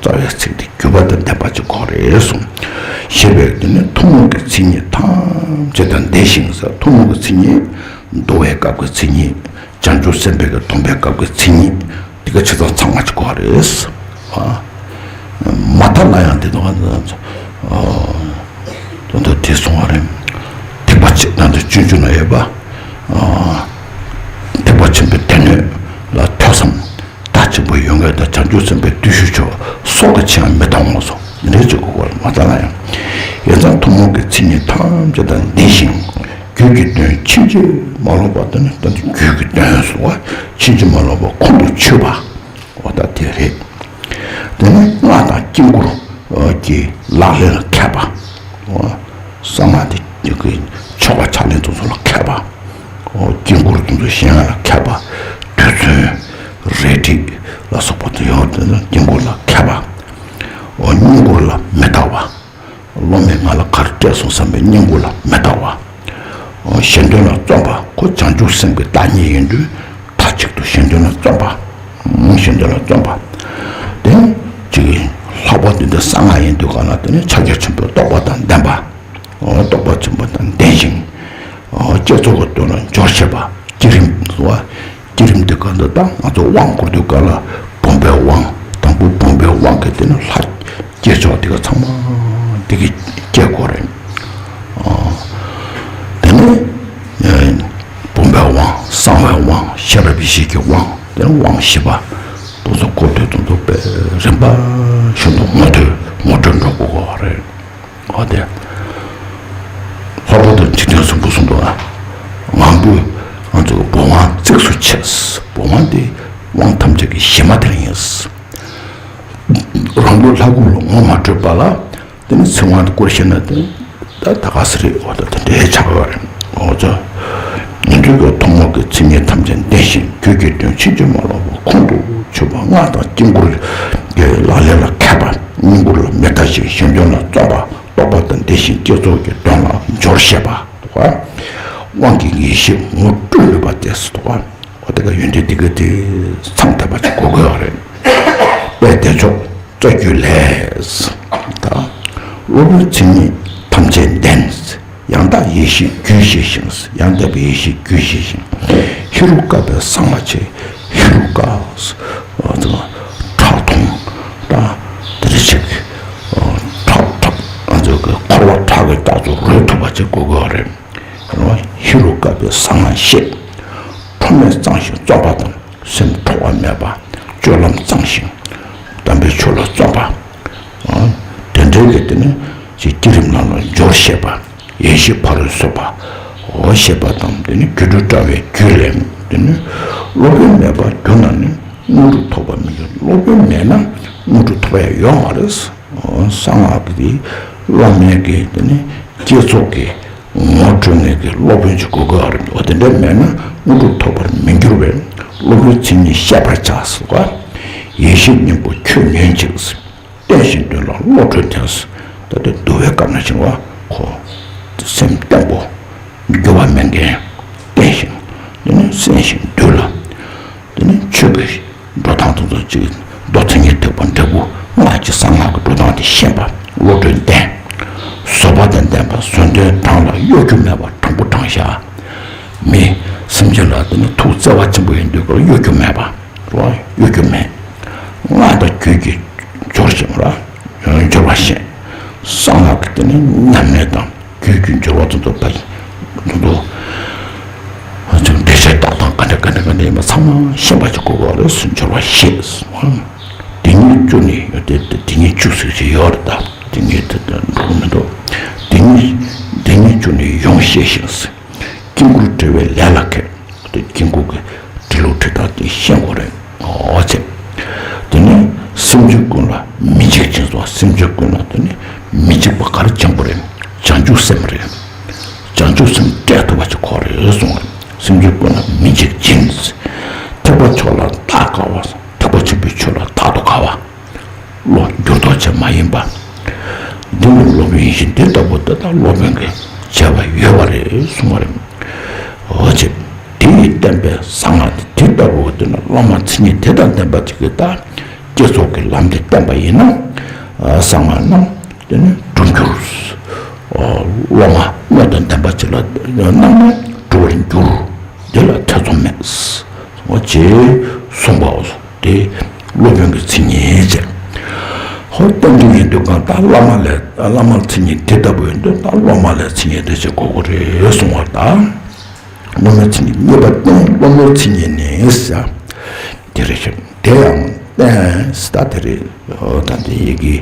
རྩ་བའི་ཚིག་དེ་རྒྱུད་པ་དང་ལྡན་པ་ཅིག་དགོས་རེད་གསུངས། ཞེས་པས་དེ་ནི་ཐུན་མོང་གི་མཚན་ཉིད་ཐམས་ཅད་དང་ལྡན་ཞིང་ཟེར། ཐུན་མོང་གི་མཚན་ཉིད། འདུལ་བའི་སྐབས་ཀྱི་མཚན་ཉིད། བྱང་ཆུབ་སེམས་དཔའི་གི་སྡོམ་པའི་སྐབས་ཀྱི་མཚན་ཉིད། དེ་ག་ཆ་ཚང་ཚང་མ་ཅིག་དགོས་རེད། ཨ། མ་མཐའ་ལ་ཡང་དེ་དང་། ཨ། དོན་དུ་དེ་གསུང་བ་རེད། ཐེག་པ་ཆེ་ནང་དུ་སྤྱོད་འཇུག་ན་ཡོད་པ། ཨ། ཐེག་པ་ཆེན་པོའི་སྡེ་སྣོད་ལ་ཐོས་བསམ་མཐའ་གཅིག་པ་ཡོད་མཁན་དང་བྱང་ཆུབ་སེམས་དཔའི་བརྟུལ་ཞུགས་མཆོག་སོགས་ཀྱི་ཆེད་མི་གཏོང་ངོ་སོ། འདི་འདྲའི་ཅིག་དགོས་པར་མ་ལྟ་ན་ཡང་། ཡིན་ཙང་ཐུན་མོང་གི་མཚན་ཉིད་ཐམས་ཅད་དང་ལྡན་ཞིང་། རྒྱུད་ཀྱི་དོན་ཕྱིན་ཅི་མ་ལོག་པ་དེ་ནི་ད་ནི་རྒྱུད་ཀྱི་དོན་སོ། ཕྱིན་ཅི་མ་ལོག་པ་ཁོང་དུ་ཆུད་པ། འོ་ད་དེ་རེད། དེ་ནི་སྔགས་དང་དཀྱིལ་འཁོར་གྱི་ལག་ལེན་ལ་མཁས་པ། འོ། གསང་སྔགས་དེ་ཆོ་ག་ཕྱག་ལེན་དེ་ཚོ་ལ་མཁས་པ། འོ། དཀྱིལ་འཁོར་དེ་ཚོ་བཞེངས་ཡ་ལ་མཁས་པ། རྡུལ་ཚོན་རས་བྲིས་ལ་སོགས་པ་དེ་ཡོད་དེ་ནི་དཀྱིལ་འཁོར་ལ་མཁས་པ། འོ། བསྙེན་བཀུར་ལ་མི་ལྟ་བ། སློབ་མས་ང་ལ་ག་རེ་སྤྲད་སོང་བསམ་པའི་བསྙེན་བཀུར་ལ་མི་ལྟ་བ། གཞན་དོན་ལ་བརྩོན་པ། ཁོ་བྱང་ཆུབ་སེམས་ཀྱི་བདག་ཉིད་ཡིན་དུས་མཐའ་གཅིག་ཏུ་གཞན་དོན་ལ་བརྩོན་པ། གཞན་དོན་ལ་བརྩོན་པ། དེ་ནི་ཅིག་ལྷག་པར་དུ་འདི་གསང་སྔགས་ཡིན་དུས་གང་ལ་དེ་ནི་ཕྱག་རྒྱ་ཆེན་པོའི་རྟོགས་པ་དང་ལྡན་པ། རྟོགས་པ་ཆེན་པོ་དང་ལྡན་ཞིང་། བསྐྱེད་རྫོགས་ཀྱི་དོན་ལ་སྦྱོར་ཤེས་པ། བསྐྱེད་རིམ་སོ། བསྐྱེད་རིམ་དེ་ག་འདི་དང་ང་ཚོ་དབང་བསྐུར་དུས་ག་ལ་བུམ་པའི་དབང་། དང་པོ་བུམ་པའི་དབང་གི་དེ་ནི་ལྷ་བསྐྱེད་ཆོག་དེ་ག་ཚང་མ་དེ་གི་བསྐྱེད་དགོས་རེད། དེ་ནི་བུམ་པའི་དབང་། གསང་བའི་དབང་། ཤེས་རབ་ཡེ་ཤེས་ཀྱི་དབང་། དེ་ནི་དབང་བཞི་པ་དེ་ཚོ་བསྐུར་དུས་དེ་ཚོ་དཔེ་རིམ་པ་བཞིན་དུ་ངོ་སྤྲོད་ངོ་སྤྲོད་འགྲོ་དགོས་རེད། འོ་དེ། ལྷག་པར་དུ་འཇིག་རྟེན་གསུམ་པོ་གསུམ་དུ་ཨ། ང་ཚོས་ང་ཚོའི་བུམ་དབང་གཙིགས་སུ་ཆེ། བུམ་དབང་དེ་དབང་ཐམས་ཅད་ཀྱི་གཞི་མ་དེ་ཡིན། རང་ལུས་ལྷ་སྐུ་ལ་ངོ་མ་སྤྲོད་པ་ལ་དེ་ནི་ཚིག་དབང་དུ་བསྐུར་ཤེས་ན་དེ་ད་ད་ག་ཟེ་རེད། འོ་ད་དེ་འདྲའི་ཆགས་པ་རེད། འོ་ཙོ། ཉན་ཐོས་ཀྱི་ཐུན་མོང་གི་མཚན་ཉིད་ཐམས་ཅད་ལྡན་ཞིང་རྒྱུད་ཀྱི་དོན་ཕྱིན་ཅི་མ་ལོག་པ་ཁོང་དུ་ཆུད་པ། སྔགས་དང་དཀྱིལ་འཁོར་གྱི་ལག་ལེན་ལ་མཁས་པ། བསྙེན་བཀུར་ལ་མི་ལྟ་ཞིང་གཞན་དོན་ལ་བརྩོན་པ། རྟོགས་པ་དང་ལྡན་ཞིང་བསྐྱེད་རྫོགས་ཀྱི་དོན་ལ་སྦྱོར་ཤེས་པ། དབང་གི་ངེས་ཤེས་ངོ་སྤྲོད་ནུས་པ་དེ་སུ་དོ། འོ་དེ་ག་ཡོན་ཏན་དེ་ག་དེ་ཚང་ཐེབས་པ་ཅིག་དགོས་དགོས་བ་རེད། དཔལ་བདེ་མཆོག་རྩ་རྒྱུད་ལས། ད་སློབ་དཔོན་མཚན་ཉིད་ཐམས་ཅད་ལྡན། ཡང་དག་ཡེ་ཤེས་རྒྱུད་ཤེས་ཤིང་། ཡང་དག་པའི་ཡེ་ཤེས་རྒྱུད་ཤེས་ཤིང་། ཧེ་རུ་ཀ་དཔལ་གསང་བ་ཆེ། ཧེ་རུ་ཀ་ཨ་ཙི་ཁྲག་འཐུང་། ད་དེ་རེ་ཞིག་ཁྲག་ཁྲག་ཨ་ཙི་གི་འཁོར་བ་ཁྲག་གི་རྟགས་ཚོ་རོལ་ཐུབ་པ་ཅིག་དགོས་དགོས་བ་རེད། ཧེ་རུ་ཀ་དཔལ་གསང་སྔགས་ཤེས། ཁྲོ་མོས་གཙང་ཞིང་བརྩོན་པ་དང་། སེམས་ཁྲོ་བ་མེད་པ། སྤྱོད་ལམ་གཙང་ཞིང་། དམ་པའི་ཆོས་ལ་བརྩོན་པ། དེ་འདྲའི་གི་དེ་ནི་ཅིག་བསྐྱེད་རིམ་ལམ་ལ་སྦྱོར་ཤེས་པ། ཡེ་ཤེས་ཕ་རོལ་ཕྱིན་པ། འོ་ཤེས་པ་དང་དེ་ནི་སྒྱུ་འཕྲུལ་དྲ་བའི་རྒྱུད་ལས་དེ་ནི་སློབ་དཔོན་མེད་པར་གྱུར་ན་ནི་དངོས་གྲུབ་ཐོབ་པར་མི་འགྱུར། སློབ་དཔོན་མེད་ན་དངོས་གྲུབ་ཐོབ་ཡ་ཡོད་མ་རེད། གསང་སྔགས་ཀྱི་བླ་མའི་གི་དེ་ནི་བསྐྱེད་རྫོགས་ཀྱི་ངོ་སྤྲོད་མཁན་གྱི་སློབ་དཔོན་ཅིག་དགོས་ཀྱི་ཡོད་རེད། འོ་དེ་འདྲ་མེད་ན་དངོས་གྲུབ་ཐོབ་པར་མི་འགྱུར་བས། སློབ་དཔོན་མཚན་ཉིད་ཤེས་པར་བྱ་ཟེར་བ། ཡེ་ཤེས་སྙིང་པོ་ཁྱོད་ཉོན་ཅིག། བསྟན་ཞིང་འདུལ་ལ་བློ་གྲོས་ལྡན། ད་དེ་འདུལ་བའི་སྐབས་ན་བྱུང་བ་ཁོ། སེམས་བརྟན་པོ། འགྱུར་བ་མེད་མཁན། བསྟན་ཞིང་། དེ་ནི་གསན་ཞིང་འདུལ་ལ། དེ་ནི་ཆོས་ཀྱི་འགྲོ་སྟངས་དེ་ཚོ་ཅིག་མདོ་མཚན་ཉིད་ཐེག་པ་འབྲས་བུ་ལྔ་གི་གསང་སྔགས་ཀྱི་འགྲོ་སྟངས་དེ་ཤེས་པ། བློ་གྲོས་ལྡན། བཟོད་པ་དང་ལྡན་པ། བཟོད་ལྡན་དྲང་ལ་གཡོ་སྒྱུ་མེད་པ། དྲང་པོ་དྲང་བཞག། མི་སེམས་ཅན་ལ་དེ་ནི་ཐུགས་བརྩེ་བ་ཆེན་པོ་ཡིན་དུས་ག་ལ་གཡོ་སྒྱུ་མེད་པ། རོ། གཡོ་སྒྱུ་མེད། སྔགས་དང་རྒྱུད་ཀྱི་སྦྱོར་ཞིང་ར། སྦྱོར་བ་ཤེས། གསང་སྔགས་ཀྱི་དེ་ནི་ཉམས་ལེན་དང་རྒྱུད་ཀྱི་སྦྱོར་བ་དེ་ཚོ་ཕ་ཡི། དེ་ཚོ། ཅིག་འགྲེལ་བཤད་རྟགས་དང་ག་འདྲ་ག་འདྲ་ག་འདྲ་ཡིན་པ་ཚང་མ་ཤེས་པ་ཅིག་དགོས་པ་རེད། སྦྱོར་བ་ཤེས། དེ་ཉིད་བཅུ་ནི་ཡོད་དེ། དེ་ཉིད་བཅུ་ཟེར་གྱི་ཡོད་རེད་ད། དེ་ཉིད་དེ་འགྲོ་གི་མི་འདུག། དེ་ཉིད་དེ་ཉིད་བཅུ་ནི་ཡོངས་ཤེས་ཤིང་། དཀྱིལ་འཁོར་བྲི་བའི་ལས་ལ་མཁས། དེ་དཀྱིལ་འཁོར་གྱི་བྲི་ལུགས་བྲི་སྟངས་དེ་ཤེས་དགོས་རེད། འོ་ཙེ། དེ་ནི་སེམས་ཅན་ཀུན་ལ་མི་འཇིགས་ཅིང་སོགས། སེམས་ཅན་ཀུན་ལ་དེ་ནི་མི་འཇིགས་པ་ག་རེ་སྦྱང་དགོས་རེད། བྱང་ཆུབ་སེམས་རེད། བྱང་ཆུབ་སེམས་སྤྲད་ཐུབ་པ་ཅིག་ཁོ་རེད་གསུངས་རེད། སེམས་ཅན་ཀུན་ལ་མི་འཇིགས་སྦྱིན། ཐེག་པ་མཆོག་ལ་བདག་དགའ་བ། ཐེག་པ་ཆེན་པོའི་ཆོས་ལ་བདག་ཏུ་དགའ་བ། བློ་འགྱུར་ལྡོག་བྱེད་མ་ཡིན་པ། འདི་ནི་སློབ་དཔོན་ཡིན་ཞིང་འདི་ལྟ་བུ་དེ་དག་སློབ་དཔོན་གྱི་བྱ་བ་ཡོད་པ་རེད་གསུངས་པ་རེད། འོ་ཅེ། དེ་ཡི་བསྟན་པའི་གསང་སྔགས་དེ་ལྟ་བུ་དེ་ནི་སློབ་མ་མཚན་ཉིད་དེ་དང་ལྡན་པ་ཅིག་གིས་ད་བསྐྱེད་རྫོགས་ཀྱི་ལམ་དེ་བསྟན་པ་ཡིན་ན། གསང་སྔགས་རྣམས་དེ་ནི་འགྲུབ་འགྱུར། སློབ་མ་སྣོད་དང་ལྡན་པ་ཅིག་ལ་གནང་ན་འགྲུབ་པར་འགྱུར། དེ་ལ་ཐེ་ཚོམ་མེད། འོ་ཅེས་གསུངས་པའོ། དེ་སློབ་དཔོན་གྱི་མཚན་ཉིད་བྱས། ཧོ་རྟེན་འབྲེལ་ཡིན་དུས་གང་ལྟར་བླ་མ་ལས་བླ་མ་མཚན་ཉིད་དེ་ལྟ་བུ་ཡིན་དུས་ད་སློབ་མ་ལས་མཚན་ཉིད་དེ་བྱེད་དགོས་ཀྱི་རེད་གསུང་བ་དང་། སློབ་མའི་མཚན་ཉིད་གཉིས་པ་བསྟན། སློབ་མའི་མཚན་ཉིད་ནི་ཟེར། དེ་རེད་ཤག་དེ་ཡང་བསྟན་ཟེར་ད་དེ་རེད། ད་དེ་ཡི་གེ་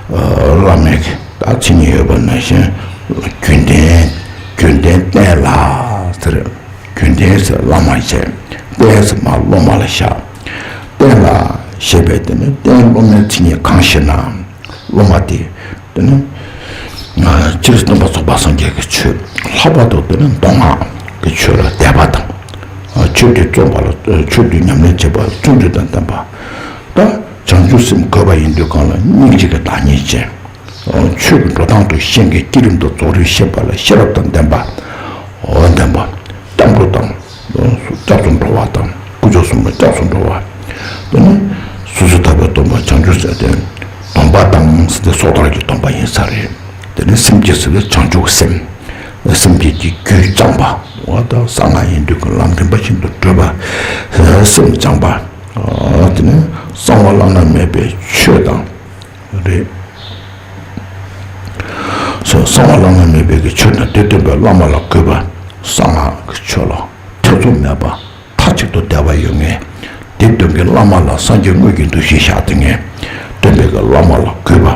བླ་མའི་ད་མཚན་ཉིད་ཡོད་པ་ནང་བཞིན་རྒྱུན་ལྡན་རྒྱུན་ལྡན་བསྟན་ལ་ཟེར། རྒྱུན་ལྡན་ཟེར་བླ་མ་བྱས། བསྟན་ཟེར་མ་སློབ་མ་ལ་བཞག་བསྟན་ལ་ཞེས་པས་དེ་ནི་བསྟན་སློབ་མའི་མཚན་ཉིད་གང་ཞེ་ན། སློབ་མ་དེ་དེ་ནི་སྤྱིར་སྟོན་པ་རྫོགས་པ་སངས་རྒྱས་ཀྱི་ཆོས། ལྷག་པར་དུ་དེ་ནི་མདོ་སྔགས་ཀྱི་ཆོས་ལ་དད་པ་དང་། ཆོས་དེ་བརྩོན་པ་ལ་ཆོས་དེ་ཉམས་ལེན་བྱེད་པ་ལ་བརྩོན་འགྲུས་དང་ལྡན་པ། ད་བྱང་ཆུབ་སེམས་དགོས་པ་ཡིན་དུས་གང་ལ་སྙིང་རྗེ་གི་བདག་ཉིད་ཅན། ཆོས་ཀྱི་འགྲོ་སྟངས་དུ་གཞན་གྱི་བསྐྱེད་རིམ་དུ་རྫོགས་རིམ་ཤེས་པ་ལ་ཤེས་རབ་དང་ལྡན་པ། འོ་ལྡན་པ། སྐྱབས་འགྲོ་དང་། སྐྱབས་སུ་འགྲོ་བ་དང་དཀོན་མཆོག་གསུམ་ལ་སྐྱབས་སུ་འགྲོ་བ། དེ་ནི་སོ་སོ་ཐར་པའི་སྡོམ་པ་བྱང་ཆུབ་ཟེར་ཏེ། སྡོམ་པ་དང་ཟེར་ཏེ་སོ་ཐར་གྱི་སྡོམ་པ་ཡིན་ས་རེད། དེ་ནི་སེམས་བསྐྱེད་ཟེར་ཏེ་བྱང་ཆུབ་སེམས། སེམས་བསྐྱེད་ཀྱི་རྒྱུད་བཅངས་པ། འོ་ད་གསང་སྔགས་ཡིན་དུས་ཀྱི་ལམ་རིམ་པ་བཞིན་དུ་བགྲོད་པ། སེམས་བཅངས་པ། དེ་ནི་གསང་བ་བླ་ན་མེད་པའི་ཆོས་དང་། རེད། སོ་གསང་བ་བླ་ན་མེད་པའི་གི་ཆོས་དང་དེ་སྟོན་པའི་བླ་མ་ལ་གུས་པ། གསང་སྔགས་ཀྱི་ཆོས་ལ་ཐེ་ཚོམ་མེད་པ་མཐའ་གཅིག་ཏུ་དད་པ་ཡོད་མཁན། དེ་སྟོན་གྱི་བླ་མ་ལ་སངས་རྒྱས་དངོས་ཀྱི་འདུ་ཤེས་བཞག་སྡོད་མཁན། སྟོན་པའི་གི་བླ་མ་ལ་གུས་པ།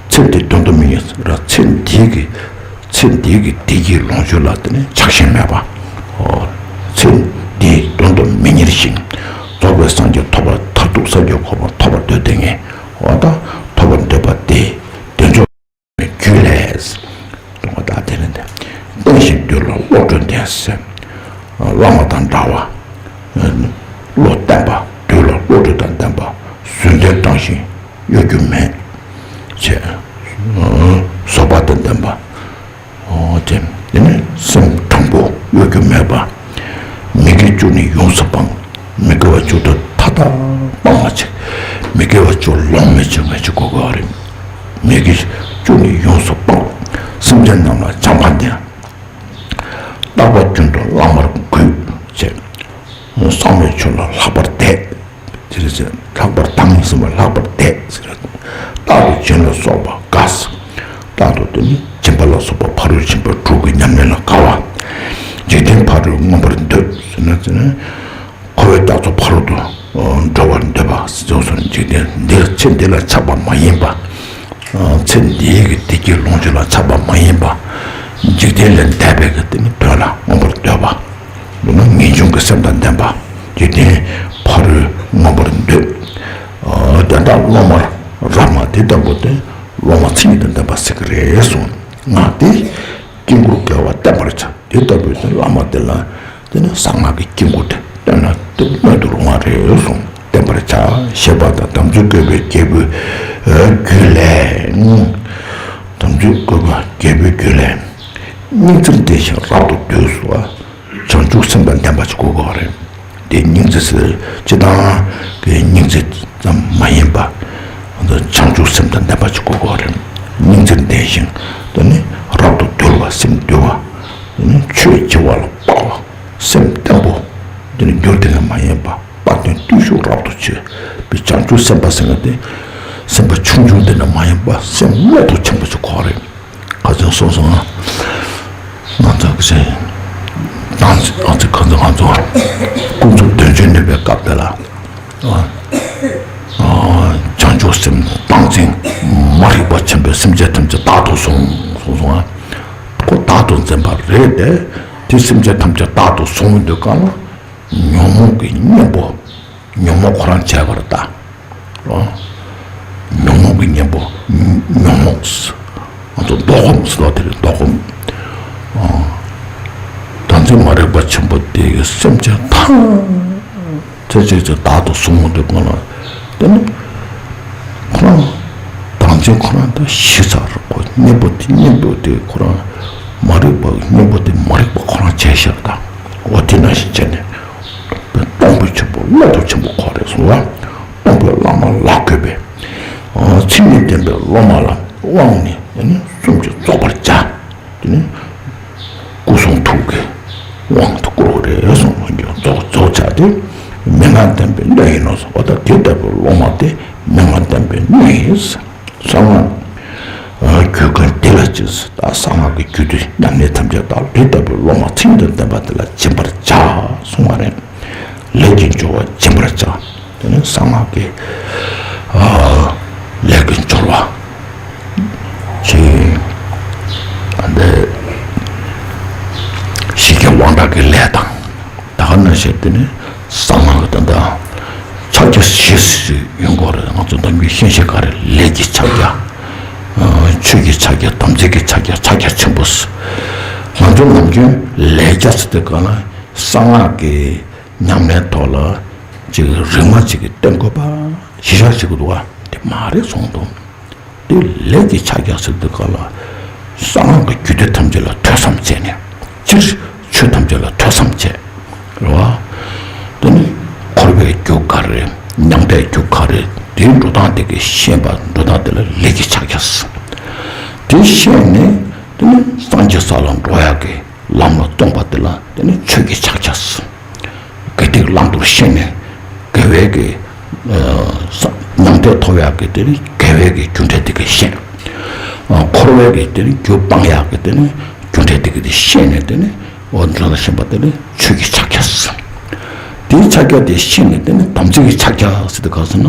ཚེ་འདིའི་དོན་དུ་མི་གཉེར་ར་ཚེ་འདིའི་གི་ཚེ་འདིའི་གི་བདེ་སྐྱིད་ལོངས་སྤྱོད་ལ་དེ་ནི་ཆགས་ཞེན་མེད་པ། ཨོ། ཚེ་འདིའི་དོན་དུ་མི་གཉེར་ཞིང་། རྫོགས་པའི་སངས་རྒྱས་ཐོབ་པར་མཐར་ཐུག་སངས་རྒྱས་གོ་འཕང་ཐོབ་པར་འདོད་དེ་ངས། འོ་ད་ཐོབ་པར་འདོད་པ་དེ་དོན་མཆོག་རྒྱུད་ལས། འོ་ད་དེ་ནི་བསྟེན་ཞིང་འདུལ་ལ་བློ་གྲོས་ལྡན་ཟེར། བླ་མ་དང་འདྲ་བ། བློ་བརྟན་པ། འདུལ་ལ་བློ་གྲོས་དང་ལྡན་པ། བཟོད་ལྡན་དྲང་ཞིང་གཡོ་སྒྱུ་མེད། བྱས། བཟོད་པ་དང་ལྡན་པ། འོ་དེ་དེ་ནི་སེམས་དྲང་པོ་གཡོ་སྒྱུ་མེད་པ། མི་དགེ་བཅུ་ནི་ཡོངས་སུ་སྤང་། མི་དགེ་བ་བཅུ་དེ་མཐའ་དག་སྤང་བ་བྱེད། མི་དགེ་བ་བཅུ་ལོང་མེད་བྱེད་མཁན་ཅིག་དགོས་ཀྱི་རེད། མི་དགེ་བཅུ་ནི་ཡོངས་སུ་སྤང་། སེམས་ཅན་རྣམས་ལ་བྱམས་པ་ལྡན། རྟག་པར་རྒྱུན་དུ་བླ་མར་གུས་བྱེད། གསང་བའི་ཆོས་ལ་ལྷག་པར་དད། དེ་རེད་ཟེར། ལྷག་པར་དང་ཟེར་བ་ལྷག་པར་དད་ཟེར། རྟག་ཏུ་སྦྱིན་ལ་སོགས་པ་དགའ། རྟག་ཏུ་དེ་ནི་སྦྱིན་པ་ལ་སོགས་པ་ཕ་རོལ་ཕྱིན་པ་དྲུག་གི་ཉམས་ལེན་ལ་དགའ་བ། འཇིག་རྟེན་ཕ་རོལ་མངོན་པར་འདོད་ཟེར་ན་ཟེར་ན། འཁོར་བའི་རྒྱ་མཚོ་ཕ་རོལ་ཏུ་འགྲོ་བར་འདོད་པ་ཟེར་སོགས་འཇིག་རྟེན་འདིར་ཚེ་འདི་ལ་ཆགས་པ་མ་ཡིན་པ། ཚེ་འདིའི་གི་བདེ་སྐྱིད་ལོངས་སྤྱོད་ལ་ཆགས་པ་མ་ཡིན་པ། འཇིག་རྟེན་ལས་འདས་པའི་གི་དེ་ནི་དོན་ལ་མངོན་པར་འདོད་པ། འདི་ནི་ངེས་འབྱུང་གི་སེམས་དང་ལྡན་པ། འཇིག་རྟེན་ཕ་རོལ་མངོན་པར་འདོད། དེ་དག་སློབ་མར་རབ་མ་དེ་ལྟ་བུ་སྟེ་སློབ་མ་མཚན་ཉིད་དང་ལྡན་པ་ཟེར་གི་རེད་གསུངས། སྔགས་དེ་དཀྱིལ་འཁོར་དགེ་བ་བསྟན་པར་བྱ། དེ་ལྟ་བུའི་བླ་མ་དེ་ལ་དེ་ནི་གསང་སྔགས་ཀྱི་དཀྱིལ་འཁོར་དེ་བསྟན་ན་དེ་སྨོན་དུ་རུང་བ་རེད་གསུངས། བསྟན་པར་བྱ། ཞེས་པ་དང་དམ་ཚིག་བཀོད་པའི་རྒྱལ་པོའི་རྒྱུད་ལས། དམ་ཚིག་བཀོད་པའི་རྒྱལ་པོའི་རྒྱུད་ལས། སྙིང་བརྩེར་ལྡན་ཞིང་རབ་ཏུ་དུལ་ཟེར་བ། བྱང་ཆུབ་སེམས་དང་ལྡན་པ་ཅིག་དགོས་ཀྱི་རེད། དེ་སྙིང་བརྩེ་ཟེར་སྤྱིར་བཏང་གི་སྙིང་བརྩེ་ཙམ་མ་ཡིན་པ། བྱང་ཆུབ་སེམས་དང་ལྡན་པ་ཅིག་དགོས་ཀྱི་རེད། སྙིང་བརྩེར་ལྡན་ཞིང་དེ་ནི་རབ་ཏུ་དུལ་བ་སེམས་དུལ་བ། དེ་ནི་ཆོས་བྱེ་བ་ལ་དཔག་པ། སེམས་བརྟན་པོ། དེ་ནི་འགྱུར་དེ་ནི་མ་ཡིན་པ། དཔལ་ལྡན་བརྟུལ་ཞུགས་རབ་ཏུ་ཆེ། བྱང་ཆུབ་སེམས་དཔའ་ཟེར་མཁན་དེ། སེམས་པ་ཆུང་ཆུང་དེ་ནི་མ་ཡིན་པ་སེམས་རབ་ཏུ་ཆེན་པོ་ཅིག་དགོས་རེད། ཁ་ཚོན་སོང་སོང་ང་། ང་ཚོ་གི་ང་ཚོ་ཁ་ཚོན་ང་ཚོ་ཀུན་རྫོབ་དོན་བྱེད་ནུས་པའི་སྐབས་དེ་ལ། བྱང་ཆུབ་སེམས་དཔའ་འཛིན། མ་རིག་པ་ཆེན་པོས་སེམས་ཅན་ཐམས་ཅད་བདག་ཏུ་བཟུང་སོང་སོང་ང་། ཁོ་བདག་ཏུ་འཛིན་པ་རེད་དེ། དེ་སེམས་ཅན་ཐམས་ཅད་བདག་ཏུ་བཟུང་འདོད་ག་ལ། ཉོན་མོངས་ཀྱི་གཉེན་པོ། ཉོན་མོངས་ཁོ་རང་བྱས་པར་ལྟ། ཉོན་མོངས་ཀྱི་གཉེན་པོ། ཉོན་མོངས། ང་ཚོ་ ལྡོག་སྒོམ་ཟེར་བ་དེ་རེད། ལྡོག་སྒོམ། ཨ། བདག་འཛིན་མ་རིག་པ་ཆེན་པོ་དེ་གིས་སེམས་ཅན་ཐམས་ཅད་ཅིག་བདག་ཏུ་བཟུང་འོང་དུས་སྒང་ལ། དེ་ནི་ཁོ་རང་བདག་འཛིན་ཁོ་རང་དེ་ཞི་ཚར། ཁོ་གཉེན་པོ་དེ་གཉེན་པོ་དེ་ཁོ་རང་མ་རིག་པ་གཉེན་པོ་དེ་མ་རིག་པ་ཁོ་རང་བྱས་ཤག་ད། འོ་དེ་ནང་བཞིན་བྱས་ནས་སྟོང་པ་ཆེན་པོ་བློ་སྟོབས་ཆེན་པོ་ཁོ་རེད་གསུངས་པ། སྟོང་པའི་བླ་མ་ལ་གུས་པས། ཨ། མཚན་ཉིད་ལྡན་པའི་སློབ་མ་ལ་དབང་ནི་ནི་གསུམ་གྱིས་རྫོགས་པར་བྱ། དེ་ནི་སྐུ་གསུང་ཐུགས་ཀྱི་དབང་དུ་བསྐུར་བ་རེད་གསུངས། རྫོགས་རྫོགས་བྱ་སྟེ་མན་ངག་ལྡན་པའི་སྣོད་ཡིན་ནོ་གསུངས། འོ་ད་དེ་ལྟ་བུའི་སློབ་མ་དེ་མན་ངག་ལྡན་པའི་སྣོད་ཡིན། གསང་སྔགས་རྒྱུད་ཀུན་འདི་ལ་སྦྱིན། ད་གསང་སྔགས་ཀྱི་རྒྱུད་སྡེ་ཉམས་ལེན་ཐམས་ཅད་དག་དེ་ལྟ་བུའི་སློབ་མ་མཚན་ཉིད་དང་ལྡན་པ་དེ་ལ་སྦྱིན་པར་བྱ་གསུངས་པ་རེད། ལས་ཀྱི་སྦྱོར་བ་སྦྱིན་པར་བྱ། དེ་ནི་གསང་སྔགས་ཀྱི། ཨ། ལས་ཀྱི་སྦྱོར་བ། ཅིག་ཨ་འདི། ཞི་རྒྱས་དབང་དྲག་གི་ལས་དང་། ད་ག་ནང་བཞིན་དེ་ནི་གསང་སྔགས་ཀྱི་དོན་དག་ཕྱག་རྒྱ་བཞི་ཞིག་ཡོང་གི་རེད། ང་ཚོ་ནམ་རྒྱུན་ཤེས་བཞིན་ག་རེ། ལས་ཀྱི་ཕྱག་རྒྱ། ཨ། ཆོས་ཀྱི་ཕྱག་རྒྱ། དམ་ཚིག་གི་ཕྱག་རྒྱ། ཕྱག་རྒྱ་ཆེན་པོ། ང་ཚོ་ནམ་རྒྱུན་ལས་རྒྱ་ཟེར་དུས་སྒང་ལ་གསང་སྔགས་ཀྱི་ཉམས་ལེན་ཐོག་ལ་ཅིག་རིག་མ་ཅིག་གིས་བསྟན་དགོས་པ་གཞི་བཞག་བྱེད་དགོས་འདུག་པ། དེ་མ་རེད་གསུངས་འདུག་དེ་ལས་ཀྱི་ཕྱག་རྒྱ་ཟེར་དུས་སྒང་ལ་གསང་སྔགས་ཀྱི་རྒྱུད་སྡེ་ཐམས་ཅད་ལ་ཐོས་བསམ་བྱས་ནས། སྤྱིར་ཆོས་ཐམས་ཅད་ལ་ཐོས་བསམ་བྱས། རེད་བ། དེ་ནི་འཁོར་བའི་རྒྱུ་ག་རེ་རེད། མྱང་འདས་རྒྱུ་ག་རེ་རེད། དེའི་འགྲོ་སྟངས་དེ་གི་ཤེས་པ། འགྲོ་སྟངས་དེ་ལ་ལས་ཀྱི་ཕྱག་རྒྱ་ཟེར། དེ་ཤེས་ནས་དེ་ནི་སངས་རྒྱས་ས་ལ་འགྲོ་ཡག་གི་ལམ་ལ་ལྟུང་བ་དེ་ལ་དེ་ནི་ཆོས་ཀྱི་ཕྱག་རྒྱ་ཟེར། དགེ་སྡིག་བླང་དོར་ཤེས་ནས་དགེ་བའི་གི། ཨ། ས་མྱང་འདས་ཐོབ་ཡག་གི་དེ་ནི་དགེ་བའི་གི་རྒྱུ་འབྲས་དེ་གི་ཤེས། ཨ། འཁོར་བའི་གི་དེ་ནི་རྒྱུ་སྤང་ཡག་གི་དེ་ནི་རྒྱུ་འབྲས་དེ་གི་དེ་ཤེས་ནས་དེ་ནི། འོ་འདི་ལ་ཞེན་པ་དེ་ནི་ཆོས་ཀྱི་ཕྱག་རྒྱ་ཟེར། དེའི་ཕྱག་རྒྱ་དེ་ཤེས་ནས་དེ་ནི་དམ་ཚིག་གི་ཕྱག་རྒྱ་ཟེར་དུས་ག་ཟེར་ན།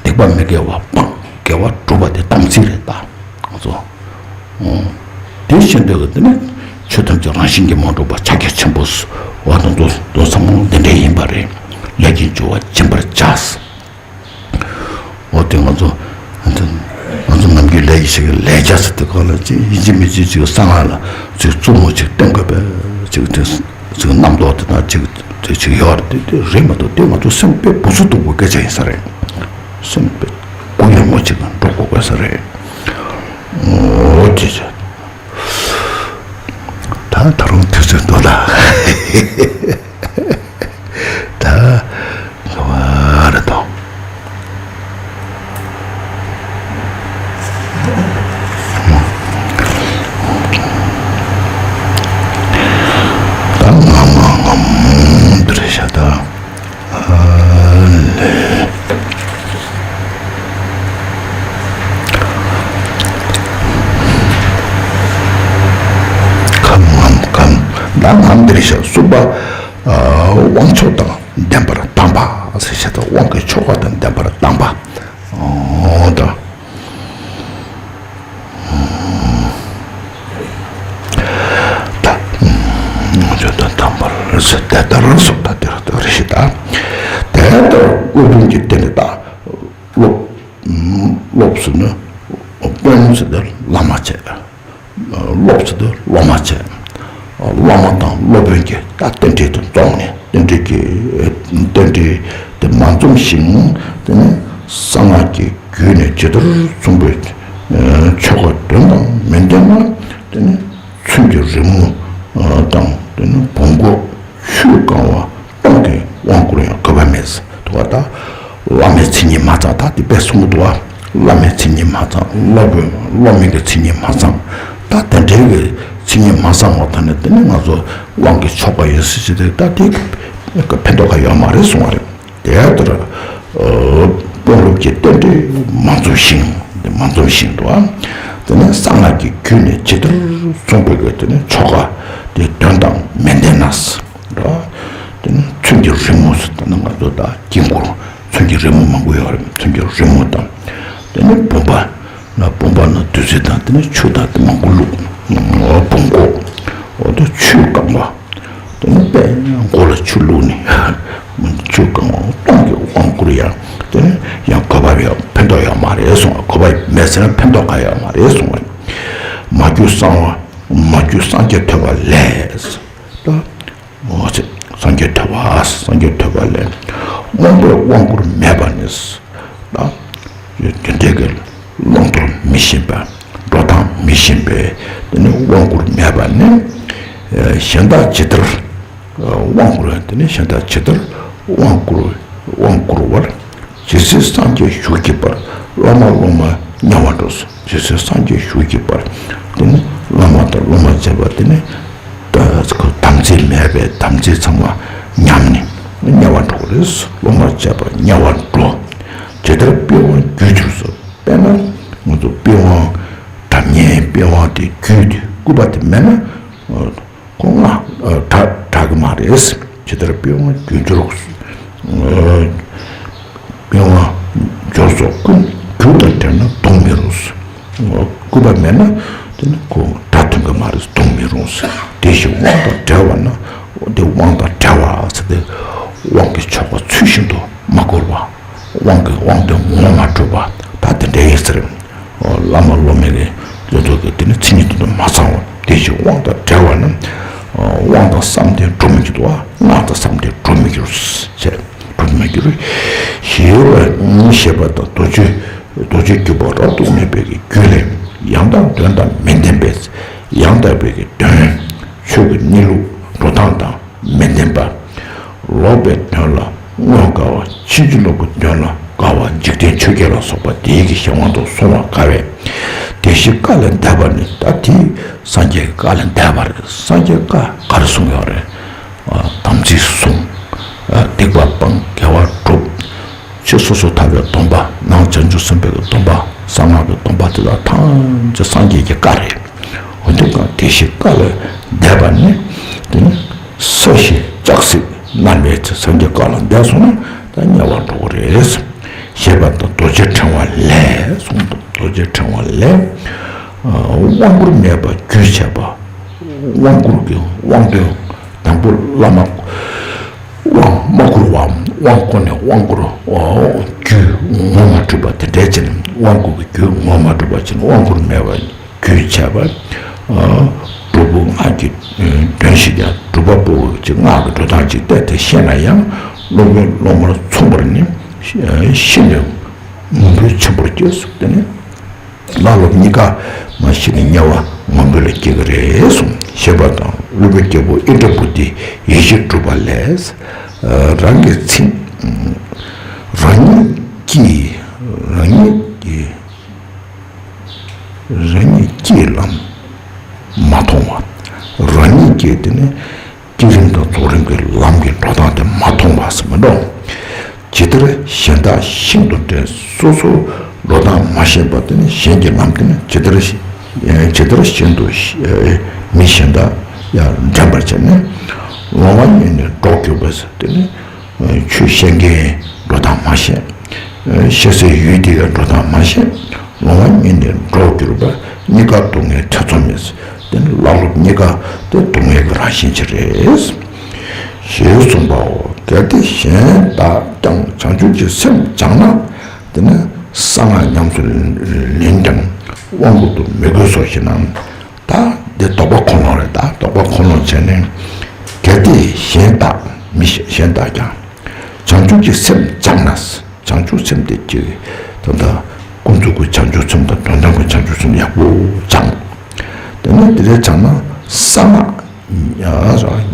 སྡིག་པ་མི་དགེ་བ་སྤང་། དགེ་བ་སྒྲུབ་པ་དེ་དམ་ཚིག་རེད་ད། ང་ཚོ། ཨོ། དེ་བཞིན་དུ་དེ་ནི་ཆོས་ཐམས་ཅད་རང་བཞིན་གྱིས་མ་གྲུབ་པ་ཕྱག་རྒྱ་ཆེན་པོ་ཟེར། འོ་དང་དུ་དོན་ཚང་མ་འདི་འདྲ་ཡིན་པ་རེད། ལས་ཀྱི་སྦྱོར་བ་སྦྱིན་པར་བྱ་ཟེར། འོ་དེ་ང་ཚོ། ང་ཚོ་ནམ་རྒྱུན་ལས་ཀྱི་ཞིག་ལས་རྒྱ་ཟེར་དུས་སྒང་ལ་ཅིག་ཡིན་གཅིག་མིན་གཅིག་ཅིག་གསང་སྔགས་ལ་ཅིག་རྩུབ་མོ་ཅིག་བསྟན་དགོས་པས། ཅིག་དེ་ཅིག་རྣམ་རྟོག་དེ་དང་ཅིག་དེ་ཅིག་ཡོད་རེད། དེ་དེ་རེད་མ་གཏོགས་དེ་ང་ཚོ་སེམས་དཔེ་སྦུག་ཚུགས་སྡུག་པོ་སྐད་ཆ་ཡིན་ས་རེད། སེམས་དཔེ་གུ་ཡངས་མོ་ཅིག་འགྲོ་དགོས་དགོས་ས་རེད། འོ་དེ་ཅི། ད་ད་རུང་དུས་ཚོད་འདུག་ལ། ད་ང་བ་ར་དང་། ད་ང་མ་ང་མ་འདིར་བཞག་ད། ཨ་ལེ། ཁམ་ངམ་ཁམ། ད་ངམ་འདིར་བཞག་གསུམ་པ། ཨ། དབང་ཆོག་དང་ལྡན་པར་གདམས་པ་ཟེར་བྱས་ཏེ། དབང་གི་ཆོ་ག་དང་ལྡན་པར་གདམས་པ། ཨོ་ད། ད། ཆོག་དང་ལྡན་པར་ཟེར་དེ་ལྟར་སོགས་ད་དེ་ལྟར་ཞིག་ད། དེ་ལྟར་སློབ་དཔོན་གྱི་རྟེན་ད། སློབ། སློབ་ཟེར་ན་དཔོན་ཟེར་ཏེ་བླ་མ་བྱས། སློབ་ཟེར་དུས་སློབ་མ་བྱས། སློབ་མ་དང་སློབ་དཔོན་གྱི་ད་རྟེན་འབྲེལ་དུ་འཛོམས་ནས། རྟེན་འབྲེལ་གྱི་རྟེན་འབྲེལ་དེ་མ་འཛོམས་ཤིང་། དེ་ནི་གསང་སྔགས་ཀྱི་རྒྱུད་ནས་ཇི་ལྟར་གསུངས་པའི་ཆོ་ག་དོན་དང་མི་ལྡན་ན། དེ་ནི་ཚོན་གྱི་རི་མོ་དང་། དེ་ནི་བོང་གུ། ཆུས་བཀང་བ་སྟོང་གིས་དབང་བསྐུར་ཡང་དགོས་པ་མེད། དུ་བ་ད། བླ་མའི་མཚན་ཉིད་མ་ཚང་། ད་དེ་དཔེ་གསུང་གི་འདུག་བ། བླ་མའི་མཚན་ཉིད་མ་ཚང་། སློབ་དཔོན་སློབ་མའི་གི་མཚན་ཉིད་མ་ཚང་། ད་དེ་འདྲའི་གི་མཚན་ཉིད་མ་ཚང་བ་ད་ནི་དེ་ནི་ང་ཚོ་དབང་གི་ཆོ་ག་ཡིན་ཟེར་ཅི་དེ་ད་དེ་ཕན་ཐོགས་ག་ཡོད་མ་རེད་གསུང་བ་རེད། དེ་ལྟར། ཨ། དཔོན་སློབ་ཀྱི་རྟེན་འབྲེལ་མ་འཛོམས་ཤིང་། དེ་མ་འཛོམས་ཤིང་དུ་བ། དེ་ནི་གསང་སྔགས་ཀྱི་རྒྱུད་ནས་ཇི་ལྟར་གསུངས་པའི་གི་དེ་ནི་ཆོ་ག་དེ་དོན་དང་མི་ལྡན་ན། ར། དེ་ནི་ཚོན་གྱི་རི་མོ་ཟེར་ད་ནི་ང་ཚོ་ད་དཀྱིལ་འཁོར་ཚོན་གྱི་རི་མོ་མང་པོ་ཡོད་རེད། ཚོན་གྱི་རི་མོ་དང་། དེ་ནི་བུམ་པ་ན། བུམ་པ་ན་བདུད་རྩི་དང་དེ་ནི་ཆུ་དང་དེ་མང་པོ་བླུགས། བོང་གུ། འོ་དེ་ཆུས་བཀང་བ། དེ་ནི་དཔེ་མགོ་ལ་ཆུ་བླུགས་ནས་ཆུས་བཀང་བ་སྟོང་གིས་དབང་བསྐུར་ཡང་དེ་ནི་ཡང་དགོས་པ་ཡང་ཕན་ཐོགས་ཡོད་མ་རེད་གསུངས། དགོས་པ་མེད་ཟེར་ན་ཕན་ཐོགས་གང་ཡོད་མ་རེད་གསུངས། མ་གྱུར་གསང་བ། མ་གྱུར་སངས་རྒྱས་ཐོབ་པ་ལས། ད། འོ་ཚེ། སངས་རྒྱས་ཐོབ་པ། སངས་རྒྱས་ཐོབ་པ་ལས། རྨོངས་པས་དབང་བསྐུར་མེད་པ་ནི། ད། དེ་འདྲའི་གི་བླང་དོར་མི་ཤེས་པ། འགྲོ་སྟངས་མི་ཤེས་པས་དེ་ནི་དབང་བསྐུར་མེད་པ་ནི། གཞན་དག་ཇི་ལྟར། དབང་བསྐུར་བ་དེ་ནི་གཞན་དག་ཇི་ལྟར་དབང་བསྐུར། དབང་བསྐུར་བར། ཇི་སྲིད་སངས་རྒྱས་བཞུགས་ཀྱི་བར་བླ་མ་སློབ་མ་དམྱལ་བར་འགྲོ། ཇི་སྲིད་སངས་རྒྱས་བཞུགས་ཀྱི་བར་དེ་ནི་བླ་མ་དང་སློབ་མ་བཅས་པ་དེ་ནི་ད་དམ་ཚིག་མེད་པའི་དམ་ཚིག་ཚང་མ་ཉམས་ནས་དམྱལ་བར་འགྲོ་གི་རེད། སློབ་མ་བཅས་པ་དམྱལ་བར་འགྲོ། ཇི་ལྟར་པི་ཝང་རྒྱུད་གྱུར་སོགས། དཔེར་ན་ང་ཚོ་པི་ཝང་སྒྲ་སྙན་པི་ཝང་དེ་རྒྱུད་དེ་སྐུད་པ་དེ་མེད་ན། ཁོ་ང་གྲག་གྲག་གི་མ་རེད། ཇི་ལྟར་པི་ཝང་རྒྱུད་འགྱུར། པི་ཝང་འགྱུར་སོགས་ཀུན། རྒྱུ་དང་བྲལ་ན་གདུང་མི་རུང་། སྐུད་པ་མེད་ན་དེ་ནི་ཁོ་སྒྲ་ཐོན་གི་མ་རེད། གདུང་མི་རུང་། དེ་བཞིན་དབང་དང་བྲལ་བ་ན། དེ་དབང་དང་བྲལ་བ་ཟེར་ཏེ་དབང་གི་ཆོ་ག་ཚུལ་བཞིན་དུ་མ་བསྐུར་བ། དབང་གི་དབང་དོན་ངོ་མ་འགྲུབ་པ། ད་དེ་འདྲ་ཡིན་ཟེར། བླ་མ་སློབ་མའི་གི་ལོ་ཐོག་གི་དེ་ནི་མཚན་ཉིད་དོན་དུ་མ་ཚང་བ། དེ་བཞིན་དབང་དང་བྲལ་བ་ན། དབང་དང་བསམ་གཏན་འགྲུབ་མི་འགྱུར་བ། སྔགས་དང་བསམ་གཏན་འགྲུབ་མི་འགྱུར་ཟེར། འགྲུབ་མི་འགྱུར། ཞེས་པ་ཞེས་པ་དང་། རྡོ་རྗེ་རྡོ་རྗེ་སྐྱེས་བུ་རབ་ཏུ་གནས་པའི་གི་རྒྱུད་ལས། ཡང་དག་དོན་དང་མི་ལྡན་པས། ཡང་དག་པའི་གི་དོན་ཆོས་ཀྱི་གནས་ལུགས་འགྲོ་སྟངས་དང་མི་ལྡན་པ། ལོག་པའི་དོན་ལ་བསྔོ་དཀའ་བ། ཕྱིན་ཅི་ལོག་གི་དོན་ལ་དཀའ་བ། འཇིག་རྟེན་ཆོས་བརྒྱད་ལ་སོགས་པ་དེའི་གི་གཞན་དབང་དུ་སོང་བར་དཀའ་བས། བདེ་གཤེགས་བཀའ་ལས་འདས་པ་ནི། ད་དེ་སངས་རྒྱས་ཀྱི་བཀའ་ལས་འདས་པ་རེད། སངས་རྒྱས་བཀའ་ག་རེ་གསུངས་ཡོད་རེད། དམ་ཚིག་བསྲུང་། སྡིག་པ་སྤང་། དགེ་བ་སྒྲུབ། ཕྱི་སོ་སོར་ཐར་པའི་སྡོམ་པ། ནང་བྱང་ཆུབ་སེམས་དཔའི་སྡོམ་པ། གསང་སྔགས་ཀྱི་སྡོམ་པ་དེ་དག་ཐམས་ཅད་སངས་རྒྱས་ཀྱི་བཀའ་རེད། འོན་ཏེ་བདེ་གཤེགས་བཀའ་ལས་འདས་པ་ནི། དེ་ནི་ས་གཞི་ལྕགས་སྲེག་མནར་བའི་ཚེ་སངས་རྒྱས་བཀའ་ལས་འདས་སོང་ན་ད་དམྱལ་བར་འགྲོ་གི་རེད། ཞེས་པ་དང་། རྡོ་རྗེ་ཕྲེང་བ་ལས་གསུངས་འདུག་རྡོ་རྗེ་ཕྲེང་བ་ལས། དབང་བསྐུར་མེད་པ་རྒྱུད་འཆད་པ། དབང་བསྐུར་གྱི་དབང་དོན་དང་པོ་བླ་མ། དབང་མ་བསྐུར་བའམ་དབང་བསྐུར་ནས་དབང་བསྐུར་རྒྱུད་ངོ་མ་གྲུབ་པ་དེ་འདྲའི་ཕྱིར། དབང་བསྐུར་གྱི་རྒྱུད་ངོ་མ་གྲུབ་པ་ཕྱིར། དབང་བསྐུར་མེད་པ་རྒྱུད་འཆད་པ། སྒྲུབ་པོ་སྔགས་ཀྱི་དོན་ཞིག་ཀྱང་། སྒྲུབ་པ་པོ་ཅིག་སྔགས་ཀྱི་འགྲོ་སྟངས་ཅིག་བལྟས་ཏེ་ཤེས་ན་ཡང་། སློབ་དཔོན་སློབ་མར་མཚུངས་པར་ནི་ཤེས་ནས་ངུ་འབོད་ཆེན་པོར་སྐྱེས་སོ། དེ་ནི། བླ་སློབ་གཉིས་ཀ་མ་ཤི་ནས་དམྱལ་བ་ངུ་འབོད་ལ་སྐྱེ་གི་རེད་གསུངས། ཞེས་པ་དང་། སློབ་དཔོན་རྒྱལ་པོ་ཨིནྡྲ་བྷུ་ཏི་ཡེ་ཤེས་སྒྲུབ་པ་ལས། རང་གི་ཚིག་རང་ཉིད་ཀྱིས། རང་ཉིད་ཀྱིས། རང་ཉིད་ཀྱིས་ལམ་མ་མཐོང་བ། རང་ཉིད་ཀྱིས་དེ་ནི། བསྐྱེད་རིམ་དང་རྫོགས་རིམ་གྱི་ལམ་གྱི་འགྲོ་སྟངས་དེ་མ་མཐོང་བ་ཟེར་མི་འགྲོ། ཇི་ལྟར་གཞན་དག་ཤིན་ཏུ་འདྲེན། སོ་སོའི་འགྲོ་སྟངས་མ་ཤེས་པ་དེ་ནི་གཞན་གྱི་ལམ་དེ་ནི་ཇི་ལྟར་ཇི་ལྟར་ཤིན་ཏུ་མི་གཞན་དག་ཡང་འདྲེན་པར་བྱས་ནས། ལོང་བ་ཉིད་ནས་སྒྲོ་གྱུར་པ་ཟེར་དེ་ནི། ཆོས་བཤད་མཁན་འགྲོ་སྟངས་མ་ཤེས། བཤད་སའི་ཡུལ་དེ་གའི་འགྲོ་སྟངས་མ་ཤེས། ལོང་བ་ཉིད་ནས་སྒྲོ་གྱུར་པ། རྙེད་དཀའ་སྡུག་བསྔལ་ཐེ་ཚོམ་མེད། དེ་ནི་བླ་སློབ་གཉིས་ཀ་དེ་སྡུག་བསྔལ་གྱི་རང་བཞིན་ཅིག་རེད། ཞེས་གསུངས་པའོ། གལ་ཏེ་གཞན་དག་ཀྱང་བྱང་ཆུབ་ཀྱི་སེམས་སྦྱངས་ན། དེ་ནི་གསང་སྔགས་ཉམས་སུ་ལེན་ཀྱང་དབང་བསྐུར་དུ་མི་དགོས་སོ་ཞེ་ན། ད་འདི་དོགས་པ་ཁོ་ལོང་རེད། ད་དོགས་པ་ཁོ་ལོང་བྱས་ནས། གལ་ཏེ་གཞན་དག་མི་གཞན་དག་ཀྱང་། བྱང་ཆུབ་ཀྱི་སེམས་སྦྱངས་ན། བྱང་ཆུབ་སེམས་དེ་ཅིག་ད་ལྟ་ཀུན་རྫོབ་ཀྱི་བྱང་ཆུབ་སེམས་དང་དོན་དམ་གྱི་བྱང་ཆུབ་སེམས་ཡག་པོ་སྦྱངས། དེ་ནས་དེ་འདྲ་སྦྱངས་ན་གསང་སྔགས། གསང་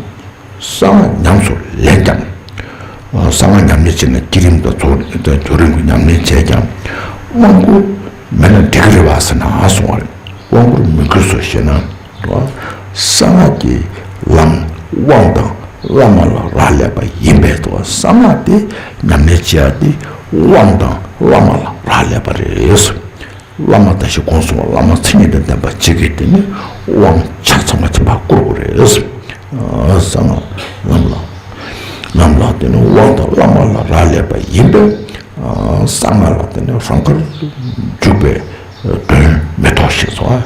སྔགས་ཉམས་སུ་ལེན་ཀྱང་། གསང་སྔགས་ཉམས་ལེན་བྱས་ན་བསྐྱེད་རིམ་དང་རྫོགས་རིམ་དང་སྦྱོར་རིམ་གྱི་ཉམས་ལེན་བྱས་ཀྱང་། དབང་བསྐུར་མེད་ན་འགྲིག་གི་རེད་བ་ཟེར་ན་གསུང་བ་རེད། དབང་བསྐུར་མི་དགོས་སོ་ཞེ་ན། གསང་སྔགས་ཀྱི་ལམ་དབང་དང་བླ་མ་ལ་རག་ལས་པ་ཡིན་པས། གསང་སྔགས་དེ་ཉམས་ལེན་བྱེད་ཡ་དེ་དབང་དང་བླ་མ་ལ་རག་ལས་པ་རེད། བླ་མ་ད་ཞིག་གོང་གསུངས་པ་བླ་མ་མཚན་ཉིད་དང་ལྡན་པ་གཅིག་གིས་དེ་ནི་དབང་ཆ་ཚང་བ་ཅིག་ཕར་བསྐུར་དགོས་རེད། གསང་སྔགས་ལམ་ལ་ལམ་ལ་དེ་ནི་དབང་དང་བླ་མ་ལ་རག་ལས་པ་ཡིན་པས། གསང་སྔགས་ལ་དེ་ནི་རང་དགར་འཇུག་པའི་དོན་མི་རྟོགས་ཤིང་སོ།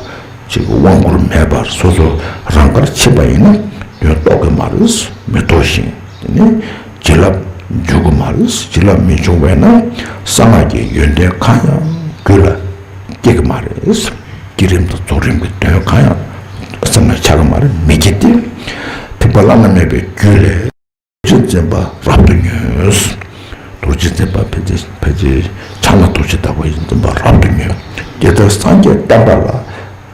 ཅིག་དབང་བསྐུར་མེད་པར་སོ་སོ་རང་དགར་ཕྱིན་པ་ཡིན་ན་དོན་རྟོགས་ཀྱི་མ་རེད། མི་རྟོགས་ཤིང་དེ་ནི་བྱིན་རླབས་འཇུག་གི་མ་རེད། བྱིན་རླབས་མི་འབྱུང་བས་ན་གསང་སྔགས་ཀྱི་ཡོན་ཏན་གང་ཡང་རྒྱུད་ལ་སྐྱེ་གི་མ་རེད། བསྐྱེད་རིམ་དང་རྫོགས་རིམ་གྱི་དོན་གང་ཡང་སེམས་ལ་འཆར་གི་མ་རེད། མི་བསྐྱེད་དེ། ཐེག་པ་བླ་ན་མེད་པའི་རྒྱུད་ལས། རྗེ་འཛིན་པ་རབ་ཏུ་ཉོན། རྡོ་རྗེ་འཛིན་པ་ཕལ་ཆེར་ཕལ་ཆེར་ཕྱག་ན་རྡོ་རྗེ་ལྟ་བུ་ཡི་འཛིན་པ་རབ་ཏུ་ཉོན། དེ་ལྟར་སངས་རྒྱས་བསྟན་པ་ལ།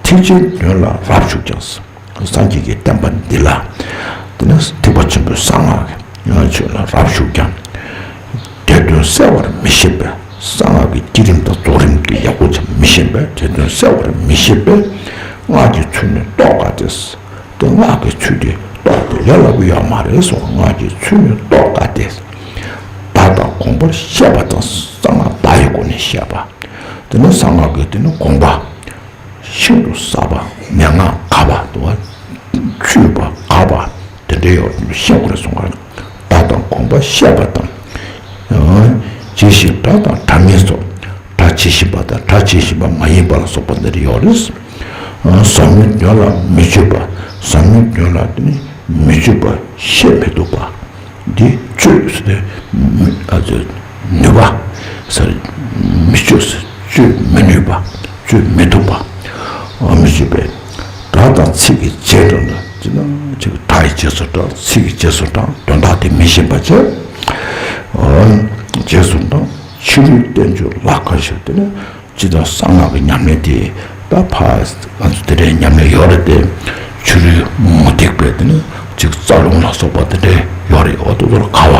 ཐེག་ཆེན་དོན་ལ་རབ་ཞུགས་ཀྱང་། སངས་རྒྱས་ཀྱི་བསྟན་པ་འདི་ལ། དེ་ནི་ཐེག་པ་ཆེན་པོའི་གསང་སྔགས་ཀྱི་ཆོས་ལ་རབ་ཞུགས་ཀྱང་། དེ་དོན་གསལ་བར་མི་ཤེས་པས། གསང་སྔགས་ཀྱི་བསྐྱེད་རིམ་དང་རྫོགས་རིམ་དེ་ཡག་པོ་ཅིག་མི་ཤེས་པས། དེ་དོན་གསལ་བར་མི་ཤེས་པས། སྔགས་ཀྱི་ཚུལ་ནི་རྟོགས་དཀའ་སྟེ། དེ་སྔགས་ཀྱི་ཚུལ་དེ་རྟོགས་ཏེ་ལས་སླ་པོ་ཡོད་མ་རེད་གསུངས། སྔགས་ཀྱི་ཚུལ་ནི་རྟོགས་དཀའ་སྟེ། བརྡ་དང་དགོངས་པར་བཤད་པ་དང་། གསང་སྔགས་བརྡ་ཡི་སྒོ་ནས་བཤད་པ། དེ་ནི་གསང་སྔགས་ཀྱི་དེ་ནི་དགོངས་པ། ཤིན་ཏུ་ཟབ་པ། མན་ངག་དག་པ། དུ་བ། བཅུད་པ་དག་པ། དེ་འདྲའི་ཡོད་ཤེས་དགོས་རེད་གསུངས་པ་རེད། བརྡ་དང་དགོངས་པ་བཤད་པ་དང་། ཇི་བཞིན་སྒྲ་དང་སྒྲ་མིན་སོགས། སྒྲ་ཇི་བཞིན་པ་དང་སྒྲ་ཇི་བཞིན་པ་མ་ཡིན་པ་ལ་སོགས་པ་འདི་འདྲ་ཡོད་རེད། ཟབ་མོའི་དོན་ལ་མི་དཔྱོད་པ། ཟབ་མོའི་དོན་ལ་དེ་ནི་མི་དཔྱོད་པ། ཤེས་མི་ཐུབ་པ། འདི་དཔྱོད་ཟེར་ཏེ་མི་ཨ་ཙི་ནུས་པ་ཟེར། མི་དཔྱོད་ཟེར། དཔྱོད་མི་ནུས་པ། དཔྱོད་མི་ཐུབ་པ། ཨ་མི་དཔྱོད་པས། སྒྲ་དང་ཚིག་གི་རྗེས་འགྲོ་ན་ཅི་ན་ཅིག་སྒྲ་ཡི་རྗེས་སུ་འབྲང་། ཚིག་གི་རྗེས་སུ་འབྲང་། དོན་དག་དེ་མི་ཤེས་པ་བྱས། ཨ་རྗེས་སུ་འབྲང་། ཕྱི་རོལ་བསྟན་བཅོས་ལ་དགའ་ཞིང་། དེ་ནི་ཇི་ལྟར་གསང་སྔགས་ཀྱི་ཉམས་ལེན་དེ་ད་ཕ་ང་ཚོ་དེ་འདྲའི་ཉམས་ལེན་ཡོད་རེད་དེ། ཕྱི་རོལ་མུ་སྟེགས་པའི་དེ་ནི་ཅིག་རྩ་རླུང་ལ་སོགས་པ་དེ་འདྲའི་ཡོད་རེད། འོ་དེ་ཚོ་ལ་དགའ་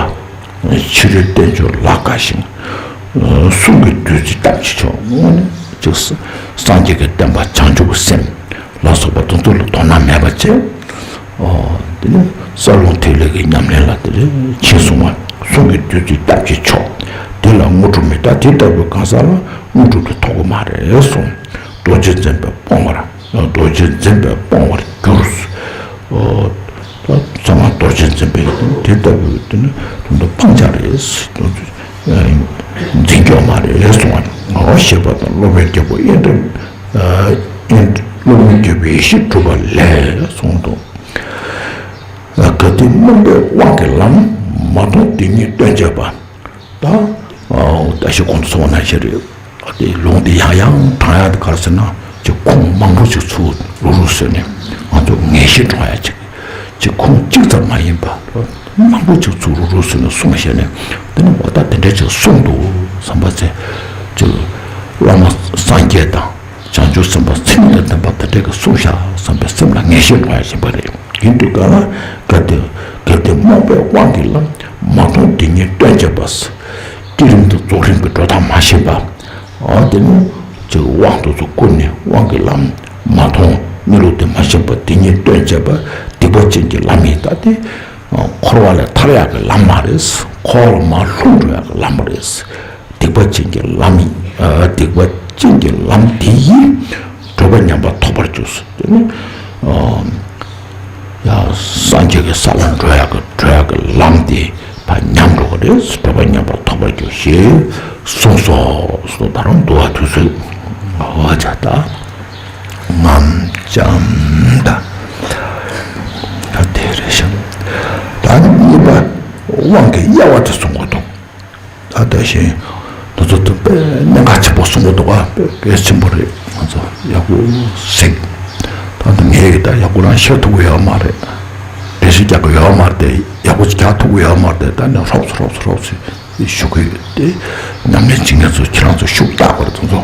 བ། ཕྱི་རོལ་བསྟན་བཅོས་ལ་དགའ་ཞིང་། གསུང་གི་བདུད་རྩི་ཐམས་ཅད་མཆོག་དངོས་གནས་ཅིག་སངས་རྒྱས་ཀྱི་བསྟན་པ་བྱང་ཆུབ་སེམས་ལ་སོགས་པ་དེ་ཚོ་ལ་དོ་སྣང་མེད་པ་བྱས། ཨོ། དེ་ནས་རྩ་རླུང་ཐིག་ལེ་གི་ཉམས་ལེན་ལ་དེ་ལས་ཕྱིན་སོང་བ། གསུང་གི་བདུད་རྩི་ཐམས་ཅད་མཆོག་དེ་ལ་དངོས་གྲུབ་མེད། ད་དེ་ལྟ་བུའི་གང་ཟག་ལ་དངོས་གྲུབ་དེ་ཐོབ་ཀྱི་མ་རེད་གསུངས། རྡོ་རྗེ་འཛིན་པས་སྤོང་བར། རྡོ་རྗེ་འཛིན་པས་སྤོང་བར་འགྱུར། ཨོ། ད་ཚང་མ་རྡོ་རྗེ་འཛིན་པས་དེ་ལྟ་བུའི་དེ་ནི་དོན་དུ་སྤང་བྱ་རེད། འཛིན་སྐྱོང་མ་རེད་གསུངས་པ། ཞེས་པ་དང་། སློབ་དཔོན་རྒྱལ་པོ་ཨིནྡྲ། ཨིནྡྲ། སློབ་དཔོན་རྒྱལ་པོའི་ཡེ་ཤེས་གྲུབ་པ་ལས་གསུངས་འདུག་གལ་ཏེ་རྨོངས་པས་དབང་གི་ལམ། མ་མཐོང་དེ་ཉིད་སྟོན་བྱེད་པ། ད་ད་ཞིག་གོང་དུ་སོང་བ་ནང་བཞིན་རེད། དེ་ལུང་དེ་ཡང་ཡང་དྲངས་ཡག་དེ་ག་རེ་ཟེར་ན། ཅིག་ཁུངས་མང་པོ་ཅིག་ཚུར་རུག་རུག་བཟོས་ནས་ང་ཚོ་ངེས་ཤེས་འདྲ་ཡག་ཅིག་ཅིག་ཁུངས་གཅིག་ཙམ་མ་ཡིན་པ་མང་པོ་ཅིག་ཚུར་རུག་རུག་བཟོས་ནས་གསུངས་བྱས་ནས། དེ་ནི་འོ་ད་དེ་འདྲ་ཅིག་གསུངས་འདུག་བསམ་པ་ཚེ། ཅིག་བླ་མ་སངས་རྒྱས་དང་བྱང་ཆུབ་སེམས་དཔའ་མཚན་ཉིད་དང་ལྡན་པ་དེ་འདྲ་གིས་གསུངས་བཞག་བསམ་པའི་སེམས་ལ་ངེས་ཤེས་འདྲ་ཡག་བྱེད་པ་རེད། ཡིན་དུས་ག་ལ་གལ་ཏེ་གལ་ཏེ་རྨོངས་པས་དབང་གི་ལམ། མ་མཐོང་དེ་ཉིད་སྟོན་བྱེད་པ། བསྐྱེད་རིམ་དང་རྫོགས་རིམ་གྱི་འགྲོ་སྟངས་མ་ཤེས་པ། ཨ་དེ་ནི་ཅིག་དབང་དུ་ཚུར་བསྐུར་ནས་དབང་གི་ལམ་མ་མཐོང་། གནས་ལུགས་དེ་མ་ཤེས་པ་དེ་ཉིད་སྟོན་བྱེད་པ། སྡིག་པ་ཅན་གྱི་ལམ་ཡིན། ད་དེ་འཁོར་བ་ལས་ཐར་ཡག་གི་ལམ་མ་རེད། འཁོར་བ་ལས་མར་ལྷུང་འགྲོ་ཡག་གི་ལམ་རེད། སྡིག་པ་ཅན་གྱི་ལམ་ཡིན། ཨ་སྡིག་པ་ཅན་གྱི་ལམ་དེ་ཡིས་བགྲོད་པ་ཉམས་པ་ཐོབ་པར་འགྱུར། དེ་ནི་ཨ་ཡང་སངས་རྒྱས་ཀྱི་ས་ལ་འགྲོ་ཡག་གི་འགྲོ་ཡག་གི་ལམ་དེ་ཕར་ཉམས་འགྲོ་གི་རེད། བགྲོད་པ་ཉམས་པ་ཐོབ་པར་འགྱུར་ཞེས་གསུངས་སོ། སོ་ད་རུང་འདུལ་བ་དུས་ཚོད་འོ་ཅག་ད་ངམ་ཅམ་ད་ད་དེ་རེད་ཤག་ད་ནི་གཉིས་པ་དབང་གི་དབྱེ་བ་དེ་གསུང་གི་འདུག་ད་ད་བཞིན་དུ་ཚོ་དུ་དཔེ་གནད་འགག་ཆེན་པོ་གསུང་གི་འདུག་ག་དཔེ་གལ་ཆེན་པོ་རེད། ང་ཚོ་ཡག་པོ་གཟིགས། ད་ད་ངས་ད་ཡག་པོ་རང་བཤད་ཐུབ་ཀྱི་ཡོད་མ་རེད། འགྲེལ་བཤད་རྒྱག་གི་ཡོད་མ་རེད་དེ། ཡག་པོ་ཅིག་རྒྱག་ཐུབ་ཀྱི་ཡོད་མ་རེད་དེ། ད་ནས་རོབ་ཙམ་རོབ་ཙམ་རོབ་ཙམ་ཞུ་གི་ཡོད་དེ། ཉམས་ལེན་བྱེད་མཁན་ཚོ་ཁྱེད་རང་ཚོ་ཤུགས་བཏགས་པར་དུ་ཚོ་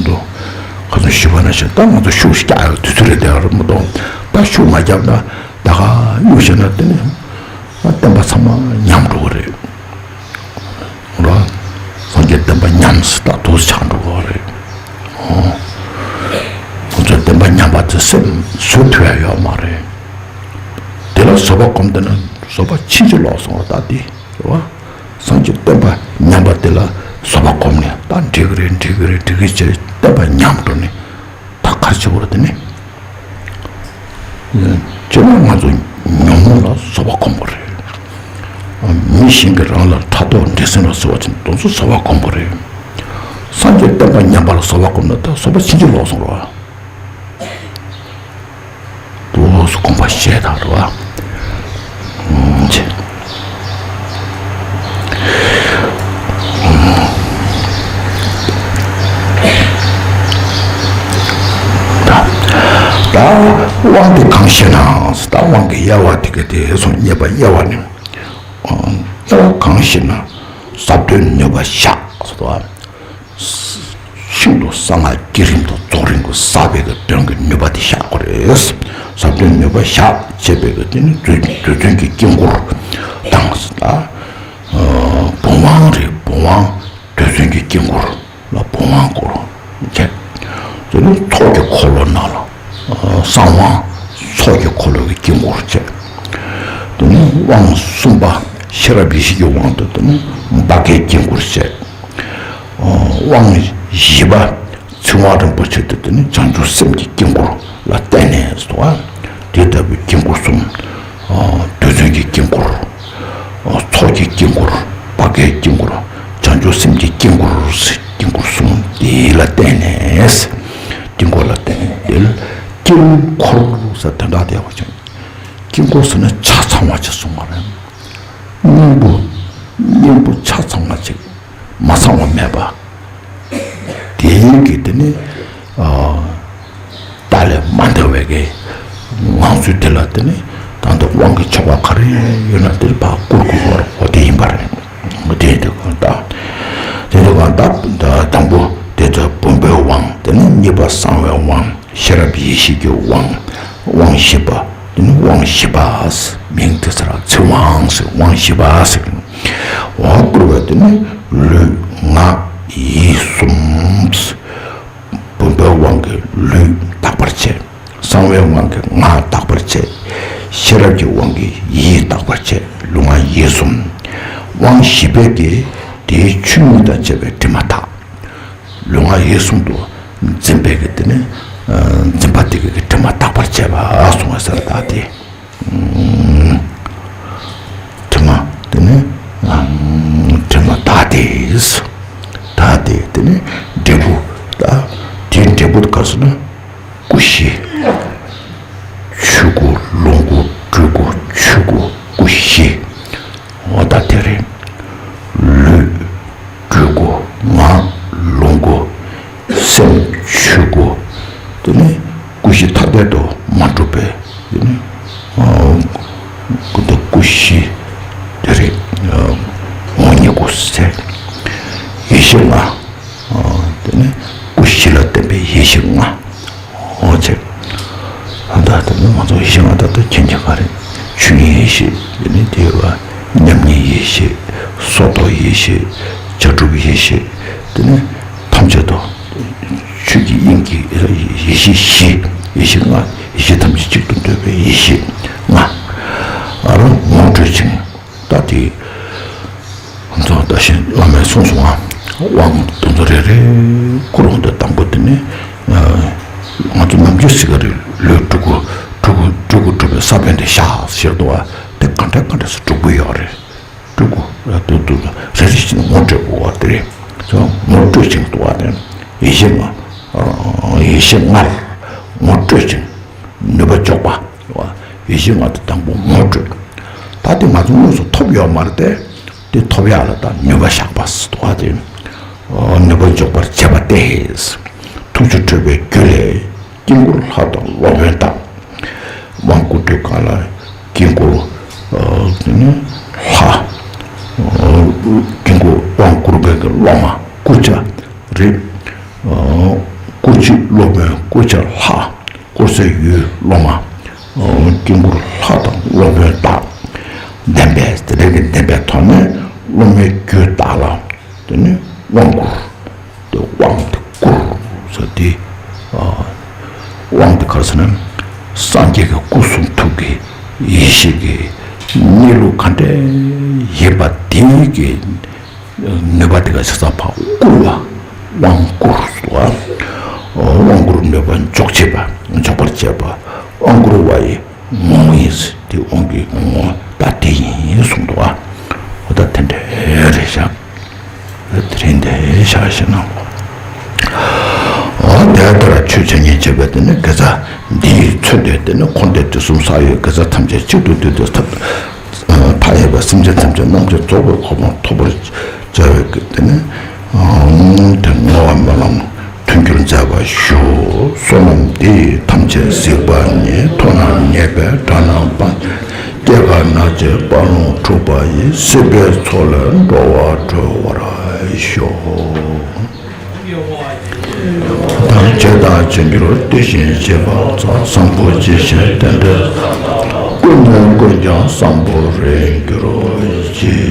འདུག་ཁ་སང་ཞུས་པ་ནང་བཞིན་ད་ང་ཚོ་ཤུགས་ཤིག་རྒྱག་ཡག་དུས་ཚོད་རེད་དེ་རེད་མ་གཏོགས། ད་ཤུགས་མ་བརྒྱབ་ན་ད་ག་གཡུག་བྱས་ན་དེ་ནས་བསྟན་པ་ཚང་མ་ཉམས་འགྲོ་གི་རེད། ར། སངས་རྒྱས་བསྟན་པ་ཉམས་སུ་ད་དུ་ཆགས་འགྲོ་གི་རེད། ཨོ། ཁོ་ཚོས་བསྟན་པ་ཉམས་པ་དེ་སེམས་བཟོད་ཐུབ་ཡ་ཡོད་མ་རེད། དེ་ལ་བཟོད་པ་སྒོམ་བསྡད་ན་བཟོད་པ་ཕྱིན་ཅི་ལོག་སོང་བ་ད་དེ་རེད་བ། སངས་རྒྱས་བསྟན་པ་ཉམས་པ་དེ་ལ་བཟོད་པ་སྒོམ་ནས་ད་འགྲིག་གི་རེད་འགྲིག་གི་རེད་འགྲིག་གི་ཅེས་བསྟན་པ་ཉམས་འགྲོ་ནས། ད་ག་རེ་བྱེད་དགོས་རེད་དེ་ནི། བྱས་ན་ང་ཚོ་ཉོན་མོངས་ལ་བཟོད་པ་སྒོམ་དགོས་རེད། མི་གཞན་གྱིས་རང་ལ་ཕྲག་དོག་འདྲེ་སྲིན་ལ་ཟེར་བ་ཅན་དེ་ཚོ་བཟོད་པ་སྒོམ་དགོས་རེད། སངས་རྒྱས་བསྟན་པ་ཉམས་པ་ལ་བཟོད་པ་སྒོམ་ན་ད་བཟོད་པ་ཕྱིན་ཅི་ལོག་སོང་རེད་བ། དུ་སྒོམ་པ་བཤད་དང་རེད་བ། ཨུམ་ཅེ། ཨུམ། དབང་དེ་གང་ཞེ་ན། ད་དབང་གི་དབྱེ་བ་དེ་ག་དེ་སོང་། རྙེད་པ་དབྱེ་བ་ནི། དབྱེ་བ་གང་ཞེ་ན། ཟབ་དོན་ནུས་པ་ཞག་ཟེར་བ། ཤིན་ཏུ་གསང་སྔགས་བསྐྱེད་རིམ་དང་རྫོགས་རིམ་གྱི་ཟབ་པའི་གི་དོན་གྱི་ནུས་པ་དེ་ཞག་གོ་རེད། ཟབ་དོན་ནུས་པ་ཞག་ཅེས་པའི་གི་དེ་ནི་རྡུལ་རྡུལ་ཚོན་གྱི་དཀྱིལ་འཁོར་དང་ཟེར་ད། བུམ་དབང་རེད། བུམ་དབང་རྡུལ་ཚོན་གྱི་དཀྱིལ་འཁོར་ལ་བུམ་དབང་སྐོར་བྱས། དེ་ནི་ཚོགས་ཀྱི་འཁོར་ལོ་ནང་ལ་གསང་དབང་ཚོགས་ཀྱི་འཁོར་ལོ་གི་དཀྱིལ་འཁོར་བྱས། དེ་ནི་དབང་གསུམ་པ་ཤེས་རབ་ཡེ་ཤེས་ཀྱི་དབང་དུ་དེ་ནི་དཔལ་དཀྱིལ་འཁོར་བྱས། དབང་བཞི་པ་ཚིག་དབང་རིན་པོ་ཆེ་དེ་དེ་ནི་བྱང་ཆུབ་སེམས་ཀྱི་དཀྱིལ་འཁོར་ལ་བརྟེན་ནས་སོ། དེ་ལྟ་བུའི་དཀྱིལ་འཁོར་གསུམ། རྡུལ་ཚོན་གྱི་དཀྱིལ་འཁོར། ཚོགས་ཀྱི་དཀྱིལ་འཁོར། དཔལ་དཀྱིལ་འཁོར། བྱང་ཆུབ་སེམས་ཀྱི་དཀྱིལ་འཁོར། དཀྱིལ་འཁོར་གསུམ་དེ་ལ་བརྟེན་ནས། དཀྱིལ་འཁོར་ལ་བརྟེན་ནས་དེ་ལ་དཀྱིལ་འཁོར་ཟེར་དོན་དག་དེ་ཡག་པོ་བྱུང་། དཀྱིལ་འཁོར་ཟེར་ན་ཆ་ཚང་བ་ཅིག་གསུངས་པ་རེད། སྙིང་པོ། སྙིང་པོ་ཆ་ཚང་བ་ཅིག་མ་ཚང་བ་མེད་པ། དེའི་གི་དེ་ནི། ཨ། རྟགས་ལས་མ་འདའ་བའི་གི་ངང་ཚུལ་དེ་ལ་དེ་ནི་ད་ལྟ་དབང་གི་ཆོ་ག་ག་རེ་ཡོད་ན་དེར་ཕར་བསྐུར་དགོས་པ་རེད། འོ་དེ་ཡིན་པ་རེད། འོ་དེ་དེ་གང་ལྟར། དེ་དེ་གང་ལྟར་དང་པོ་དེ་ཚོ་བུམ་པའི་དབང་། དེ་ནི་གཉིས་པ་གསང་བའི་དབང་། ཤེས་རབ་ཡེ་ཤེས་ཀྱི་དབང་། དབང་བཞི་པ། དེ་ནི་དབང་བཞི་པ། མིང་དེ་ཚོ་ལ་ཚིག་དབང་ཟེར། དབང་བཞི་པ་ཟེར། འོ་བསྐུར་བ་དེ་ནི་ལུས་ངག་ཡིད་གསུམ། བུམ་པའི་དབང་གིས་ལུས་དག་པར་བྱས། གསང་བའི་དབང་གིས་ངག་དག་པར་བྱས། ཤེས་རབ་ཀྱི་དབང་གིས་ཡིད་དག་པར་བྱས། ལུས་ངག་ཡིད་གསུམ། དབང་བཞི་པའི་གིས་དེའི་ཆོས་ཉིད་དང་བཅས་པའི་དྲི་མ་དག་ལུས་ངག་ཡིད་གསུམ་དུ་འཛིན་པའི་གི་དེ་ནི། ཨ། འཛིན་པ་དེ་གི་དྲི་མ་དག་པར་བྱས་པ་གསུངས་པ་ཟེར། ད་དེ། དྲི་མ་དེ་ནི། ཨ། དྲི་མ་དག་སྟེ། དག་སྟེ་དེ་ནི་འབྲས་བུ། ད་དེའི་འབྲས་བུ་ག་ཟེར་ན། སྐུ་བཞི། ཆོས་སྐུ། ལོངས་སྐུ། སྤྲུལ་སྐུ། ཆོས་སྐུ། སྐུ་བཞི། འོ་ད་དེ་རེད། ལུས། སྤྲུལ་སྐུ། ངག། ལོངས་སྐུ། སེམས། ཆོས་སྐུ། དེ་ནི་སྐུ་བཞི་ཐ་དད་དུ་མ་གྲུབ་པའི་དེ་ནི། ཨ། སྐུ་དང་སྐུ་བཞི་དེ་རེད། ཨ། ངོ་བོ་ཉིད་སྐུ་ཟེར། ཡེ་ཤེས་ལྔ། ཨ། དེ་ནི་སྐུ་བཞི་ལ་བརྟེན་པའི་ཡེ་ཤེས་ལྔ། འོ་ཅེ། ཨ། ད་དེ་ནི་ང་ཚོ་ཡེ་ཤེས་ལྔ་ད་ལྟ་མཁྱེན་གྱི་ག་རེད། ཆོས་ཉིད་ཡེ་ཤེས། དེ་ནི་དེ་བ་མཉམ་ཉིད་ཡེ་ཤེས། སོར་རྟོག་ཡེ་ཤེས། བྱ་གྲུབ་ཡེ་ཤེས། དེ་ནི་ཐམས་ཅད་དུ་ཆོས་ཀྱི་དབྱིངས་ཀྱི་ཡེ་ཤེས་བཞི། ཡེ་ཤེས་ལྔ། ཡེ་ཤེས་ཐམས་ཅད་གཅིག་ཏུ་འདུས་པའི་ཡེ་ཤེས་ལྔ། ཨ་རུ་ངོ་སྤྲོད་ཅིང་། ད་དེ་ཚོ་ད་ཞེས་བླ་མས་གསུངས་སོང་ང་། དབང་དེ་ཚོ་རེ་རེ་བསྐུར་འོང་དུས་དང་པོ་དེ་ནི། ཨ། ང་ཚོ་ནམ་རྒྱུན་ཟེར་གི་རེད། ལུས་སྤྲུལ་སྐུ། སྤྲུལ་སྐུ། སྤྲུལ་སྐུ་སྒྲུབ་པའི་ས་བོན་དེ་བཞག་ཟེར་འདུག་བ། དེ་ག་འདྲ་ག་འདྲ་སེ་སྒྲུབ་ཀྱི་ཡོད་རེད། སྤྲུལ་སྐུ་དུ་དུ་རེ་རེ་བཞིན་ངོ་སྤྲོད་དགོས་པ་དེ་རེད། ཚོ་ངོ་སྤྲོད་ཅིང་འདུག་བ་དེ། ཡེ་ཤེས་ལྔ། ཡེ་ཤེས་ལྔར་ངོ་སྤྲོད་ཅིང་ནུས་པ་འཇོག་པ། ཡེ་ཤེས་ལྔ་དེ་དང་པོ་ངོ་སྤྲོད། ད་དེ་ང་ཚོ་དངོས་སུ་ཐོབ་ཡོད་མ་རེད་དེ། དེ་ཐོབ་ཡག་ལ་ད་ནུས་པ་བཞག་པ་ཟེར་བ་དེ། ནུས་པ་འཇོག་པར་བྱེད་པ་སྟེ། ཐུགས་རྗེ་ཁྲོས་པའི་རྒྱུད་ལས། དཀྱིལ་འཁོར་ལྷ་དང་སློབ་དཔོན་དག་དབང་བསྐུར་དུས་གང་ལ་དཀྱིལ་འཁོར། ཨ། དེ་ནི་ལྷ། ཨ། དཀྱིལ་འཁོར་དབང་བསྐུར་མཁན་གྱི་སློབ་མ་སྐུ་ཕྱྭ་རེད། ཨ། སྐུ་མཆེད་སློབ་དཔོན་སྐུ་ཕྱྭ་ལྷ། བསྐོར་ས་ཡུལ་སློབ་མ། ཨ། དཀྱིལ་འཁོར་ལྷ་དང་སློབ་དཔོན་དག་བདེན་པས། དེ་འདྲ་གི་བདེན་པའི་ཐོག་ནས་སློབ་མའི་རྒྱུད་དག་ལ་དེ་ནི་དབང་བསྐུར། དེ་དབང་དེ་བསྐུར་ཟེར་དེ། ཨ། དབང་དེ་ག་རེ་ཟེར་ན། སངས་རྒྱས་ཀྱི་སྐུ་གསུང་ཐུགས་ཀྱི་ཡེ་ཤེས་ཀྱི་གནས་ལུགས་ག་འདྲ་ཡིན་པ་དེ་གི་ནུས་པ་དེ་ག་ཤ་ཚ་ཕར་བསྐུར་བ། དབང་བསྐུར་བ། དབང་བསྐུར་ནུས་པ་འཇོག་བྱེད་པ། འཇོག་པར་བྱེད་པ། དབང་བསྐུར་བ་ཡི་ངོ་བོ་ཡིན། དེ་དབང་གི་ངོ་བོ་ད་དེ་ཡིན་གསུངས་འདུག་བ། འོ་ད་དེ་འདྲ་རེད་ཤག་དེ་རིང་འདི་བཞག་ཞེ་ན། འོ་དེ་ལྟར་ཆོས་འཆད་ཉན་བྱེད་པའི་དེ་ནི་དགེ་རྩ་འདིས་མཚོན་ཏེ། དེ་ནི་འཁོར་འདས་དུས་གསུམ་བསགས་ཡོད་དགེ་རྩ་ཐམས་ཅད་གཅིག་ཏུ་བསྡུས་ཏེ་ཐབས་མཐའ་ཡས་པའི་སེམས་ཅན་ཐམས་ཅད་རྣམ་མཁྱེན་རྫོགས་པའི་གོ་འཕང་ཐོབ་པར་བྱ་བའི་དེ་ནི་དེ་བསྔོ་བ་སྨོན་ལམ་མཐུན་འགྱུར་མཛད་པར་ཞུ། བསོད་ནམས་འདི་ཡིས་ཐམས་ཅད་གཟིགས་པ་ཉིད། ཉེས་པའི་དགྲ་རྣམས་ཕམ། སྐྱེ་རྒ་ན་འཆིའི་རྦ་ཀློང་འཁྲུགས་པ་ཡི། སྲིད་པའི་མཚོ་ལས་འགྲོ་བ་སྒྲོལ་བར་ཤོག། ཐམས་ཅད་དང་མཚུངས་པར་བསྡུས་ཤིང་གཅེས་པར་འཛིན། བཟང་པོ་ཇི་བཞིན་དེ་འདྲའི་ཀུན་ནས་ཀུན་ཀྱང་བཟང་པོར་འགྱུར་བར་བགྱི།